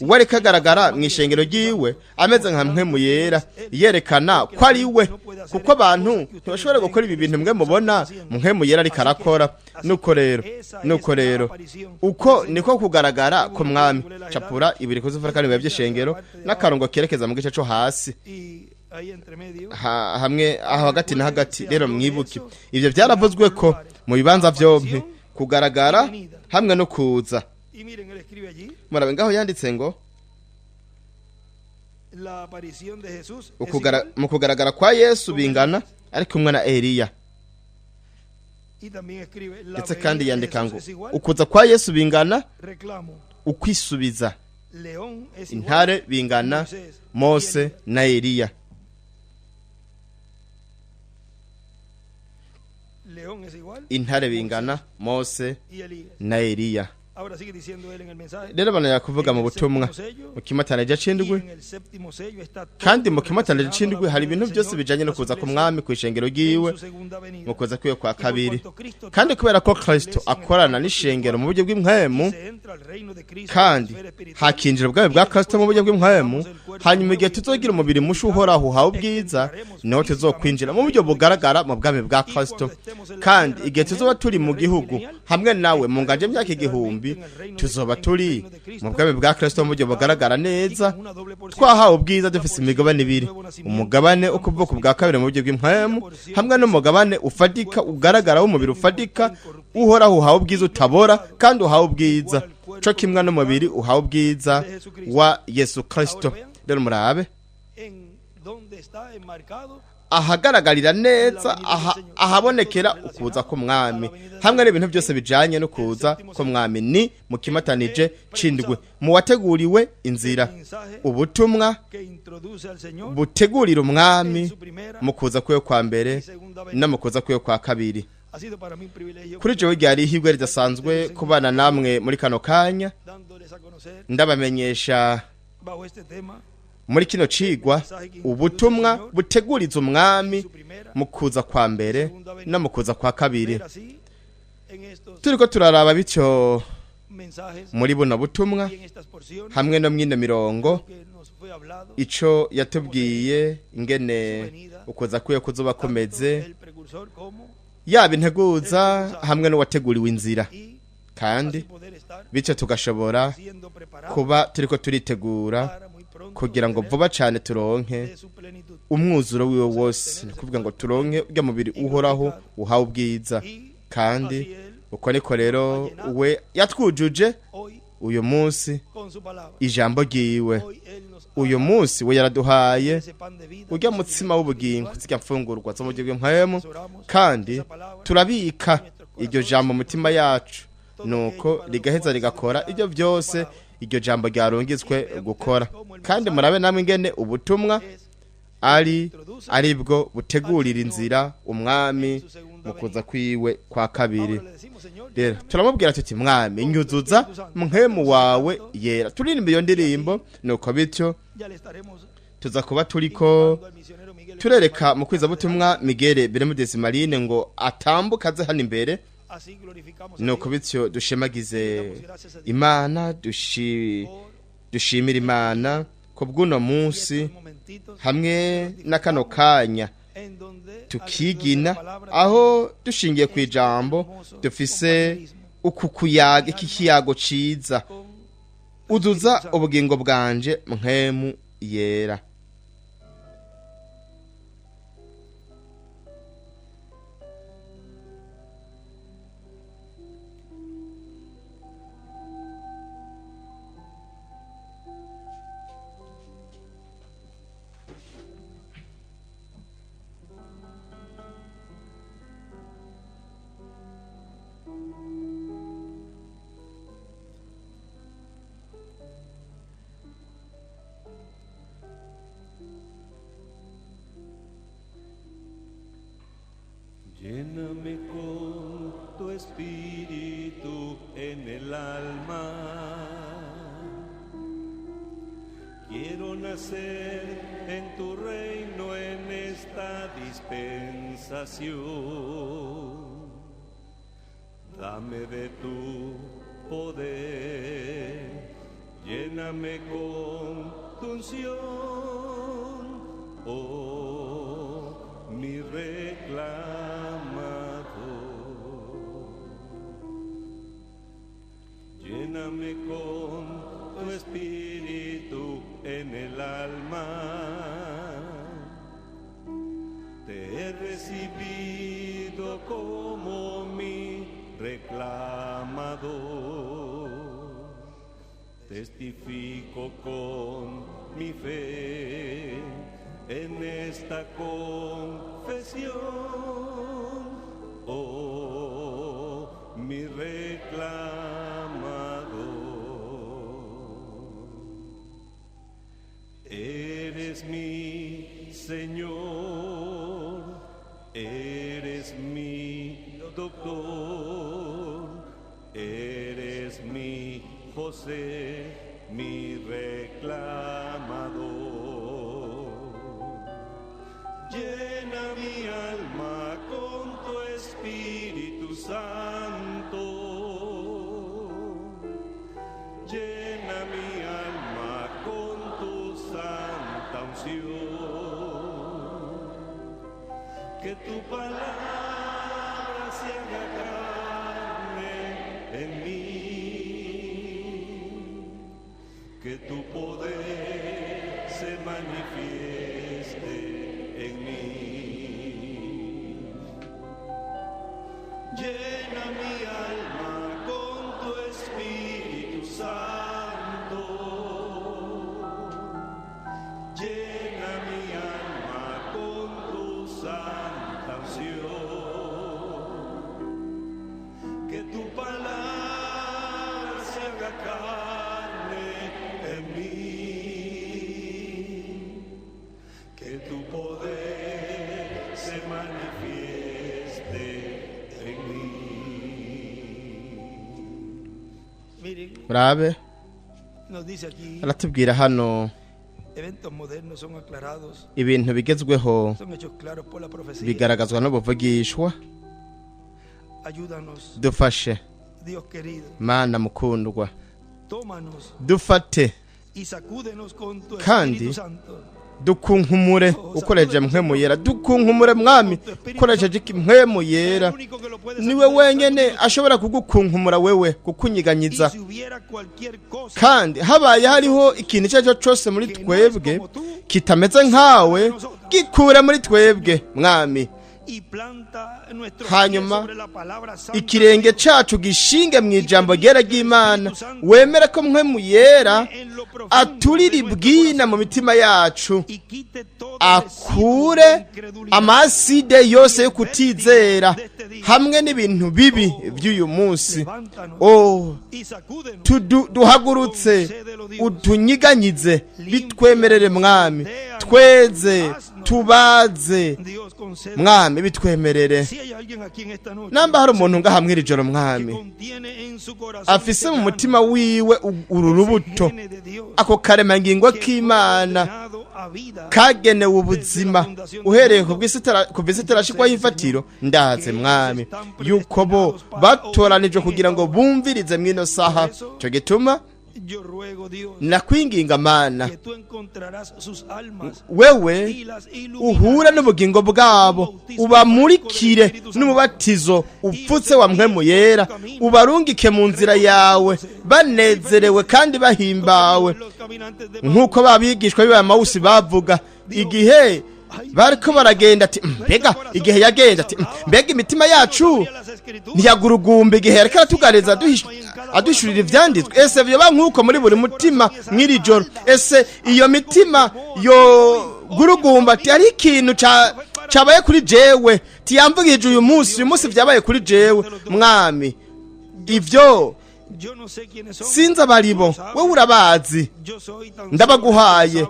We ariko agaragara mu ishengero ryiwe ameze nka mpwemu yera, yerekana ko ari we, kuko abantu ntibashobora gukora ibi bintu mwe mubona mpwemu yera ariko arakora. Nuko rero uko niko kugaragara ko Mwami. Capura ibiri kuzufara kandi biba by'ishengero n'akarongo kerekeza mu gice cyo hasi hamwe aho hagati na hagati. Rero mwibuke ivyo byaravuzwe ko mu bibanza byombi kugaragara hamwe no kuza. Murabe ngaho yanditse ngo mu kugaragara kwa Yesu bingana ari kumwe na Eliya. Ndetse kandi yandika ngo ukuza kwa Yesu bingana ukwisubiza, intare bingana Mose na Eliya. Intare bingana Mose na Eliya. Rero bana kuvuga mu butumwa mu kimatana c'indwi, kandi mu kimatana c'indwi hari ibintu byose bijanye no kuza ku Mwami kw'ishengero ryiwe mu kuza kwiwe kwa kabiri. Kandi kubera ko Kristo akorana n'ishengero mu buryo bw'impwemu, kandi hakinjira ubwami bwa Kristo mu buryo bw'impwemu, hanyuma igihe tuzogira umubiri musha uhoraho uhawe ubwiza, niho tuzokwinjira mu buryo bugaragara mu bwami bwa Kristo. Kandi igihe tuzoba turi mu gihugu hamwe nawe mu nganje y'imyaka igihumbi, tuzoba turi mu bwami bwa Kristo mu buryo bugaragara neza, twahawe ubwiza, dufise imigabane ibiri: umugabane ukuvuka bwa kabiri mu buryo bw'impwemu, hamwe n'umugabane ufadika ugaragara w'umubiri ufadika uhoraho uhawe ubwiza utabora kandi uhawe ubwiza, co kimwe n'umubiri uhawe ubwiza wa Yesu Kristo. Rero murabe ahagaragarira neza, ahabonekera ukuza k'Umwami hamwe n'ibintu byose bijanye no kuza k'Umwami ni mu kimatanije c'indwi, mu wateguriwe inzira, ubutumwa butegurira Umwami mu kuza kwiwe kwa mbere no mu kuza kwiwe kwa kabiri. Kuri jewe ryari ihirwe ridasanzwe kubana namwe muri kano kanya, ndabamenyesha muri kino cigwa ubutumwa buteguriza Umwami mu kuza kwa mbere no mu kuza kwa kabiri. Turiko turaraba bityo muri buno butumwa hamwe no mwino mirongo ico yatubwiye ingene ukuza kwiwe kuzoba komeze, yaba integuza hamwe n'uwateguriwe inzira, kandi bityo tugashobora kuba turiko turitegura Kugira ngo vuba cyane turonke umwuzuro wiwe wose, ni kuvuga ngo turonke urya mubiri uhoraho uhawe ubwiza. Kandi uko niko rero we yatwujuje uyu munsi ijambo ryiwe. Uyu munsi we yaraduhaye urya mutsima w'ubugingo, zirya mfungurwa zo mu buryo bw'impwemu, kandi turabika iryo jambo mu mitima yacu, nuko rigaheza rigakora ibyo byose iryo jambo ryarungitswe gukora. Kandi murabe namwe ingene ubutumwa ari bwo butegurira inzira umwami mu kuza kwiwe kwa kabiri. Rero turamubwira tuti: "Mwami, nyuzuza mpwemu wawe yera." Turirimba iyo ndirimbo, nuko bityo tuza kuba turiko turereka mu kwizabutumwa Miguel Bermudez Marine ngo atambuke aze hano imbere, nuko bityo dushemagize Imana, dushimira Imana ko bw'uno munsi hamwe na kano kanya tukigina, aho dushingiye ku ijambo dufise uku kuyaga, iki kiyago ciza: "Uzuza ubugingo bwanje mpwemu yera." Lléname con tu espíritu en el alma. Quiero nacer en tu reino en esta dispensación. Dame de tu poder, lléname con tu unción, oh mi reclamador. Lléname con tu espíritu en el alma. Te he recibido como mi reclamador. Testifico con mi fe en esta confesión, oh mi reclamador. Eres mi Señor, eres mi doctor, eres mi José, mi reclamador. Llena mi alma con tu Espíritu Santo. Llena mi alma con tu santa unción. Que tu palabra se haga carne en mí. Que tu poder se manifieste en mí. Llena mi alma con tu Espíritu Santo. Llena mi alma con tu santa unción. Que tu palabra se haga carne en mí. Que tu poder se manifieste en mí. Miren, Murabe, nos dice aquí, aratubwira hano: eventos modernos son aclarados, ibintu bigezweho son hechos claros por la profecía. bigaragazwa n'ubuvugishwa. Ayúdanos, Dufashe, Dios querido. Mana mukundwa. Tómanos Dufate y sacúdenos con tu kandi Espíritu Santo. Dukunkumure ukoresheje mpwemu yera, dukunkumure mwami ukoresheje mpwemu yera. Niwe wenyene ashobora kugukunkumura wewe, kukunyiganyiza. Kandi habaye hariho ikintu icyo ari cyo cyose muri twebwe kitameze nkawe, gikure muri twebwe mwami. Hanyuma ikirenge cacu gishinge mu ijambo ryera ry'Imana, wemere ko mpwemu yera aturira ibwina mu mitima yacu, akure amaside yose yo kutizera hamwe n'ibintu bibi by'uyu munsi. Oh, duhagurutse utunyiganyize, bitwemerere mwami, tweze tubaze mwami, bitwemerere. Namba hari umuntu ngaha mw'iri joro mwami afise mu mutima wiwe uru rubuto, ako karemangingo k'Imana kagenewe ubuzima uhereye kuva isi itarashikwaho ifatiro, ndaze mwami yuko bo batoranijwe kugira ngo bumvirize mw'ino saha. Cyo gituma nakwinginga Mana, wewe uhura n'ubugingo bwabo, ubamurikire n'umubatizo upfutse wa mpwemu yera, ubarungike mu nzira yawe banezerewe kandi bahimbawe, nk'uko babigishwa b'Emawusi bavuga igihe bariko baragenda ati mbega igihe yagenda ati mbega imitima yacu ntiyagurugumba igihe yariko aratuganiriza aduhishurira ivyanditswe. Ese vyoba nk'uko muri buri mutima mw'iri joro? Ese iyo mitima yo gurugumba ati ari ikintu cabaye kuri jewe, tiyamvugije uyu munsi, uyu munsi vyabaye kuri jewe mwami, ivyo sinzi abaribo, wewe urabazi, ndabaguhaye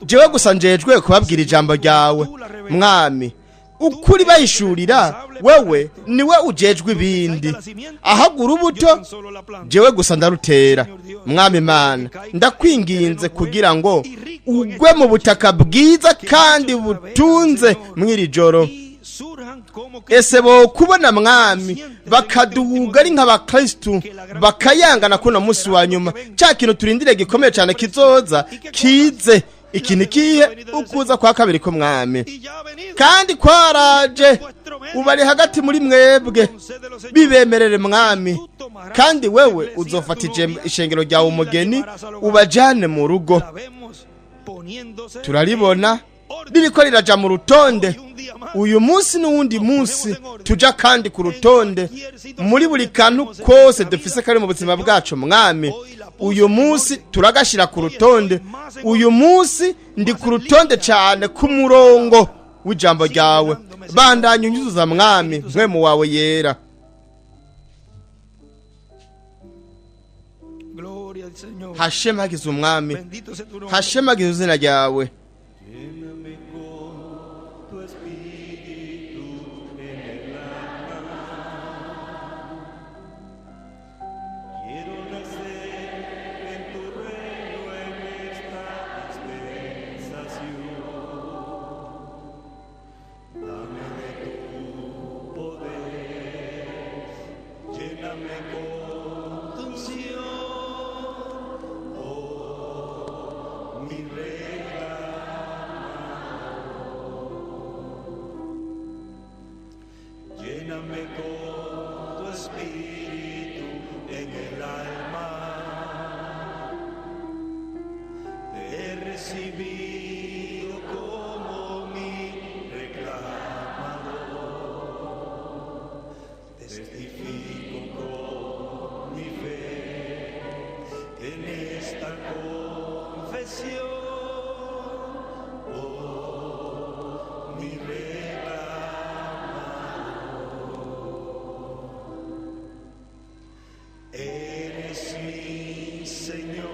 jewe gusa njejwe kubabwira ijambo ryawe mwami. Ukuri bayishurira wewe niwe ujejwe ibindi, ahagura ubuto jewe gusa ndarutera. Mwami Mana, ndakwinginze kugira ngo ugwe mu butaka bwiza kandi butunze mw'iri joro. Ese bo kubona mwami bakaduga ari nk'abakristu bakayangana kuno munsi wa nyuma, cya kintu turindire gikomeye cyane kizoza kize ikintu kihe ukuza kwa kabiri ko mwami, kandi kwaraje ubari hagati muri mwebwe, bibemerere mwami. Kandi wewe uzofata ishengero ryawe umugeni ubajane mu rugo. Turaribona ririko riraja mu rutonde uyu munsi n'uwundi munsi tuja kandi ku rutonde muri buri kantu kose dufise kari mu buzima bwacu mwami. Uyu munsi turagashira ku rutonde, uyu munsi ndi ku rutonde cyane ku murongo w'ijambo ryawe. Bandanya unyuzuza mwami mpwemu wawe yera. Hashemagize umwami, hashemagize izina ryawe. Lléname con tu espíritu en el alma. Te he recibido como mi reclamador. Testifico con mi fe en esta confesión. Oh, mi reclamador. Eres mi Señor,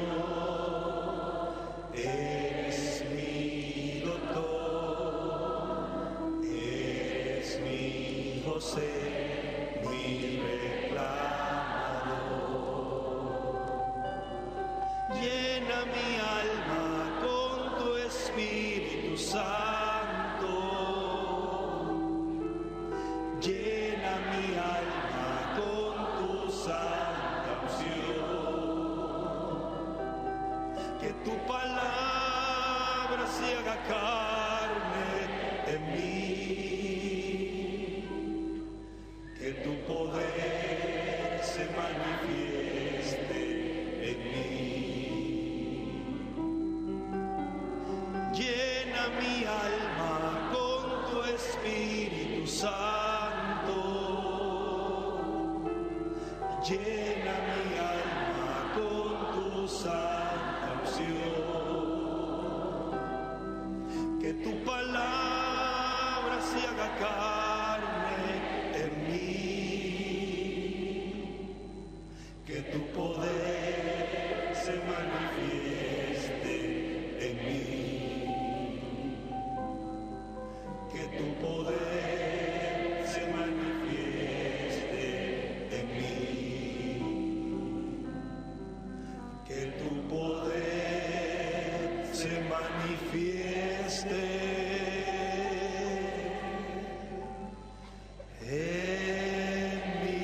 eres mi doctor, eres mi José, mi reclamador. Llena mi alma con tu Espíritu Santo. Llena mi alma con tu santa unción. Que tu palabra se Llena mi alma con tu santa unción. Que tu palabra se haga carne en mí. Que tu poder se manifieste en mí. Que tu poder se manifieste en mí. Que tu poder se manifieste en mí.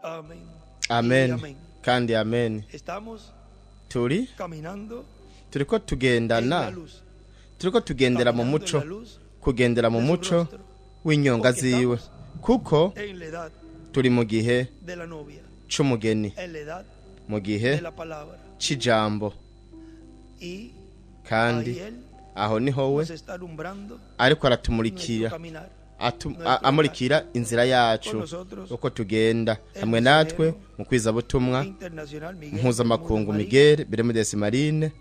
Amén. Amen Y amén. kandi amen. Estamos Turi caminando turiko en tugendana la luz. Turiko tugendera mu Caminando muco en la luz kugendera mu de su muco rostro, w'inyonga ziwe kuko en la edad turi mu gihe de la novia, c'umugeni en la edad mu gihe de la palabra. c'ijambo Y kandi ahí Él aho niho we nos está alumbrando ariko nuestro aratumurikira caminar. Amurikira inzira yacu uko tugenda hamwe natwe mu kwizabutumwa Internacional Miguel mpuzamakungu Bermúdez Marín, Miguel Bermudez Marine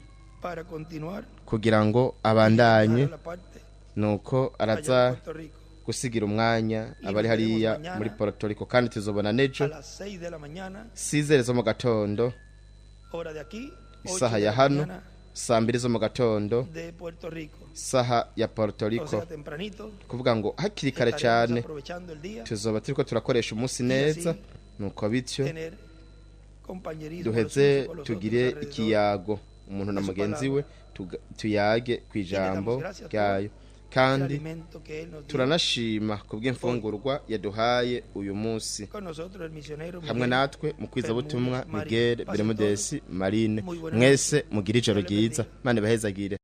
para continuar kugira ngo abandanye a la parte nuko allá en araza Puerto Rico gusigira umwanya abari hariya muri Puerto Rico kandi tuzobona a nejo las 6 de la mañana, 6 zo mu gatondo hora de aquí, 8 isaha de ya la hano mañana saa 2 zo mu gatondo de Puerto Rico. isaha ya Puerto O Rico sea, tempranito, kuvuga ngo hakiri kare estaremos cyane aprovechando el día, tuzoba turiko turakoresha umunsi neza nuko bityo tener compañerismo los duheze unos con los otros tugire alrededor ikiyago umuntu na mugenzi we tuyage ku ijambo ryayo del kandi alimento que Él nos dio. turanashima ku bw'imfungurwa yaduhaye uyu munsi Con nosotros el misionero hamwe Miguel natwe mu kwizabutumwa Bermúdez Marín. Miguel Pasen Bermudez Marine Muy buena mwese mugire ijoro Dios les ryiza bendiga. Imana ibahezagire.